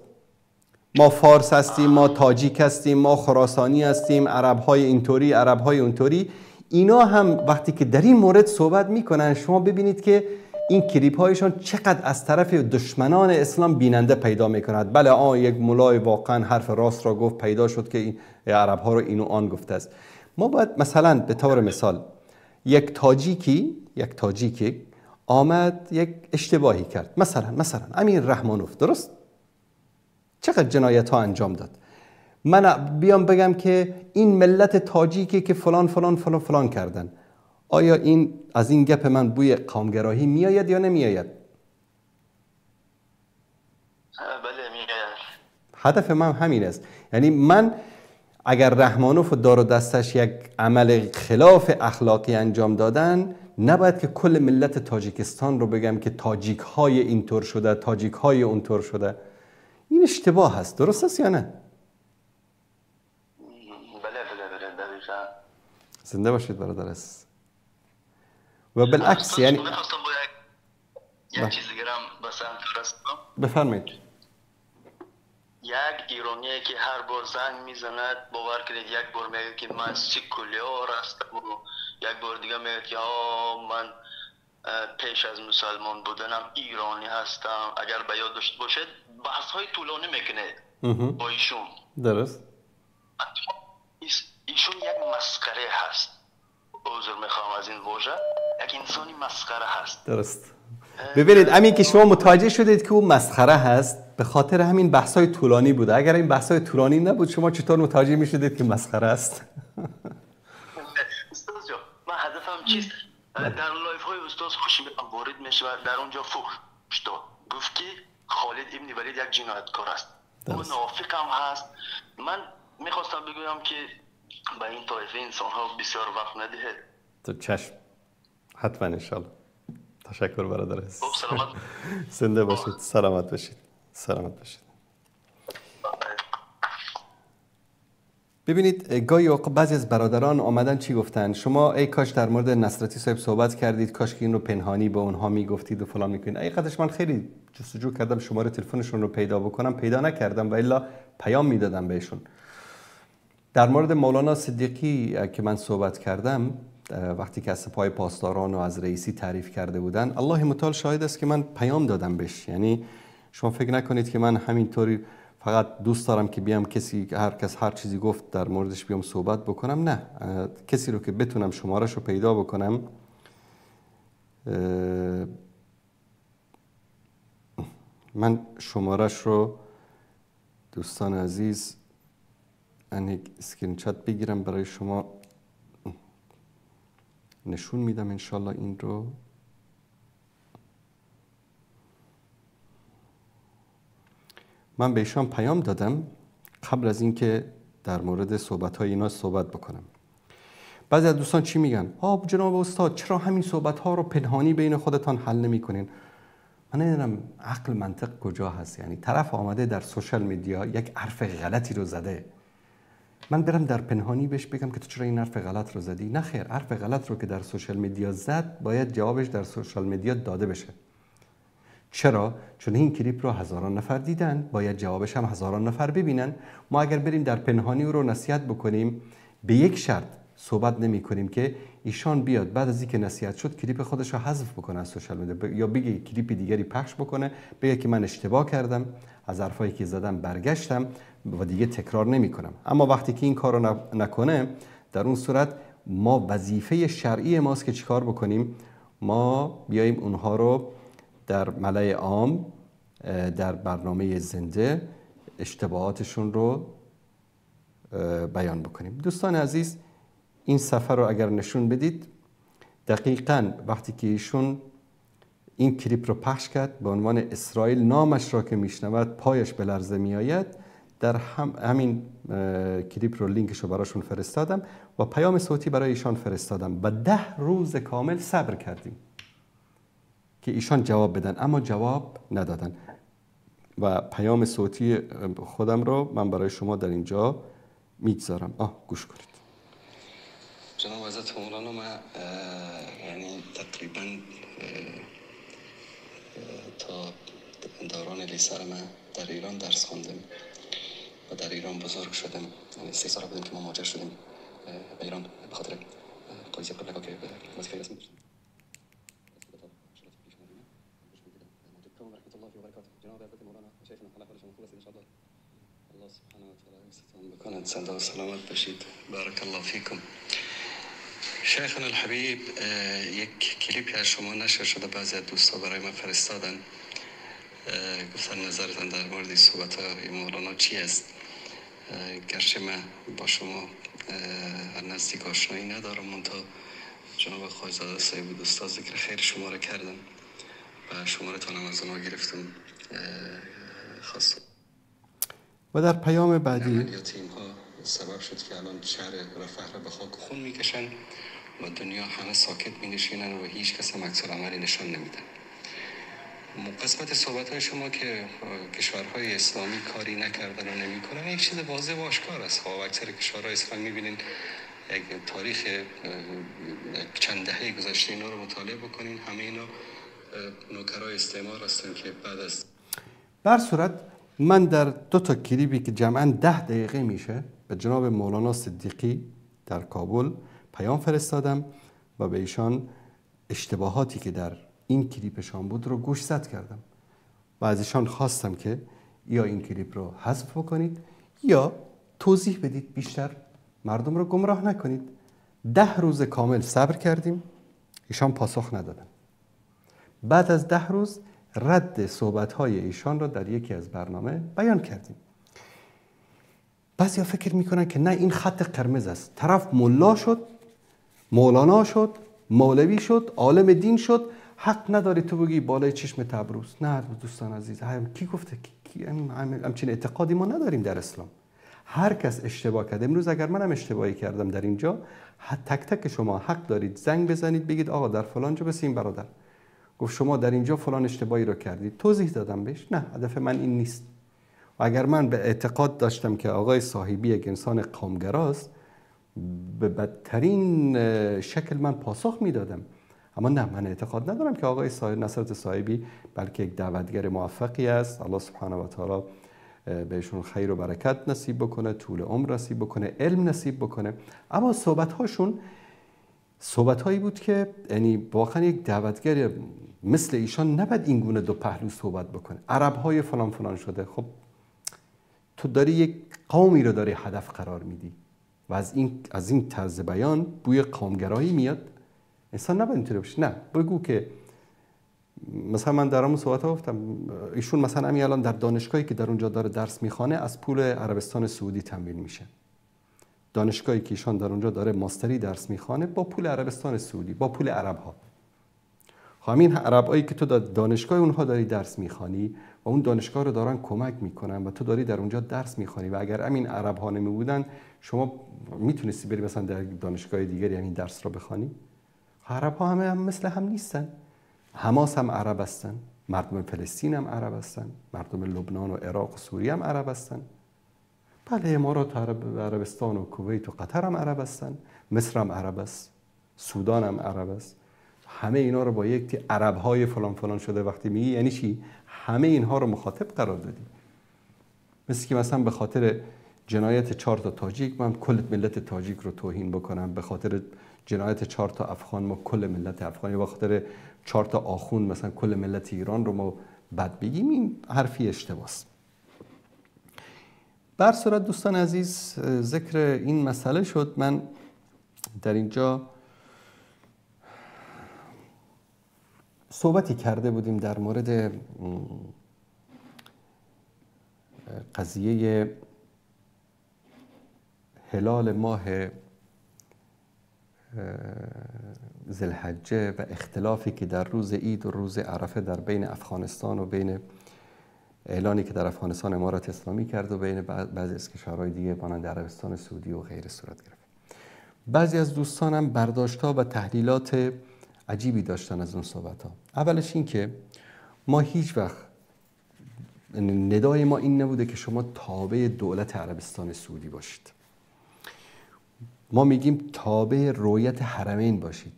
ما فارس هستیم، ما تاجیک هستیم، ما خراسانی هستیم، عرب های اینطوری، عرب های اونطوری. اینا هم وقتی که در این مورد صحبت میکنن، شما ببینید که این کلیپ هایشان چقدر از طرف دشمنان اسلام بیننده پیدا میکند. بله، یک مولای واقعا حرف راست را گفت، پیدا شد که این عرب ها رو اینو آن گفته است. ما باید مثلا به طور مثال یک تاجیکی آمد یک اشتباهی کرد، مثلا امیر رحمانوف، درست؟ چقدر جنایت ها انجام داد. من بیام بگم که این ملت تاجیکی که فلان فلان فلان فلان کردن، آیا این از این گپ من بوی قومگراهی میآید یا نمیآید؟ بله میآید. هدف من همین است. یعنی من اگر رحمانوف و دار و دستش یک عمل خلاف اخلاقی انجام دادن، نباید که کل ملت تاجیکستان رو بگم که تاجیک های اینطور شده، تاجیک های اونطور شده. این اشتباه هست، درست است یا نه؟ بله بله بله دقیقاً. زنده باشید برادر عزیز. و بالعکس یعنی می‌خواستم با یک چیز دیگه هم به سمت رسیدم. بفرمایید. یک ایرانی که هر بار زنگ میزند، باور کنید یک بار میگه که من سکولار هستم و یک بار دیگه میگه که من پیش از مسلمان بودنم ایرانی هستم. اگر به یاد داشته باشید بحث های طولانی میکنه با ایشون. درست. ایشون یک مسخره هست، عذر میخوام از این واژه، یک انسانی مسخره هست. درست. ببینید همین که شما متوجه شدید که او مسخره هست، به خاطر همین بحث‌های طولانی بوده. اگر این بحث‌های طولانی نبود شما چطور متوجه می‌شدید که مسخره است؟ استاد جان، من هدفم چیست؟ در live های استاد خوشی وارد میشه و در اونجا فحش داد، گفت که خالد ابن ولید یک جنایتکار است، منافق هم هست. من میخواستم بگویم که به این طایفه انسان ها بسیار وقت ندهید. تو چشم، حتما انشالله. تشکر برادر عزیز. سلامت. زنده باشید، سلامت باشید، سلامت باشید. ببینید گاهی اوقات بعضی از برادران آمدن چی گفتن؟ شما ای کاش در مورد نصرتی صاحب صحبت کردید، کاش که این رو پنهانی به اونها میگفتید و فلان میکنید. حقیقتش من خیلی جستجو کردم شماره تلفنشون رو پیدا بکنم، پیدا نکردم و الا پیام میدادم بهشون. در مورد مولانا صدیقی که من صحبت کردم، وقتی که از سپاه پاسداران و از رئیسی تعریف کرده بودن، الله متعال شاهد است که من پیام دادم بهش. یعنی شما فکر نکنید که من همینطوری فقط دوست دارم که بیام کسی هر کس هر چیزی گفت در موردش بیام صحبت بکنم. نه، کسی رو که بتونم شمارش رو پیدا بکنم، من شمارش رو دوستان عزیز من یک اسکرین شات بگیرم برای شما نشون میدم انشالله این رو. من به ایشان پیام دادم قبل از اینکه در مورد صحبت‌های اینا صحبت بکنم. بعضی از دوستان چی میگن؟ جناب استاد چرا همین صحبت‌ها رو پنهانی بین خودتان حل نمی‌کنین؟ من نمی‌دونم عقل منطق کجا هست. یعنی طرف آمده در سوشال میدیا یک حرف غلطی رو زده، من برم در پنهانی بهش بگم که تو چرا این حرف غلط رو زدی؟ نه خیر، حرف غلط رو که در social media زد باید جوابش در social media داده بشه. چرا؟ چون این کلیپ رو هزاران نفر دیدن، باید جوابش هم هزاران نفر ببینن. ما اگر بریم در پنهانی او رو نصیحت بکنیم، به یک شرط صحبت نمی کنیم که ایشان بیاد بعد از اینکه نصیحت شد کلیپ خودش رو حذف بکنه از social media، یا بگه کلیپ دیگری پخش بکنه، بگه که من اشتباه کردم، از حرفایی که زدم برگشتم و دیگه تکرار نمی کنم. اما وقتی که این کار رو نکنه، در اون صورت ما وظیفه شرعی ماست که چیکار بکنیم؟ ما بیاییم اونها رو در ملأ عام در برنامه زنده اشتباهاتشون رو بیان بکنیم. دوستان عزیز، این صفحه رو اگر نشون بدید، دقیقاً وقتی که ایشون این کلیپ رو پخش کرد به عنوان اسرائیل نامش را که میشنود پایش به لرزه میآید، در همین کلیپ رو لینکش رو براشون فرستادم و پیام صوتی برای ایشان فرستادم و 10 روز کامل صبر کردیم که ایشان جواب بدن، اما جواب ندادن و پیام صوتی خودم رو من برای شما در اینجا میگذارم. گوش کنید. جناب حضرت مولانا، من یعنی تقریبا تا دوران لیسر من در ایران درس خواندم. و در ایران بزرگ شدم. یعنی 3 سال بودیم که ما مهاجر شدیم به ایران به خاطر قاضی قبل که وظیفه رسمی داشتم. الله سبحانه وتعالى بکنند زنده و سلامت باشید. بارک الله فیکم. شیخنا الحبیب، یک کلیپی از شما نشر شده، بعضی از دوستا برای من فرستادن، گفتن نظرتان در مورد صحبت های مولانا چی است. گرچه من با شما نزدیک آشنایی ندارم، منتها جناب خواجه‌زاده صاحب دوستا ذکر خیر شما را کردم و شما را تانم از آنها گرفتم. خواستم و در پیام بعدی تیم ها سبب شد که الان شهر رفح را به خاک خون میکشن و دنیا همه ساکت می نشینن و هیچ کس هم عکس العملی نشان نمیدن. قسمت صحبت های شما که کشورهای اسلامی کاری نکردن و نمیکنن یک چیز واضح و آشکار است. خب اکثر کشورهای اسلامی میبینین یک تاریخ چند دهه گذشته اینا رو مطالعه بکنین، همه اینا نوکرای استعمار هستن که بعد از بر صورت من در 2 تا کلیپی که جمعاً 10 دقیقه میشه به جناب مولانا صدیقی در کابل پیام فرستادم و به ایشان اشتباهاتی که در این کلیپشان بود رو گوشزد کردم و از ایشان خواستم که یا این کلیپ رو حذف بکنید یا توضیح بدید، بیشتر مردم رو گمراه نکنید. 10 روز کامل صبر کردیم، ایشان پاسخ ندادن. بعد از 10 روز رد صحبت‌های ایشان را در یکی از برنامه بیان کردیم. بعضیا فکر میکنن که نه این خط قرمز است، طرف ملا شد، مولانا شد، مولوی شد، عالم دین شد، حق نداری تو بگی بالای چشم تبروز. نه دوستان عزیز، کی گفته؟ کی همچین اعتقادی ما نداریم در اسلام. هر کس اشتباه کرد، امروز اگر منم اشتباهی کردم در اینجا، تک تک شما حق دارید زنگ بزنید بگید آقا در فلان جا بسیم برادر گفت شما در اینجا فلان اشتباهی رو کردید، توضیح دادم بهش. نه، هدف من این نیست. و اگر من به اعتقاد داشتم که آقای صاحبی یک انسان قومگراست، به بدترین شکل من پاسخ میدادم. اما نه، من اعتقاد ندارم که آقای نصرت صاحبی، بلکه یک دعوتگر موفقی است. الله سبحانه و تعالی بهشون خیر و برکت نصیب بکنه، طول عمر نصیب بکنه، علم نصیب بکنه. اما صحبت‌هاشون صحبت‌هایی بود که یعنی واقعا یک دعوتگر مثل ایشان نباید این گونه دو پهلو صحبت بکنه. عرب‌های فلان فلان شده. خب تو داری یک قومی رو داری هدف قرار میدی و از این طرز بیان بوی قومگرایی میاد. انسان نباید اینطوری باشه. نه، بگو که مثلا من در اون صحبت گفتم ایشون مثلا همین الان در دانشگاهی که در اونجا داره درس میخوانه از پول عربستان سعودی تمویل میشه. دانشگاهی که ایشان در اونجا داره ماستری درس میخوانه با پول عربستان سعودی، با پول عرب ها. خب همین عربایی که تو در دانشگاه اونها داری درس میخوانی و اون دانشگاه رو دارن کمک میکنن و تو داری در اونجا درس میخوانی و اگر همین عرب ها نمی بودن شما میتونستی بری مثلا در دانشگاه دیگری همین درس رو بخوانی. عرب ها همه هم مثل هم نیستن. حماس هم عرب هستن، مردم فلسطین هم عرب هستن، مردم لبنان و عراق و سوریه هم عرب هستن. بله، امارات عربستان و کویت و قطر هم عرب هستن، مصر هم عرب است، سودان هم عرب است. همه اینا رو با یک عرب های فلان فلان شده وقتی میگی یعنی چی؟ همه اینها رو مخاطب قرار دادی. مثل که مثلا به خاطر جنایت 4 تا تاجیک من کل ملت تاجیک رو توهین بکنم، به خاطر جنایت 4 تا افغان ما کل ملت افغان، یا به خاطر 4 تا آخوند مثلا کل ملت ایران رو ما بد بگیم، این حرفی اشتباهه. بر صورت دوستان عزیز ذکر این مسئله شد. من در اینجا صحبتی کرده بودیم در مورد قضیه هلال ماه ذوالحجه و اختلافی که در روز عید و روز عرفه در بین افغانستان و بین اعلانی که در افغانستان امارت اسلامی کرد و بین بعضی از کشورهای دیگه مانند عربستان سعودی و غیره صورت گرفت. بعضی از دوستانم برداشت‌ها و تحلیلات عجیبی داشتن از اون صحبت‌ها. اولش این که ما هیچ وقت ندای ما این نبوده که شما تابع دولت عربستان سعودی باشید. ما میگیم تابع رویت حرمین باشید.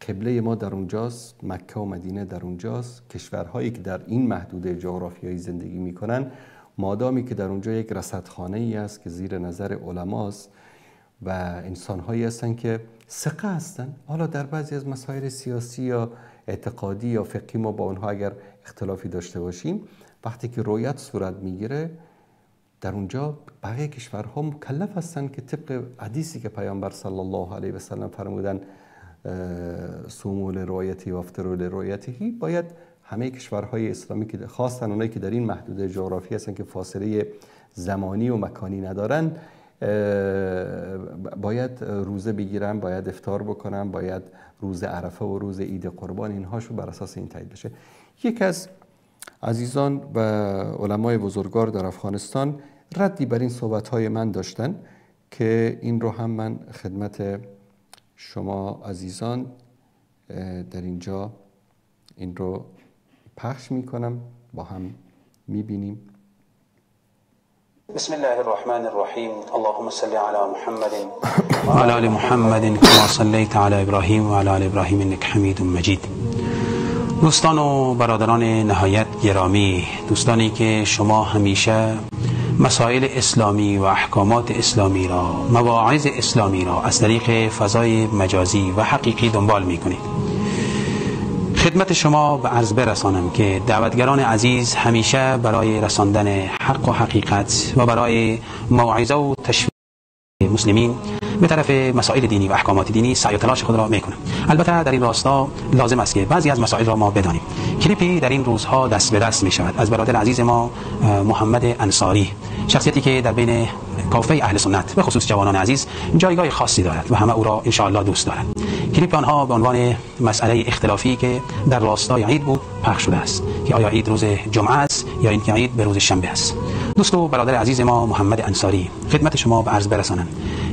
قبله ما در اونجاست، مکه و مدینه در اونجاست. کشورهایی که در این محدوده جغرافیایی زندگی میکنن مادامی که در اونجا یک رصدخانه ای است که زیر نظر علماست و انسان‌هایی هستند که ثقه هستند. حالا در بعضی از مسائل سیاسی یا اعتقادی یا فقهی ما با اونها اگر اختلافی داشته باشیم، وقتی که رویت صورت میگیره در اونجا بقیه کشورها مکلف هستند که طبق حدیثی که پیامبر صلی الله علیه و سلم فرمودن صوموا لرؤیته و افطروا لرؤیته، باید همه کشورهای اسلامی که خواستن اونایی که در این محدوده جغرافی هستن که فاصله زمانی و مکانی ندارن باید روزه بگیرن، باید افطار بکنن، باید روز عرفه و روز عید قربان اینهاشو بر اساس این تایید بشه. یکی از عزیزان و علمای بزرگوار در افغانستان ردی بر این صحبت‌های من داشتن که این رو هم من خدمت شما عزیزان در اینجا این رو پخش میکنم، با هم میبینیم. بسم الله الرحمن الرحیم. اللهم صل على محمد وعلى آل محمد كما صلیت على ابراهیم و علی آل ابراهیم انک حمید مجید. دوستان و برادران نهایت گرامی، دوستانی که شما همیشه مسائل اسلامی و احکامات اسلامی را، مواعظ اسلامی را از طریق فضای مجازی و حقیقی دنبال میکنید، خدمت شما به عرض برسانم که دعوتگران عزیز همیشه برای رساندن حق و حقیقت و برای موعظه و تشویق مسلمین به طرف مسائل دینی و احکامات دینی سعی و تلاش خود را میکنند. البته در این راستا لازم است که بعضی از مسائل را ما بدانیم. کلیپی در این روزها دست به دست می شود از برادر عزیز ما محمد انصاری، شخصیتی که در بین کافه اهل سنت به خصوص جوانان عزیز جایگاه خاصی دارد و همه او را ان شاء الله دوست دارند. کلیپ آنها به عنوان مسئله اختلافی که در راستای عید بود پخش شده است که آیا عید روز جمعه است یا اینکه عید به روز شنبه است. دوست و برادر عزیز ما محمد انصاری، خدمت شما به عرض برسانم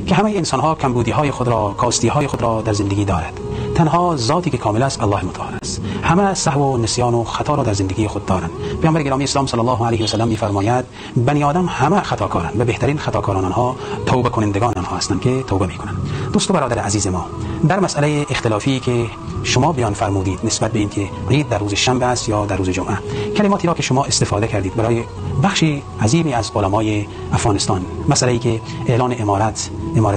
که همه انسان‌ها کمبودی‌های خود را، کاستی‌های خود را در زندگی دارد. تنها ذاتی که کامل است الله متعال است. همه سهو و نسیان و خطا را در زندگی خود دارند. پیامبر گرامی اسلام صلی الله علیه و سلم می‌فرماید بنی آدم همه خطاکارند و بهترین خطاکاران آنها توبه کنندگان آنها هستند که توبه می‌کنند. دوست و برادر عزیز ما، در مسئله اختلافی که شما بیان فرمودید نسبت به اینکه عید در روز شنبه است یا در روز جمعه، کلماتی را که شما استفاده کردید برای بخشی عظیمی از علمای افغانستان، مسئله ای که اعلان امارت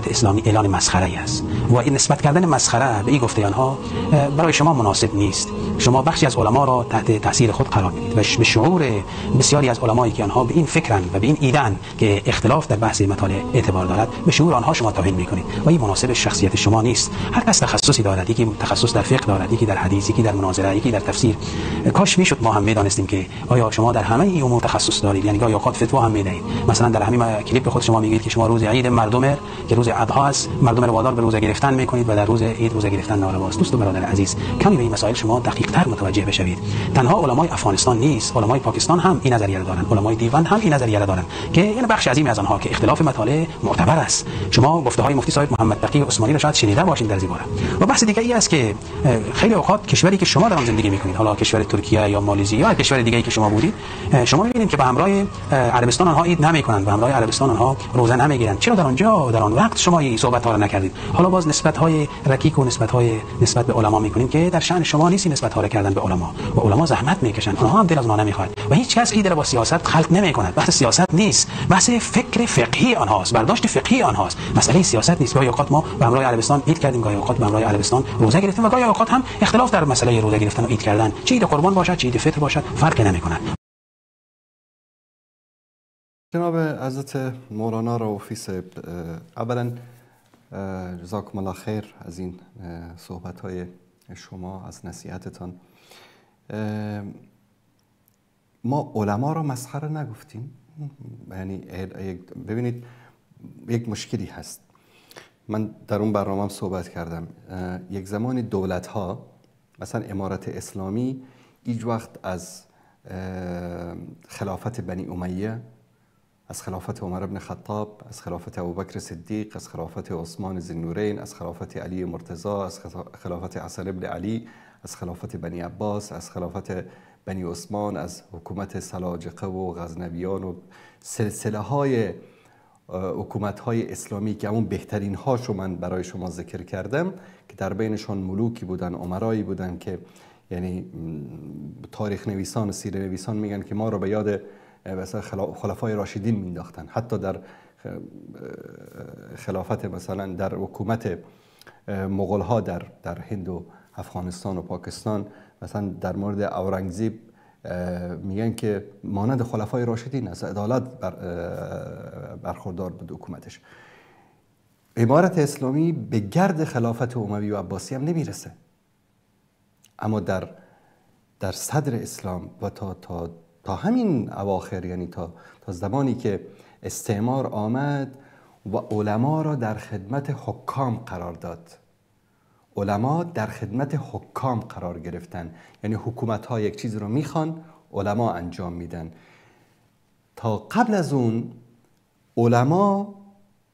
اسلامی اعلان مسخره است و این نسبت کردن مسخره به این گفته آنها برای شما مناسب نیست. شما بخشی از علما را تحت تاثیر خود قرار میدید و به شعور بسیاری از علمایی که آنها به این فکرن و به این ایدن که اختلاف در بحث مطالعه اعتبار دارد، به شعور آنها شما توهین میکنید و این مناسب شخصیت شما نیست. هر کس تخصصی دارد، یکی تخصص در فقه دارد، یکی در حدیث، یکی در مناظره، یکی در تفسیر. کاش میشد ما هم میدانستیم که آیا شما در همه این امور تخصص دارید، یعنی گاهی اوقات فتوا هم میدهید. مثلا در همین کلیپ خود شما میگید که شما روز عید مردم که روز اضحی است، مردم را وادار به روزه گرفتن میکنید و در روز عید روزه گرفتن نارواست. دوست و برادر عزیز، کمی به این مسائل شما دقیق تر متوجه بشوید. تنها علمای افغانستان نیست، علمای پاکستان هم این نظریه را دارند، علمای دیوبند هم این نظریه را دارند که این بخش عظیمی از آنها که اختلاف مطالعه معتبر است. شما گفته های مفتی صاحب محمد تقی عثمانی را شاید شنیده باشین در زیباره. و بحث دیگه ای است که خیلی اوقات کشوری که شما در آن زندگی میکنید، حالا کشور ترکیه یا مالزی یا کشور دیگه‌ای که شما بودید، شما می‌بینید که به همراه عربستان آنها عید نمی‌کنند، به همراه عربستان آنها روزه نمی‌گیرند. چرا در آنجا در آن وقت شما این صحبت‌ها را نکردید؟ حالا باز نسبت‌های رکیک و نسبت‌های نسبت به علما می‌کنیم که در شأن شما نیست نسبت‌ها را کردن به علما و علما زحمت می‌کشند، آنها هم دل از آنها نمی‌خواهد و هیچ کس عید را با سیاست خلط نمی‌کند. بحث سیاست نیست، بحث فکر فقهی آنهاست، برداشت فقهی آنهاست، مسئله سیاست نیست. گاهی اوقات ما به همراه عربستان عید کردیم، گاهی اوقات به همراه عربستان روزه گرفتیم و گاهی اوقات هم اختلاف در مسئله روزه گرفتن و عید کردن، چه عید قربان باشد چه عید فطر باشد، فرقی نمی‌کند. جناب حضرت مولانا رؤوفی صاحب، اولا جزاکم الله خیر از این صحبت‌های شما، از نصیحتتان. ما علما را مسخره نگفتیم، یعنی ببینید یک مشکلی هست. من در اون برنامه صحبت کردم. یک زمانی دولت ها مثلا امارت اسلامی هیچ وقت از خلافت بنی امیه، از خلافت عمر بن خطاب، از خلافت ابوبکر صدیق، از خلافت عثمان ذی‌النورین، از خلافت علی مرتضی، از خلافت حسن بن علی، از خلافت بنی عباس، از خلافت بنی عثمان، از حکومت سلاجقه و غزنویان و سلسله های حکومت های اسلامی که همون بهترین هاشو من برای شما ذکر کردم که در بینشان ملوکی بودن، امرایی بودن که یعنی تاریخ نویسان و سیره نویسان میگن که ما رو به یاد مثلا خلفای راشدین مینداختن. حتی در خلافت مثلا در حکومت مغول ها در هند و افغانستان و پاکستان، مثلا در مورد اورنگزیب میگن که مانند خلفای راشدین از عدالت برخوردار بود حکومتش. امارت اسلامی به گرد خلافت اموی و عباسی هم نمیرسه، اما در صدر اسلام و تا همین اواخر، یعنی تا زمانی که استعمار آمد و علما را در خدمت حکام قرار داد، علما در خدمت حکام قرار گرفتن، یعنی حکومت ها یک چیز رو میخوان، علما انجام میدن. تا قبل از اون علما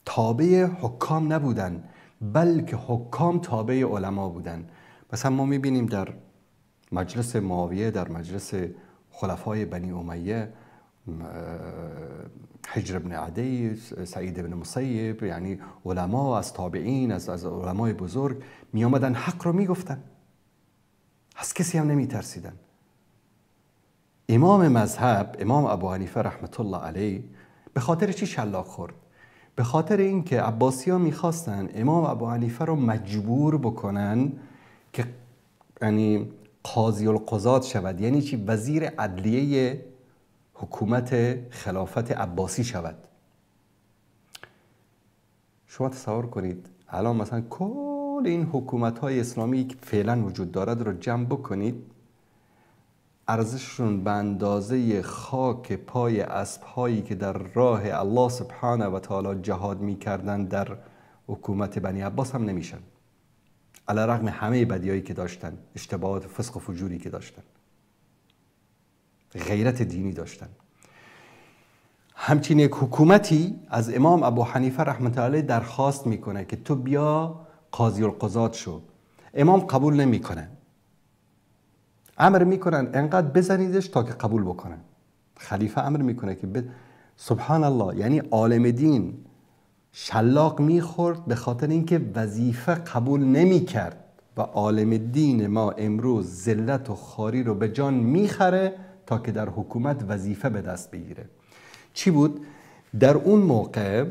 تابع حکام نبودن، بلکه حکام تابع علما بودن. مثلا ما میبینیم در مجلس معاویه، در مجلس خلفای بنی امیه، حجر بن عدی، سعید بن مسیب، یعنی علما از تابعین، از علمای بزرگ می آمدن حق رو میگفتن، از کسی هم نمی ترسیدن. امام مذهب، امام ابو حنیفه رحمت الله علیه، به خاطر چی شلاق خورد؟ به خاطر اینکه عباسی ها میخواستن امام ابو حنیفه رو مجبور بکنن که یعنی قاضی القضات شود، یعنی چی؟ وزیر عدلیه حکومت خلافت عباسی شود. شما تصور کنید الان مثلا کل این حکومت های اسلامی که فعلا وجود دارد رو جمع بکنید، ارزششون به اندازه خاک پای اسب هایی که در راه الله سبحانه و تعالی جهاد میکردن در حکومت بنی عباس هم نمیشن، علی رغم همه بدیایی که داشتن، اشتباهات فسق و فجوری که داشتن، غیرت دینی داشتن. همچنین یک حکومتی از امام ابو حنیفه رحمت الله علیه درخواست میکنه که تو بیا قاضی القضات شو. امام قبول نمیکنه، امر میکنن انقدر بزنیدش تا که قبول بکنه. خلیفه امر میکنه که سبحان الله، یعنی عالم دین شلاق میخورد به خاطر اینکه وظیفه قبول نمیکرد. و عالم دین ما امروز ذلت و خواری رو به جان میخره تا که در حکومت وظیفه به دست بگیره. چی بود؟ در اون موقع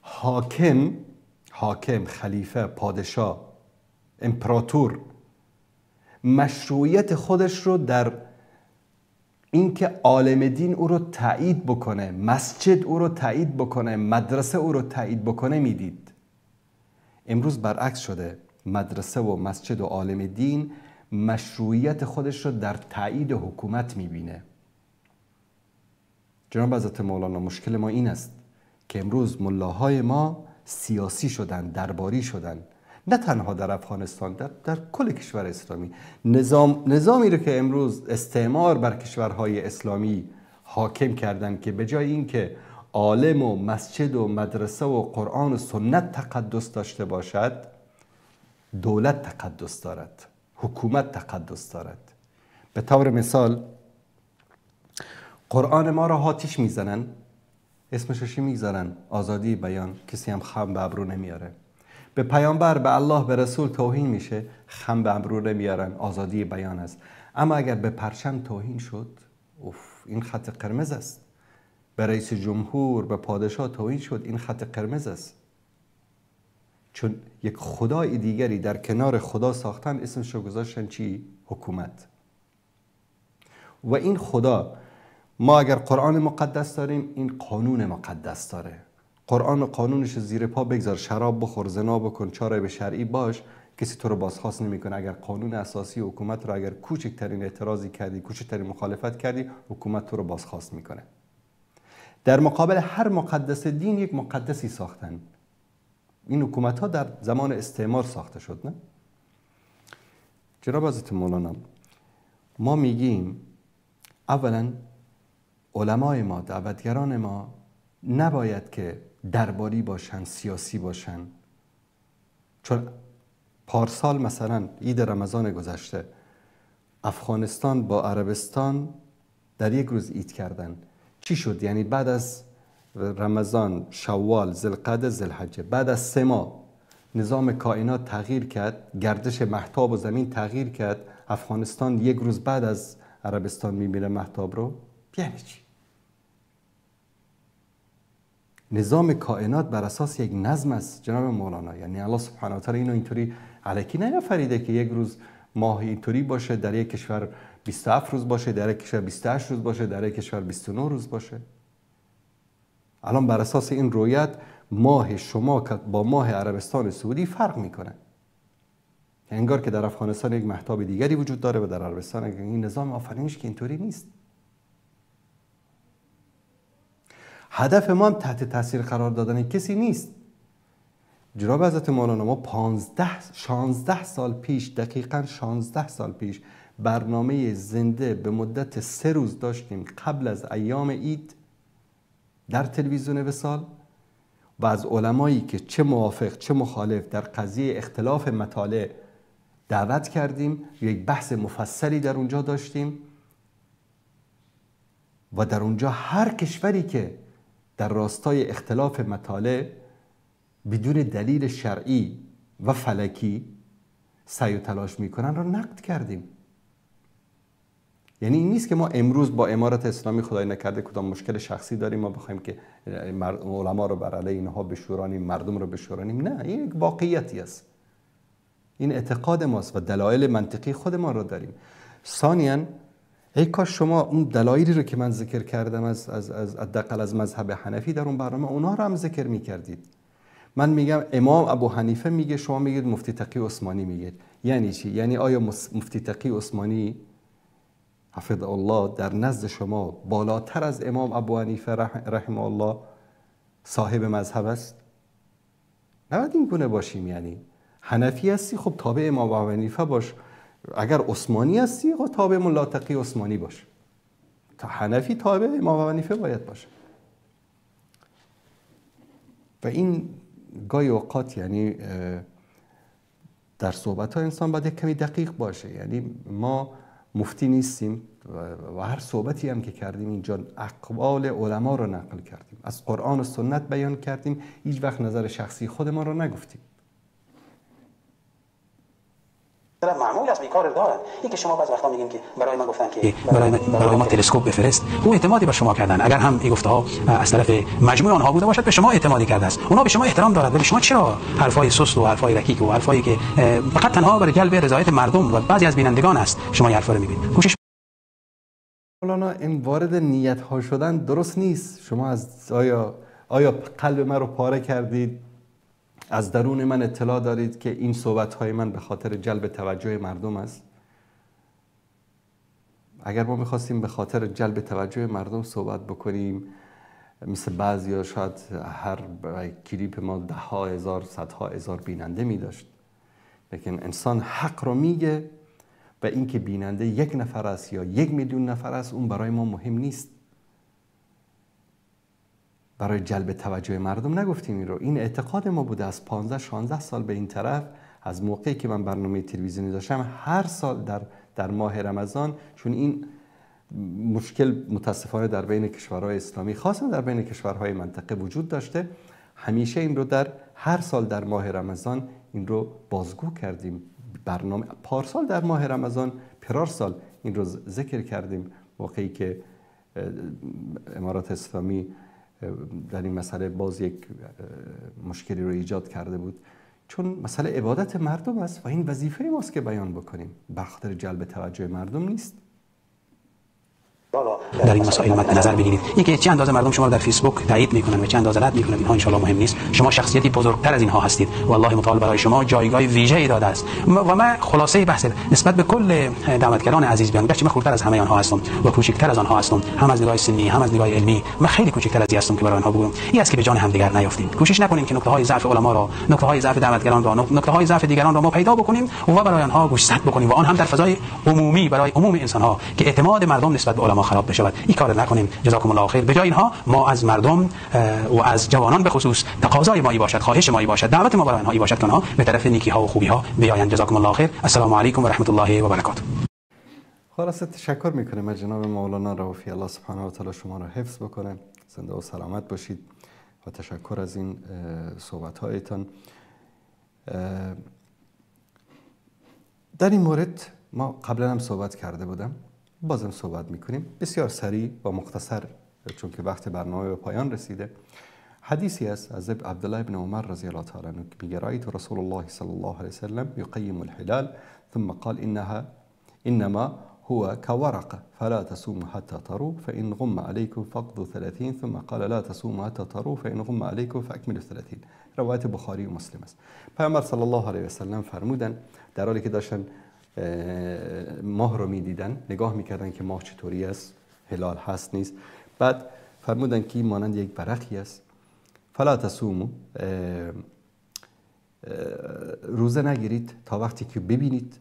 حاکم، خلیفه، پادشاه، امپراتور مشروعیت خودش رو در اینکه عالم دین او رو تایید بکنه، مسجد او رو تایید بکنه، مدرسه او رو تایید بکنه میدید. امروز برعکس شده، مدرسه و مسجد و عالم دین مشروعیت خودش رو در تایید حکومت میبینه. جناب حضرت مولانا، مشکل ما این است که امروز ملاهای ما سیاسی شدن، درباری شدن، نه تنها در افغانستان، در کل کشور اسلامی. نظامی رو که امروز استعمار بر کشورهای اسلامی حاکم کردن که به جای اینکه عالم و مسجد و مدرسه و قرآن و سنت تقدس داشته باشد، دولت تقدس دارد، حکومت تقدس دارد. به طور مثال قرآن ما را آتیش میزنن، اسمش رو میگذارن آزادی بیان، کسی هم خم به ابرو نمیاره. به پیامبر، به الله، به رسول توهین میشه، خم به ابرو نمیارن، آزادی بیان است. اما اگر به پرچم توهین شد، اوف، این خط قرمز است. به رئیس جمهور، به پادشاه توهین شد، این خط قرمز است. چون یک خدای دیگری در کنار خدا ساختن، اسمش رو گذاشتن چی؟ حکومت. و این خدا، ما اگر قرآن مقدس داریم، این قانون مقدس داره. قرآن و قانونش زیر پا بگذار، شراب بخور، زنا بکن، چاره به شرعی باش، کسی تو رو بازخواست نمیکنه. اگر قانون اساسی حکومت رو اگر کوچکترین اعتراضی کردی، کوچکترین مخالفت کردی، حکومت تو رو بازخواست میکنه. در مقابل هر مقدس دین یک مقدسی ساختن. این حکومت ها در زمان استعمار ساخته شد، نه؟ جناب حضرت مولانا، ما میگیم اولا علمای ما، دعوتگران ما نباید که درباری باشن، سیاسی باشن. چون پارسال مثلا عید رمضان گذشته افغانستان با عربستان در یک روز عید کردن. چی شد؟ یعنی بعد از رمضان، شوال، ذوالقعده، ذوالحجه، بعد از 3 ماه نظام کائنات تغییر کرد، گردش مهتاب و زمین تغییر کرد. افغانستان یک روز بعد از عربستان میبینه مهتاب رو. یعنی چی؟ نظام کائنات بر اساس یک نظم است جناب مولانا. یعنی الله سبحانه و تعالی اینو اینطوری الکی نیافریده که یک روز ماه اینطوری باشه، در یک کشور 27 روز باشه، در یک کشور 28 روز باشه، در یک کشور 29 روز باشه. الان بر اساس این رویت ماه شما با ماه عربستان سعودی فرق میکنه. انگار که در افغانستان یک مهتاب دیگری وجود داره و در عربستان. این نظام آفرینش که اینطوری نیست. هدف ما هم تحت تاثیر قرار دادن کسی نیست. جناب حضرت مولانا ما 16 سال پیش، دقیقاً 16 سال پیش برنامه زنده به مدت 3 روز داشتیم قبل از ایام عید در تلویزیون وصال و از علمایی که چه موافق چه مخالف در قضیه اختلاف مطالع دعوت کردیم. یک بحث مفصلی در اونجا داشتیم و در اونجا هر کشوری که در راستای اختلاف مطالع بدون دلیل شرعی و فلکی سعی و تلاش میکنن را نقد کردیم. یعنی این نیست که ما امروز با امارت اسلامی خدای نکرده کدام مشکل شخصی داریم، ما بخوایم که علما رو بر علیه اینها بشورانیم، مردم رو بشورانیم. نه، این یک واقعیتی است، این اعتقاد ماست و دلایل منطقی خود ما رو داریم. ثانیاً ای کاش شما اون دلایلی رو که من ذکر کردم از از از حداقل از مذهب حنفی در اون برنامه، اونها رو هم ذکر می‌کردید. من میگم امام ابو حنیفه میگه، شما میگید مفتی تقی عثمانی میگه. یعنی چی؟ یعنی آیا مفتی تقی عثمانی حفظ الله در نزد شما بالاتر از امام ابو حنیفه رحمه الله صاحب مذهب است؟ نباید این گونه باشیم. یعنی حنفی هستی خب تابع امام ابو حنیفه باش، اگر عثمانی هستی خب تابع ملا تقی عثمانی باش. تا حنفی تابع امام ابو حنیفه باید باشه. و این گاهی اوقات یعنی در صحبت ها انسان باید یک کمی دقیق باشه. یعنی ما مفتی نیستیم و هر صحبتی هم که کردیم اینجا اقوال علما رو نقل کردیم، از قرآن و سنت بیان کردیم، هیچ وقت نظر شخصی خودمان رو نگفتیم. معمول است بیکار دارد. این که شما بعض وقتا میگین که برای ما گفتن که برای ما تلسکوپ بفرست، او اعتمادی به شما کردن. اگر هم این گفته ها از طرف مجموع آنها بوده باشد به شما اعتمادی کرده است، اونا به شما احترام دارد. ولی شما چرا حرفای سست و حرفای رکیک و حرفایی که فقط تنها برای جلب رضایت مردم و بعضی از بینندگان است شما این حرفا رو میگید؟ کوشش مولانا این وارد نیت ها شدن درست نیست. شما از آیا قلب من رو پاره کردید؟ از درون من اطلاع دارید که این صحبت‌های من به خاطر جلب توجه مردم است؟ اگر ما می‌خواستیم به خاطر جلب توجه مردم صحبت بکنیم، مثل بعضیا شاید هر کلیپ ما ده ها هزار، صدها هزار بیننده می‌داشت. لیکن انسان حق رو میگه و اینکه بیننده 1 نفر است یا 1 میلیون نفر است اون برای ما مهم نیست. برای جلب توجه مردم نگفتیم این رو. این اعتقاد ما بوده از 15-16 سال به این طرف، از موقعی که من برنامه تلویزیونی داشتم هر سال در ماه رمضان، چون این مشکل متاسفانه در بین کشورهای اسلامی خاصا در بین کشورهای منطقه وجود داشته، همیشه این رو در هر سال در ماه رمضان این رو بازگو کردیم. برنامه پارسال در ماه رمضان، پرارسال این رو ذکر کردیم، موقعی که امارات اسلامی در این مسئله باز یک مشکلی رو ایجاد کرده بود، چون مسئله عبادت مردم است و این وظیفه ماست که بیان بکنیم، به خاطر جلب توجه مردم نیست. در این مسائل مد نظر بگیرید. اینکه چه اندازه مردم شما رو در فیسبوک تایید میکنن و چه اندازه رد میکنن اینها ان شاء الله مهم نیست. شما شخصیتی بزرگتر از اینها هستید و الله متعال برای شما جایگاه ویژه‌ای داده است. و من خلاصه بحث نسبت به کل دعوتگران عزیز بیان، گرچه من خردتر از همه آنها هستم و کوچکتر از آنها هستم، هم از نگاه سنی هم از نگاه علمی من خیلی کوچکتر از این هستم که برای آنها بگم این است که به جان همدیگر نیافتیم. کوشش نکنیم که نقطه‌های ضعف علما را، نقطه‌های ضعف دعوتگران را، نقطه‌های ضعف دیگران را ما پیدا بکنیم و برای آنها گوشزد بکنیم و آن هم در فضای عمومی برای عموم انسان‌ها که اعتماد مردم نسبت به علما خراب بشود. این کار نکنیم. جزاکم الله خیر. به جای اینها ما از مردم و از جوانان به خصوص تقاضای ما ای باشد، خواهش ما ای باشد، دعوت ما برای آنها ای باشد که آنها به طرف نیکی ها و خوبی ها بیایند. جزاکم الله خیر. السلام علیکم و رحمت الله و برکاته. خلاصه تشکر میکنم از جناب مولانا رؤوفی. الله سبحانه و تعالی شما را حفظ بکنه، زنده و سلامت باشید و تشکر از این صحبت هایتان. در این مورد ما قبلا هم صحبت کرده بودم، بازم صحبت میکنیم بسیار سریع و مختصر، چون که وقت برنامه به پایان رسیده. حدیثی است از عبدالله بن عمر رضی الله تعالی عنه میگه رأیت رسول الله صلی الله علیه وسلم یقیم الهلال ثم قال انما هو كورقة فلا تصوموا حتى تروا فإن غم عليكم فاقضوا 30 ثم قال لا تصوموا حتى تروا فإن غم عليكم فأكملوا 30. روایت بخاری و مسلم است. پیامبر صلی الله علیه و سلم فرمودن در حالی که داشتن ماه رو میدیدن، نگاه میکردن که ماه چطوری است، هلال هست نیست، بعد فرمودن که مانند یک برقی است، فلا تصوموا، روزه نگیرید تا وقتی که ببینید،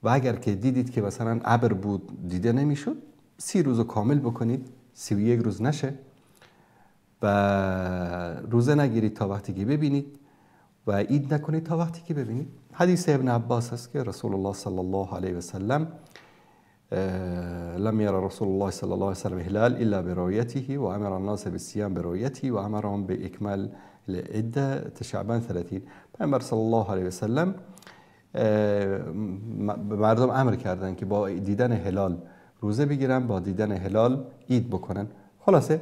و اگر که دیدید که مثلا ابر بود دیده نمیشد، 30 روز رو کامل بکنید، 31 روز نشه، و روزه نگیرید تا وقتی که ببینید و عید نکنید تا وقتی که ببینید. حدیث ابن عباس است که رسول الله صلی الله علیه و سلم لم يرى رسول الله صلى الله عليه وسلم هلال إلا برؤيته وأمر الناس بالصيام برؤيته وأمرهم بإكمال العدة شعبان 30. پیامبر صلی الله علیه و سلم به مردم امر کردن که با دیدن هلال روزه بگیرن، با دیدن هلال عید بکنن. خلاصه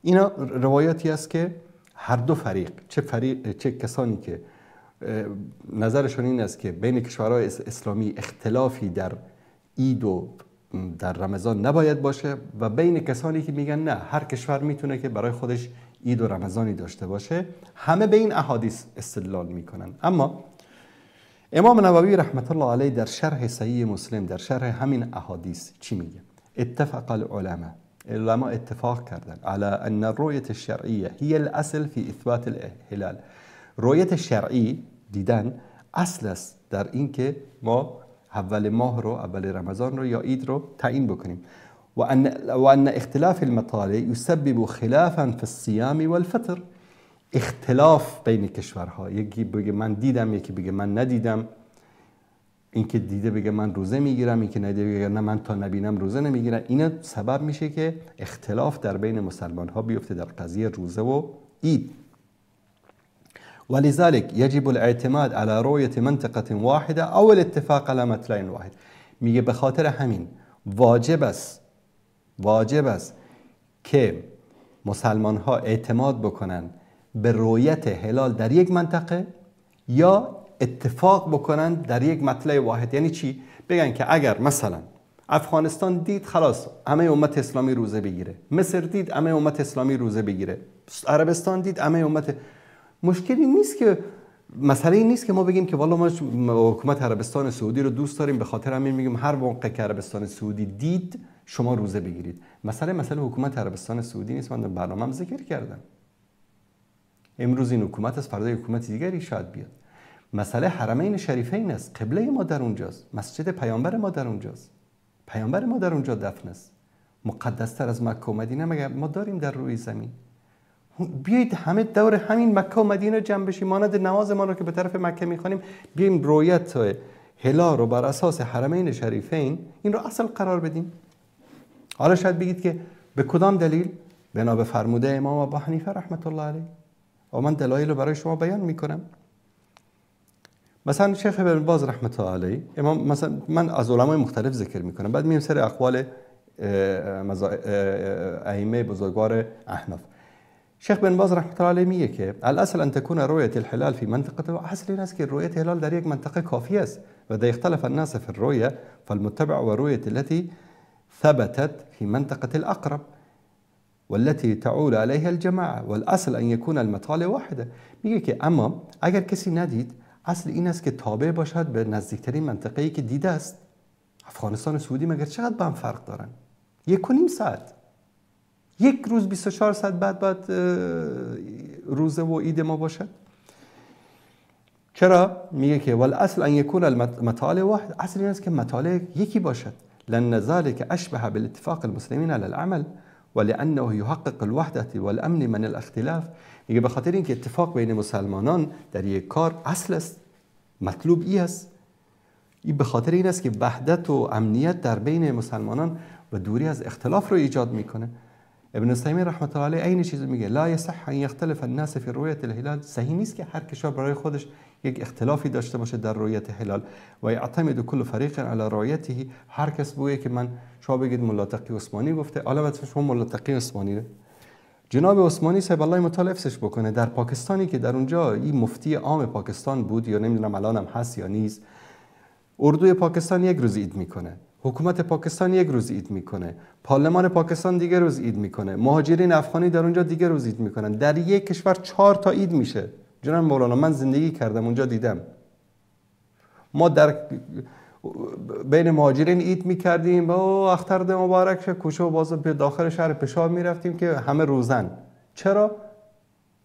اینا روایاتی است که هر دو فریق، چه کسانی که نظرشون این است که بین کشورهای اسلامی اختلافی در عید و در رمضان نباید باشه، و بین کسانی که میگن نه، هر کشور میتونه که برای خودش عید و رمضانی داشته باشه، همه به این احادیث استدلال میکنن. اما امام نووی رحمت الله علیه در شرح صحیح مسلم، در شرح همین احادیث چی میگه؟ اتفق العلماء، علما اتفاق کردن على ان الرؤیة الشرعیه هي الاصل في اثبات الهلال. رؤیت شرعی دیدن اصل است در اینکه ما اول ماه رو، اول رمضان رو یا عید رو تعیین بکنیم. و ان اختلاف المطالع یسبب خلافا في الصيام والفطر. اختلاف بین کشورها، یکی بگه من دیدم، یکی بگه من ندیدم، این که دیده بگه من روزه میگیرم، این که ندیده بگه نه من تا نبینم روزه نمیگیرم، اینا سبب میشه که اختلاف در بین مسلمان ها بیفته در قضیه روزه و عید. ولذلك يجب الاعتماد على رؤية منطقة واحدة او الاتفاق على مطلع واحد. میگه به خاطر همین واجب است که مسلمان ها اعتماد بکنن به رویت هلال در یک منطقه یا اتفاق بکنن در یک مطلع واحد. یعنی چی؟ بگن که اگر مثلا افغانستان دید خلاص همه امت اسلامی روزه بگیره، مصر دید همه امت اسلامی روزه بگیره، عربستان دید همه امت، مشکلی نیست که مسئله این نیست که ما بگیم که والا ما حکومت عربستان سعودی رو دوست داریم، به خاطر همین میگیم هر موقع که عربستان سعودی دید شما روزه بگیرید. مسئله حکومت عربستان سعودی نیست. من در برنامه‌ام ذکر کردم امروز این حکومت است، فردا حکومت دیگری شاید بیاد. مسئله حرمین شریفین است، قبله ما در اونجاست، مسجد پیامبر ما در اونجاست، پیامبر ما در اونجا دفن است، مقدستر از مکه و مدینه مگر ما داریم در روی زمین؟ بیایید همه دور همین مکه و مدینه جمع بشیم، مانند نماز ما رو که به طرف مکه میخوانیم، بیایم رویت هلال رو بر اساس حرمین شریفین این رو اصل قرار بدیم. حالا شاید بگید که به کدام دلیل؟ بنا به فرموده امام ابو حنیفه رحمت الله علیه. و من دلایل رو برای شما بیان میکنم. مثلا شیخ ابن باز رحمت الله علیه، امام، مثلا من از علمای مختلف ذکر میکنم، بعد میریم سر اقوال ائمه بزرگوار احناف. شیخ بن باز رحمت الله علیه میگه که الاصل ان تكون رؤیه الهلال في منطقه، اصل این است که رؤیت هلال در یک منطقه کافی است، و اذا اختلف الناس في الرؤیه فالمتبع ورؤیه التي ثبتت في منطقه الاقرب والتي تعول عليها الجماعه والاصل ان يكون المطالع واحده. میگه که اما اگر کسی ندید، اصل این است که تابع باشد به نزدیکترین منطقه‌ای که دیده است. افغانستان و سعودی مگر چقدر با هم فرق دارن؟ 1.5 ساعت، یک روز 24 ساعت بعد روزه و عید ما باشد. چرا؟ میگه که والاصل ان يكون المطالع واحد، اصل این است که مطالع یکی باشد، لان ذلك اشبه بالاتفاق المسلمین على العمل ولانه يحقق الوحده والامن من الاختلاف. میگه به خاطر اینکه اتفاق بین مسلمانان در یک کار اصل است، مطلوب ای است، این به خاطر این است که وحدت و امنیت در بین مسلمانان و دوری از اختلاف رو ایجاد میکنه. ابن تیمیه رحمت الله علیه عین چیز میگه، لا یصح ان یختلف الناس فی رؤیت الهلال. صحیح نیست که هر کشور برای خودش یک اختلافی داشته باشه در رؤیت هلال. و یعتمد کل فریق علی رؤیته، هر کس بگه که من، شما بگید ملا تقی عثمانی گفته، حالا مثلا شما ملا تقی عثمانی جناب عثمانی صاحب الله متعال حفظش بکنه، در پاکستانی که در اونجا این مفتی عام پاکستان بود یا نمیدونم الانم هست یا نیست، اردوی پاکستان یک روز عید میکنه، حکومت پاکستان یک روز عید میکنه، پارلمان پاکستان دیگه روز عید میکنه، مهاجرین افغانی در اونجا دیگه روز عید میکنن. در یک کشور 4 تا عید میشه. جناب مولانا من زندگی کردم اونجا دیدم. ما در بین مهاجرین عید میکردیم، با اختر مبارک شه، کوچه و بازار به داخل شهر پشاور میرفتیم که همه روزن. چرا؟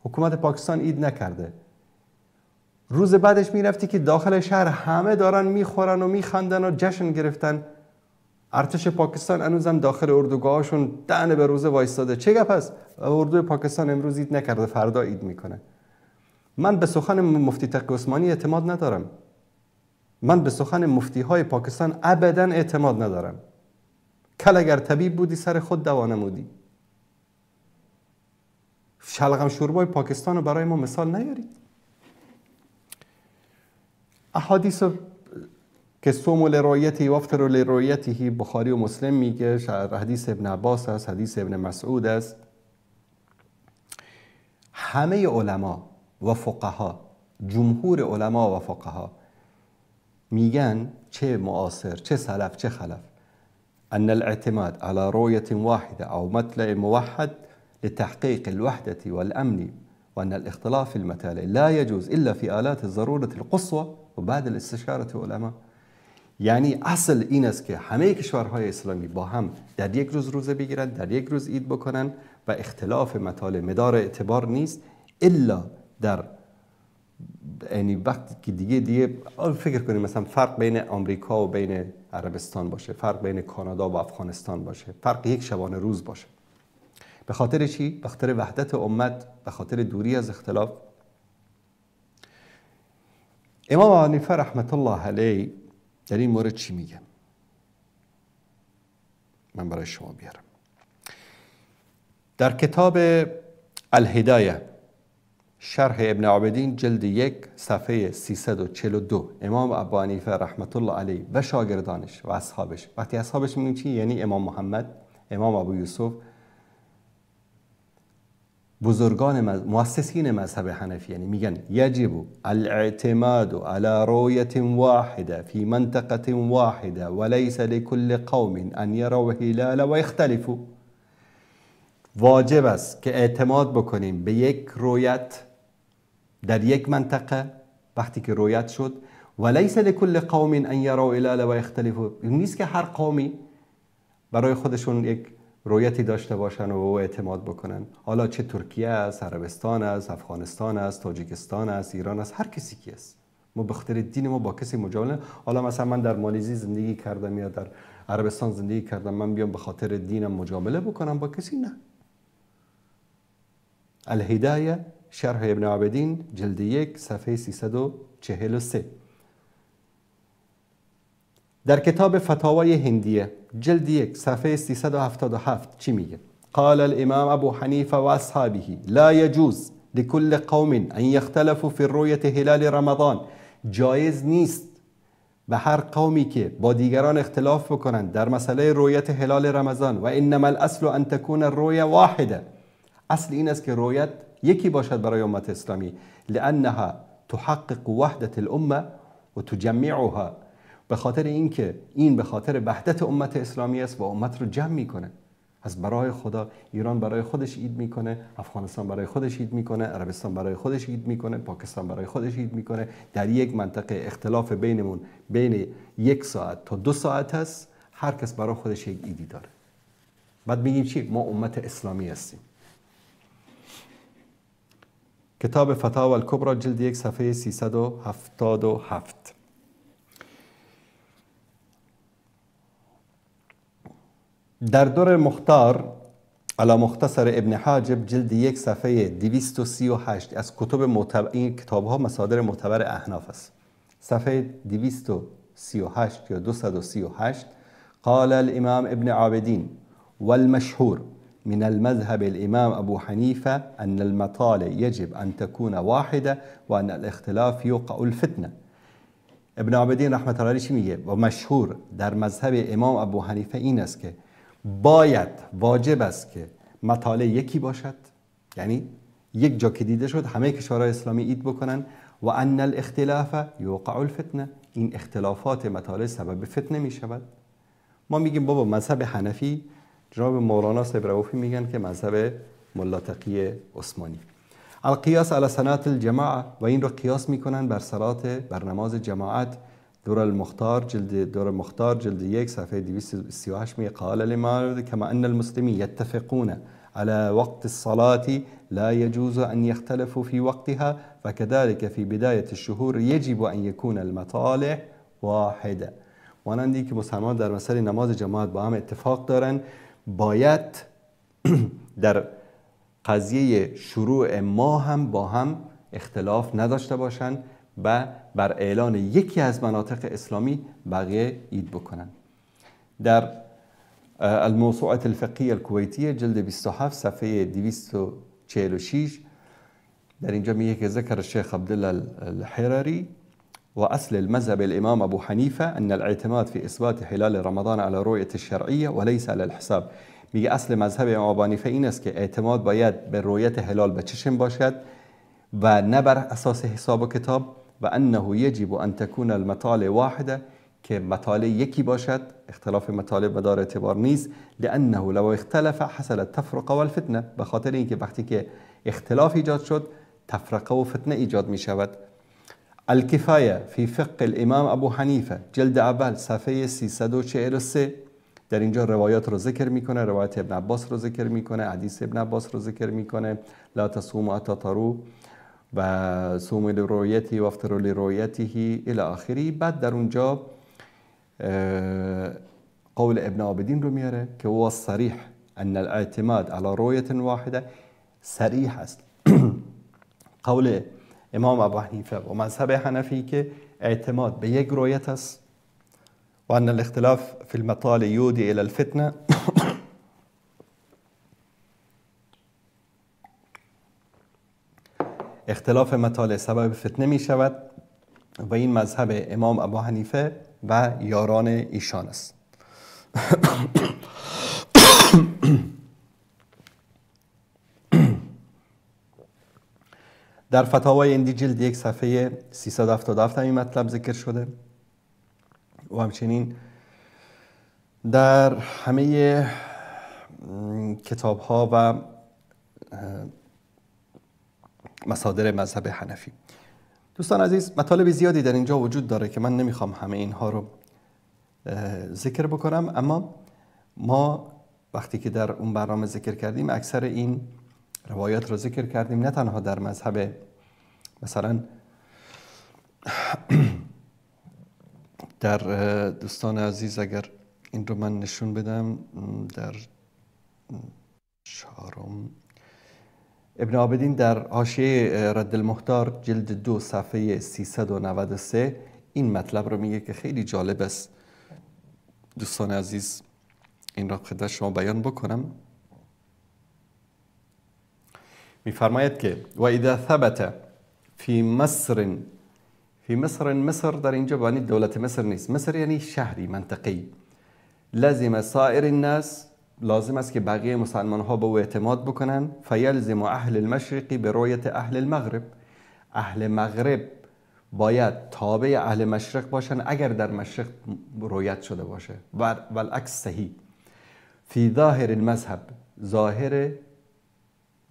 حکومت پاکستان عید نکرده. روز بعدش میرفتی که داخل شهر همه دارن میخورن و میخندن و جشن گرفتن. ارتش پاکستان هنوزم داخل اردوگاهاشون دهن به روزه وایستاده. چه گپ است؟ اردوی پاکستان امروز عید نکرده، فردا عید میکنه. من به سخن مفتی تقی عثمانی اعتماد ندارم. من به سخن مفتی های پاکستان ابدا اعتماد ندارم. کل اگر طبیب بودی سر خود دوا نمودی. شلغم شوربای پاکستان رو برای ما مثال نیارید. احادیث که صوم لرؤیته و افطر لرؤیته بخاری و مسلم میگه، حدیث ابن عباس است، حدیث ابن مسعود است. همه علما و فقها، جمهور علما و فقها میگن، چه معاصر چه سلف چه خلف، ان الاعتماد على رؤية واحدة او مطلع موحد لتحقيق الوحدة والأمن وأن الاختلاف في المطالع لا يجوز إلا في آلات الضرورة القصوى وبعد الاستشارة علماء. یعنی اصل این است که همه کشورهای اسلامی با هم در یک روز روزه بگیرن، در یک روز عید بکنن و اختلاف مطالع مدار اعتبار نیست، الا در یعنی وقتی که دیگه فکر کنیم مثلا فرق بین آمریکا و بین عربستان باشه، فرق بین کانادا و افغانستان باشه، فرق یک شبانه روز باشه. به خاطر چی؟ به خاطر وحدت امت، به خاطر دوری از اختلاف. امام حنیفه رحمت الله علیه در این مورد چی میگه؟ من برای شما بیارم. در کتاب الهدایه شرح ابن عابدین جلد 1 صفحه 342 امام ابو حنیفه رحمت الله علیه و شاگردانش و اصحابش، وقتی اصحابش میگیم چی؟ یعنی امام محمد، امام ابو یوسف، بزرگان مؤسسین مذهب حنفی، یعنی میگن یجب الاعتماد على رؤية واحدة في منطقة واحدة وليس لكل قوم ان يروا هلال ويختلفوا. واجب است که اعتماد بکنیم به یک رویت در یک منطقه وقتی که رویت شد، وليس لكل قوم ان يروا هلال ويختلفوا. نیست که هر قومی برای خودشون یک رویتی داشته باشن و او اعتماد بکنن. حالا چه ترکیه است، عربستان است، افغانستان است، تاجیکستان است، ایران است، هر کسی کی است. ما به خاطر دین ما با کسی مجامله. حالا مثلا من در مالزی زندگی کردم یا در عربستان زندگی کردم، من بیام به خاطر دینم مجامله بکنم با کسی؟ نه. الهدایه شرح ابن عابدین جلد 1 صفحه 343. در کتاب فتاوای هندیه جلد 1 صفحه 377 چی میگه؟ قال الامام ابو حنیفه و اصحابه لا يجوز لكل قوم ان يختلفوا في رؤية هلال رمضان. جایز نیست به هر قومی که با دیگران اختلاف بکنند در مسئله رویت هلال رمضان. و انما الاصل ان تكون الرؤية واحده. اصل این است که رویت یکی باشد برای امت اسلامی، لانها تحقق وحدة الامه و تجمعها. به خاطر اینکه این به خاطر وحدت امت اسلامی است و امت رو جمع میکنه. از برای خدا ایران برای خودش عید میکنه، افغانستان برای خودش عید میکنه، عربستان برای خودش عید میکنه، پاکستان برای خودش عید میکنه. در یک منطقه اختلاف بینمون بین 1 ساعت تا 2 ساعت هست، هر کس برای خودش یک عیدی داره. بعد میگیم چی؟ ما امت اسلامی هستیم. کتاب فتاوی الکبرا جلد 1 صفحه 377. در دور مختار علی مختصر ابن حاجب جلد 1 صفحه 238 از کتب معتبر، این کتاب ها مصادر معتبر احناف است، صفحه 238 یا 238 قال الامام ابن عابدین والمشهور من المذهب الامام ابو حنیفه ان المطالع يجب ان تكون واحده وان الاختلاف يوقع الفتنه. ابن عابدین رحمت الله علیه چی میگه؟ و مشهور در مذهب امام ابو حنیفه این است که باید، واجب است که مطالع یکی باشد یعنی یک جا که دیده شد همه کشورهای اسلامی عید بکنن. و ان الاختلاف یوقع الفتنه، این اختلافات مطالع سبب فتنه می شود. ما میگیم بابا مذهب حنفی، جناب مولانا صاحب رؤوفی میگن که مذهب ملا تقی عثمانی. القیاس علی صلاه الجماعه، و این رو قیاس میکنن بر صلات، بر نماز جماعت. دور المختار جلد، دور المختار جلد 1 صفحه 238 میگه قال لما كما ان المسلمين يتفقون على وقت الصلاة لا يجوز أن يختلفوا في وقتها، فكذلك في بداية الشهور يجب أن يكون المطالع واحدة. مانند که مسلمان در مسئله نماز جماعت با هم اتفاق دارن، باید در قضیه شروع ما هم با هم اختلاف نداشته باشن و بر اعلان یکی از مناطق اسلامی بقیه عید بکنن. در الموسوعة الفقهیه الکویتیه جلد 27 صفحه 246 در اینجا میگه که ذکر الشیخ عبدالله الحراري وأصل المذهب الإمام أبو حنيفة أن الاعتماد في إثبات هلال رمضان على رؤية الشرعية وليس على الحساب. میگه اصل مذهب امام ابو حنیفه این است که اعتماد باید به رویت هلال به چشم باشد و نه بر اساس حساب و کتاب، و انه يجب ان تكون المطالع واحده، که مطالع یکی باشد، اختلاف مطالع مدار اعتبار نیست، لانه لو اختلف حصل التفرقه والفتنه، به خاطر اینکه وقتی که اختلاف ایجاد شد تفرقه و فتنه ایجاد می شود. الکفایه فی فقه الامام ابو حنیفه جلد اول صفحه 343 در اینجا روایات رو ذکر میکنه، روایت ابن عباس رو ذکر میکنه، حدیث ابن عباس رو ذکر میکنه، لا تصوموا حتی تروا و صوموا لرؤیته و افطروا لرؤیته الی آخره. بعد در اونجا قول ابن عابدین رو میاره که هو صریح ان الاعتماد على رؤیة واحده، صریح است قول امام ابو حنیفه و مذهب حنفی که اعتماد به یک رویت است، و ان الاختلاف في المطالع يودي الى الفتنه. اختلاف مطالع سبب فتنه می شود و این مذهب امام ابو حنیفه و یاران ایشان است. در فتاوای اندی جلد 1 صفحه 377 این مطلب ذکر شده و همچنین در همه کتاب ها و مصادر مذهب حنفی. دوستان عزیز، مطالب زیادی در اینجا وجود داره که من نمیخوام همه اینها رو ذکر بکنم، اما ما وقتی که در اون برنامه ذکر کردیم اکثر این روایات رو ذکر کردیم، نه تنها در مذهب مثلا در دوستان عزیز اگر این رو من نشون بدم در چهارم ابن عابدین در حاشیه رد المختار جلد 2 صفحه 393 این مطلب رو میگه که خیلی جالب است. دوستان عزیز این را خدمت شما بیان بکنم. میفرماید که و اذا ثبت فی مصر، فی مصر، مصر در اینجا یعنی دولت مصر نیست، مصر یعنی شهری، منطقی، لازم سایر الناس، لازم است که بقیه مسلمان ها به او اعتماد بکنن، فیلزم اهل المشرق برؤیت اهل المغرب، اهل مغرب باید تابع اهل مشرق باشن اگر در مشرق رویت شده باشه، و والعکس صحیح. فی ظاهر المذهب، ظاهر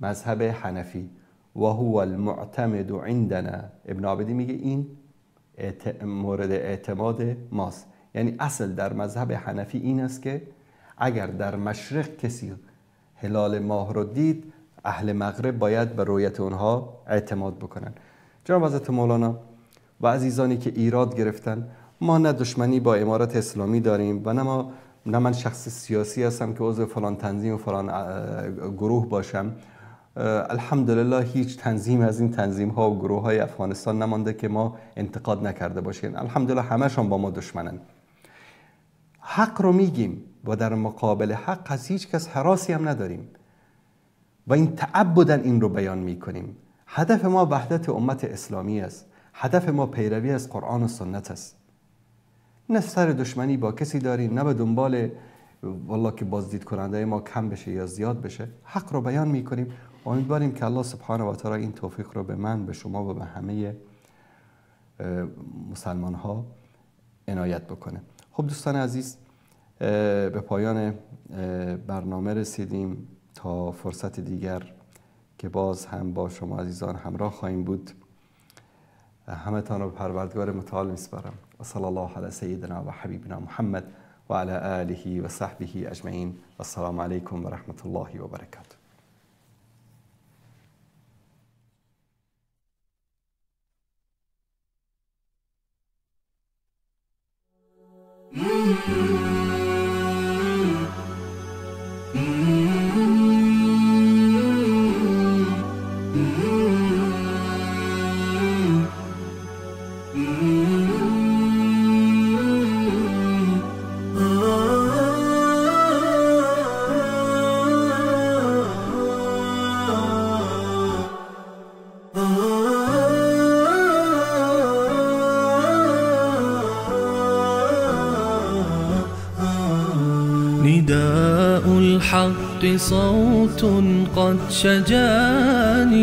مذهب حنفی، و هو المعتمد عندنا. ابن عابدین میگه این مورد اعتماد ماست، یعنی اصل در مذهب حنفی این است که اگر در مشرق کسی هلال ماه رو دید، اهل مغرب باید به رویت اونها اعتماد بکنن. جناب حضرت مولانا و عزیزانی که ایراد گرفتن، ما نه دشمنی با امارت اسلامی داریم و نه من شخص سیاسی هستم که عضو فلان تنظیم و فلان گروه باشم. الحمدلله هیچ تنظیم از این تنظیم ها و گروه های افغانستان نمانده که ما انتقاد نکرده باشیم. الحمدلله همشان با ما دشمنن. حق رو میگیم و در مقابل حق از هیچ کس هراسی هم نداریم و این تعبدن این رو بیان میکنیم. هدف ما وحدت امت اسلامی است، هدف ما پیروی از قرآن و سنت است. نه سر دشمنی با کسی داریم، نه به دنبال والله که بازدید کننده ما کم بشه یا زیاد بشه. حق رو بیان میکنیم. امیدواریم که الله سبحانه و تعالی این توفیق رو به من، به شما و به همه مسلمان ها عنایت بکنه. خب دوستان عزیز، به پایان برنامه رسیدیم. تا فرصت دیگر که باز هم با شما عزیزان همراه خواهیم بود، همتان رو به پروردگار متعال میسپارم. و صلی الله علی سیدنا و حبیبنا محمد و علی آله و صحبه اجمعین. السلام علیکم و رحمت الله و برکاته. نداء الحق صوت قد شجاني.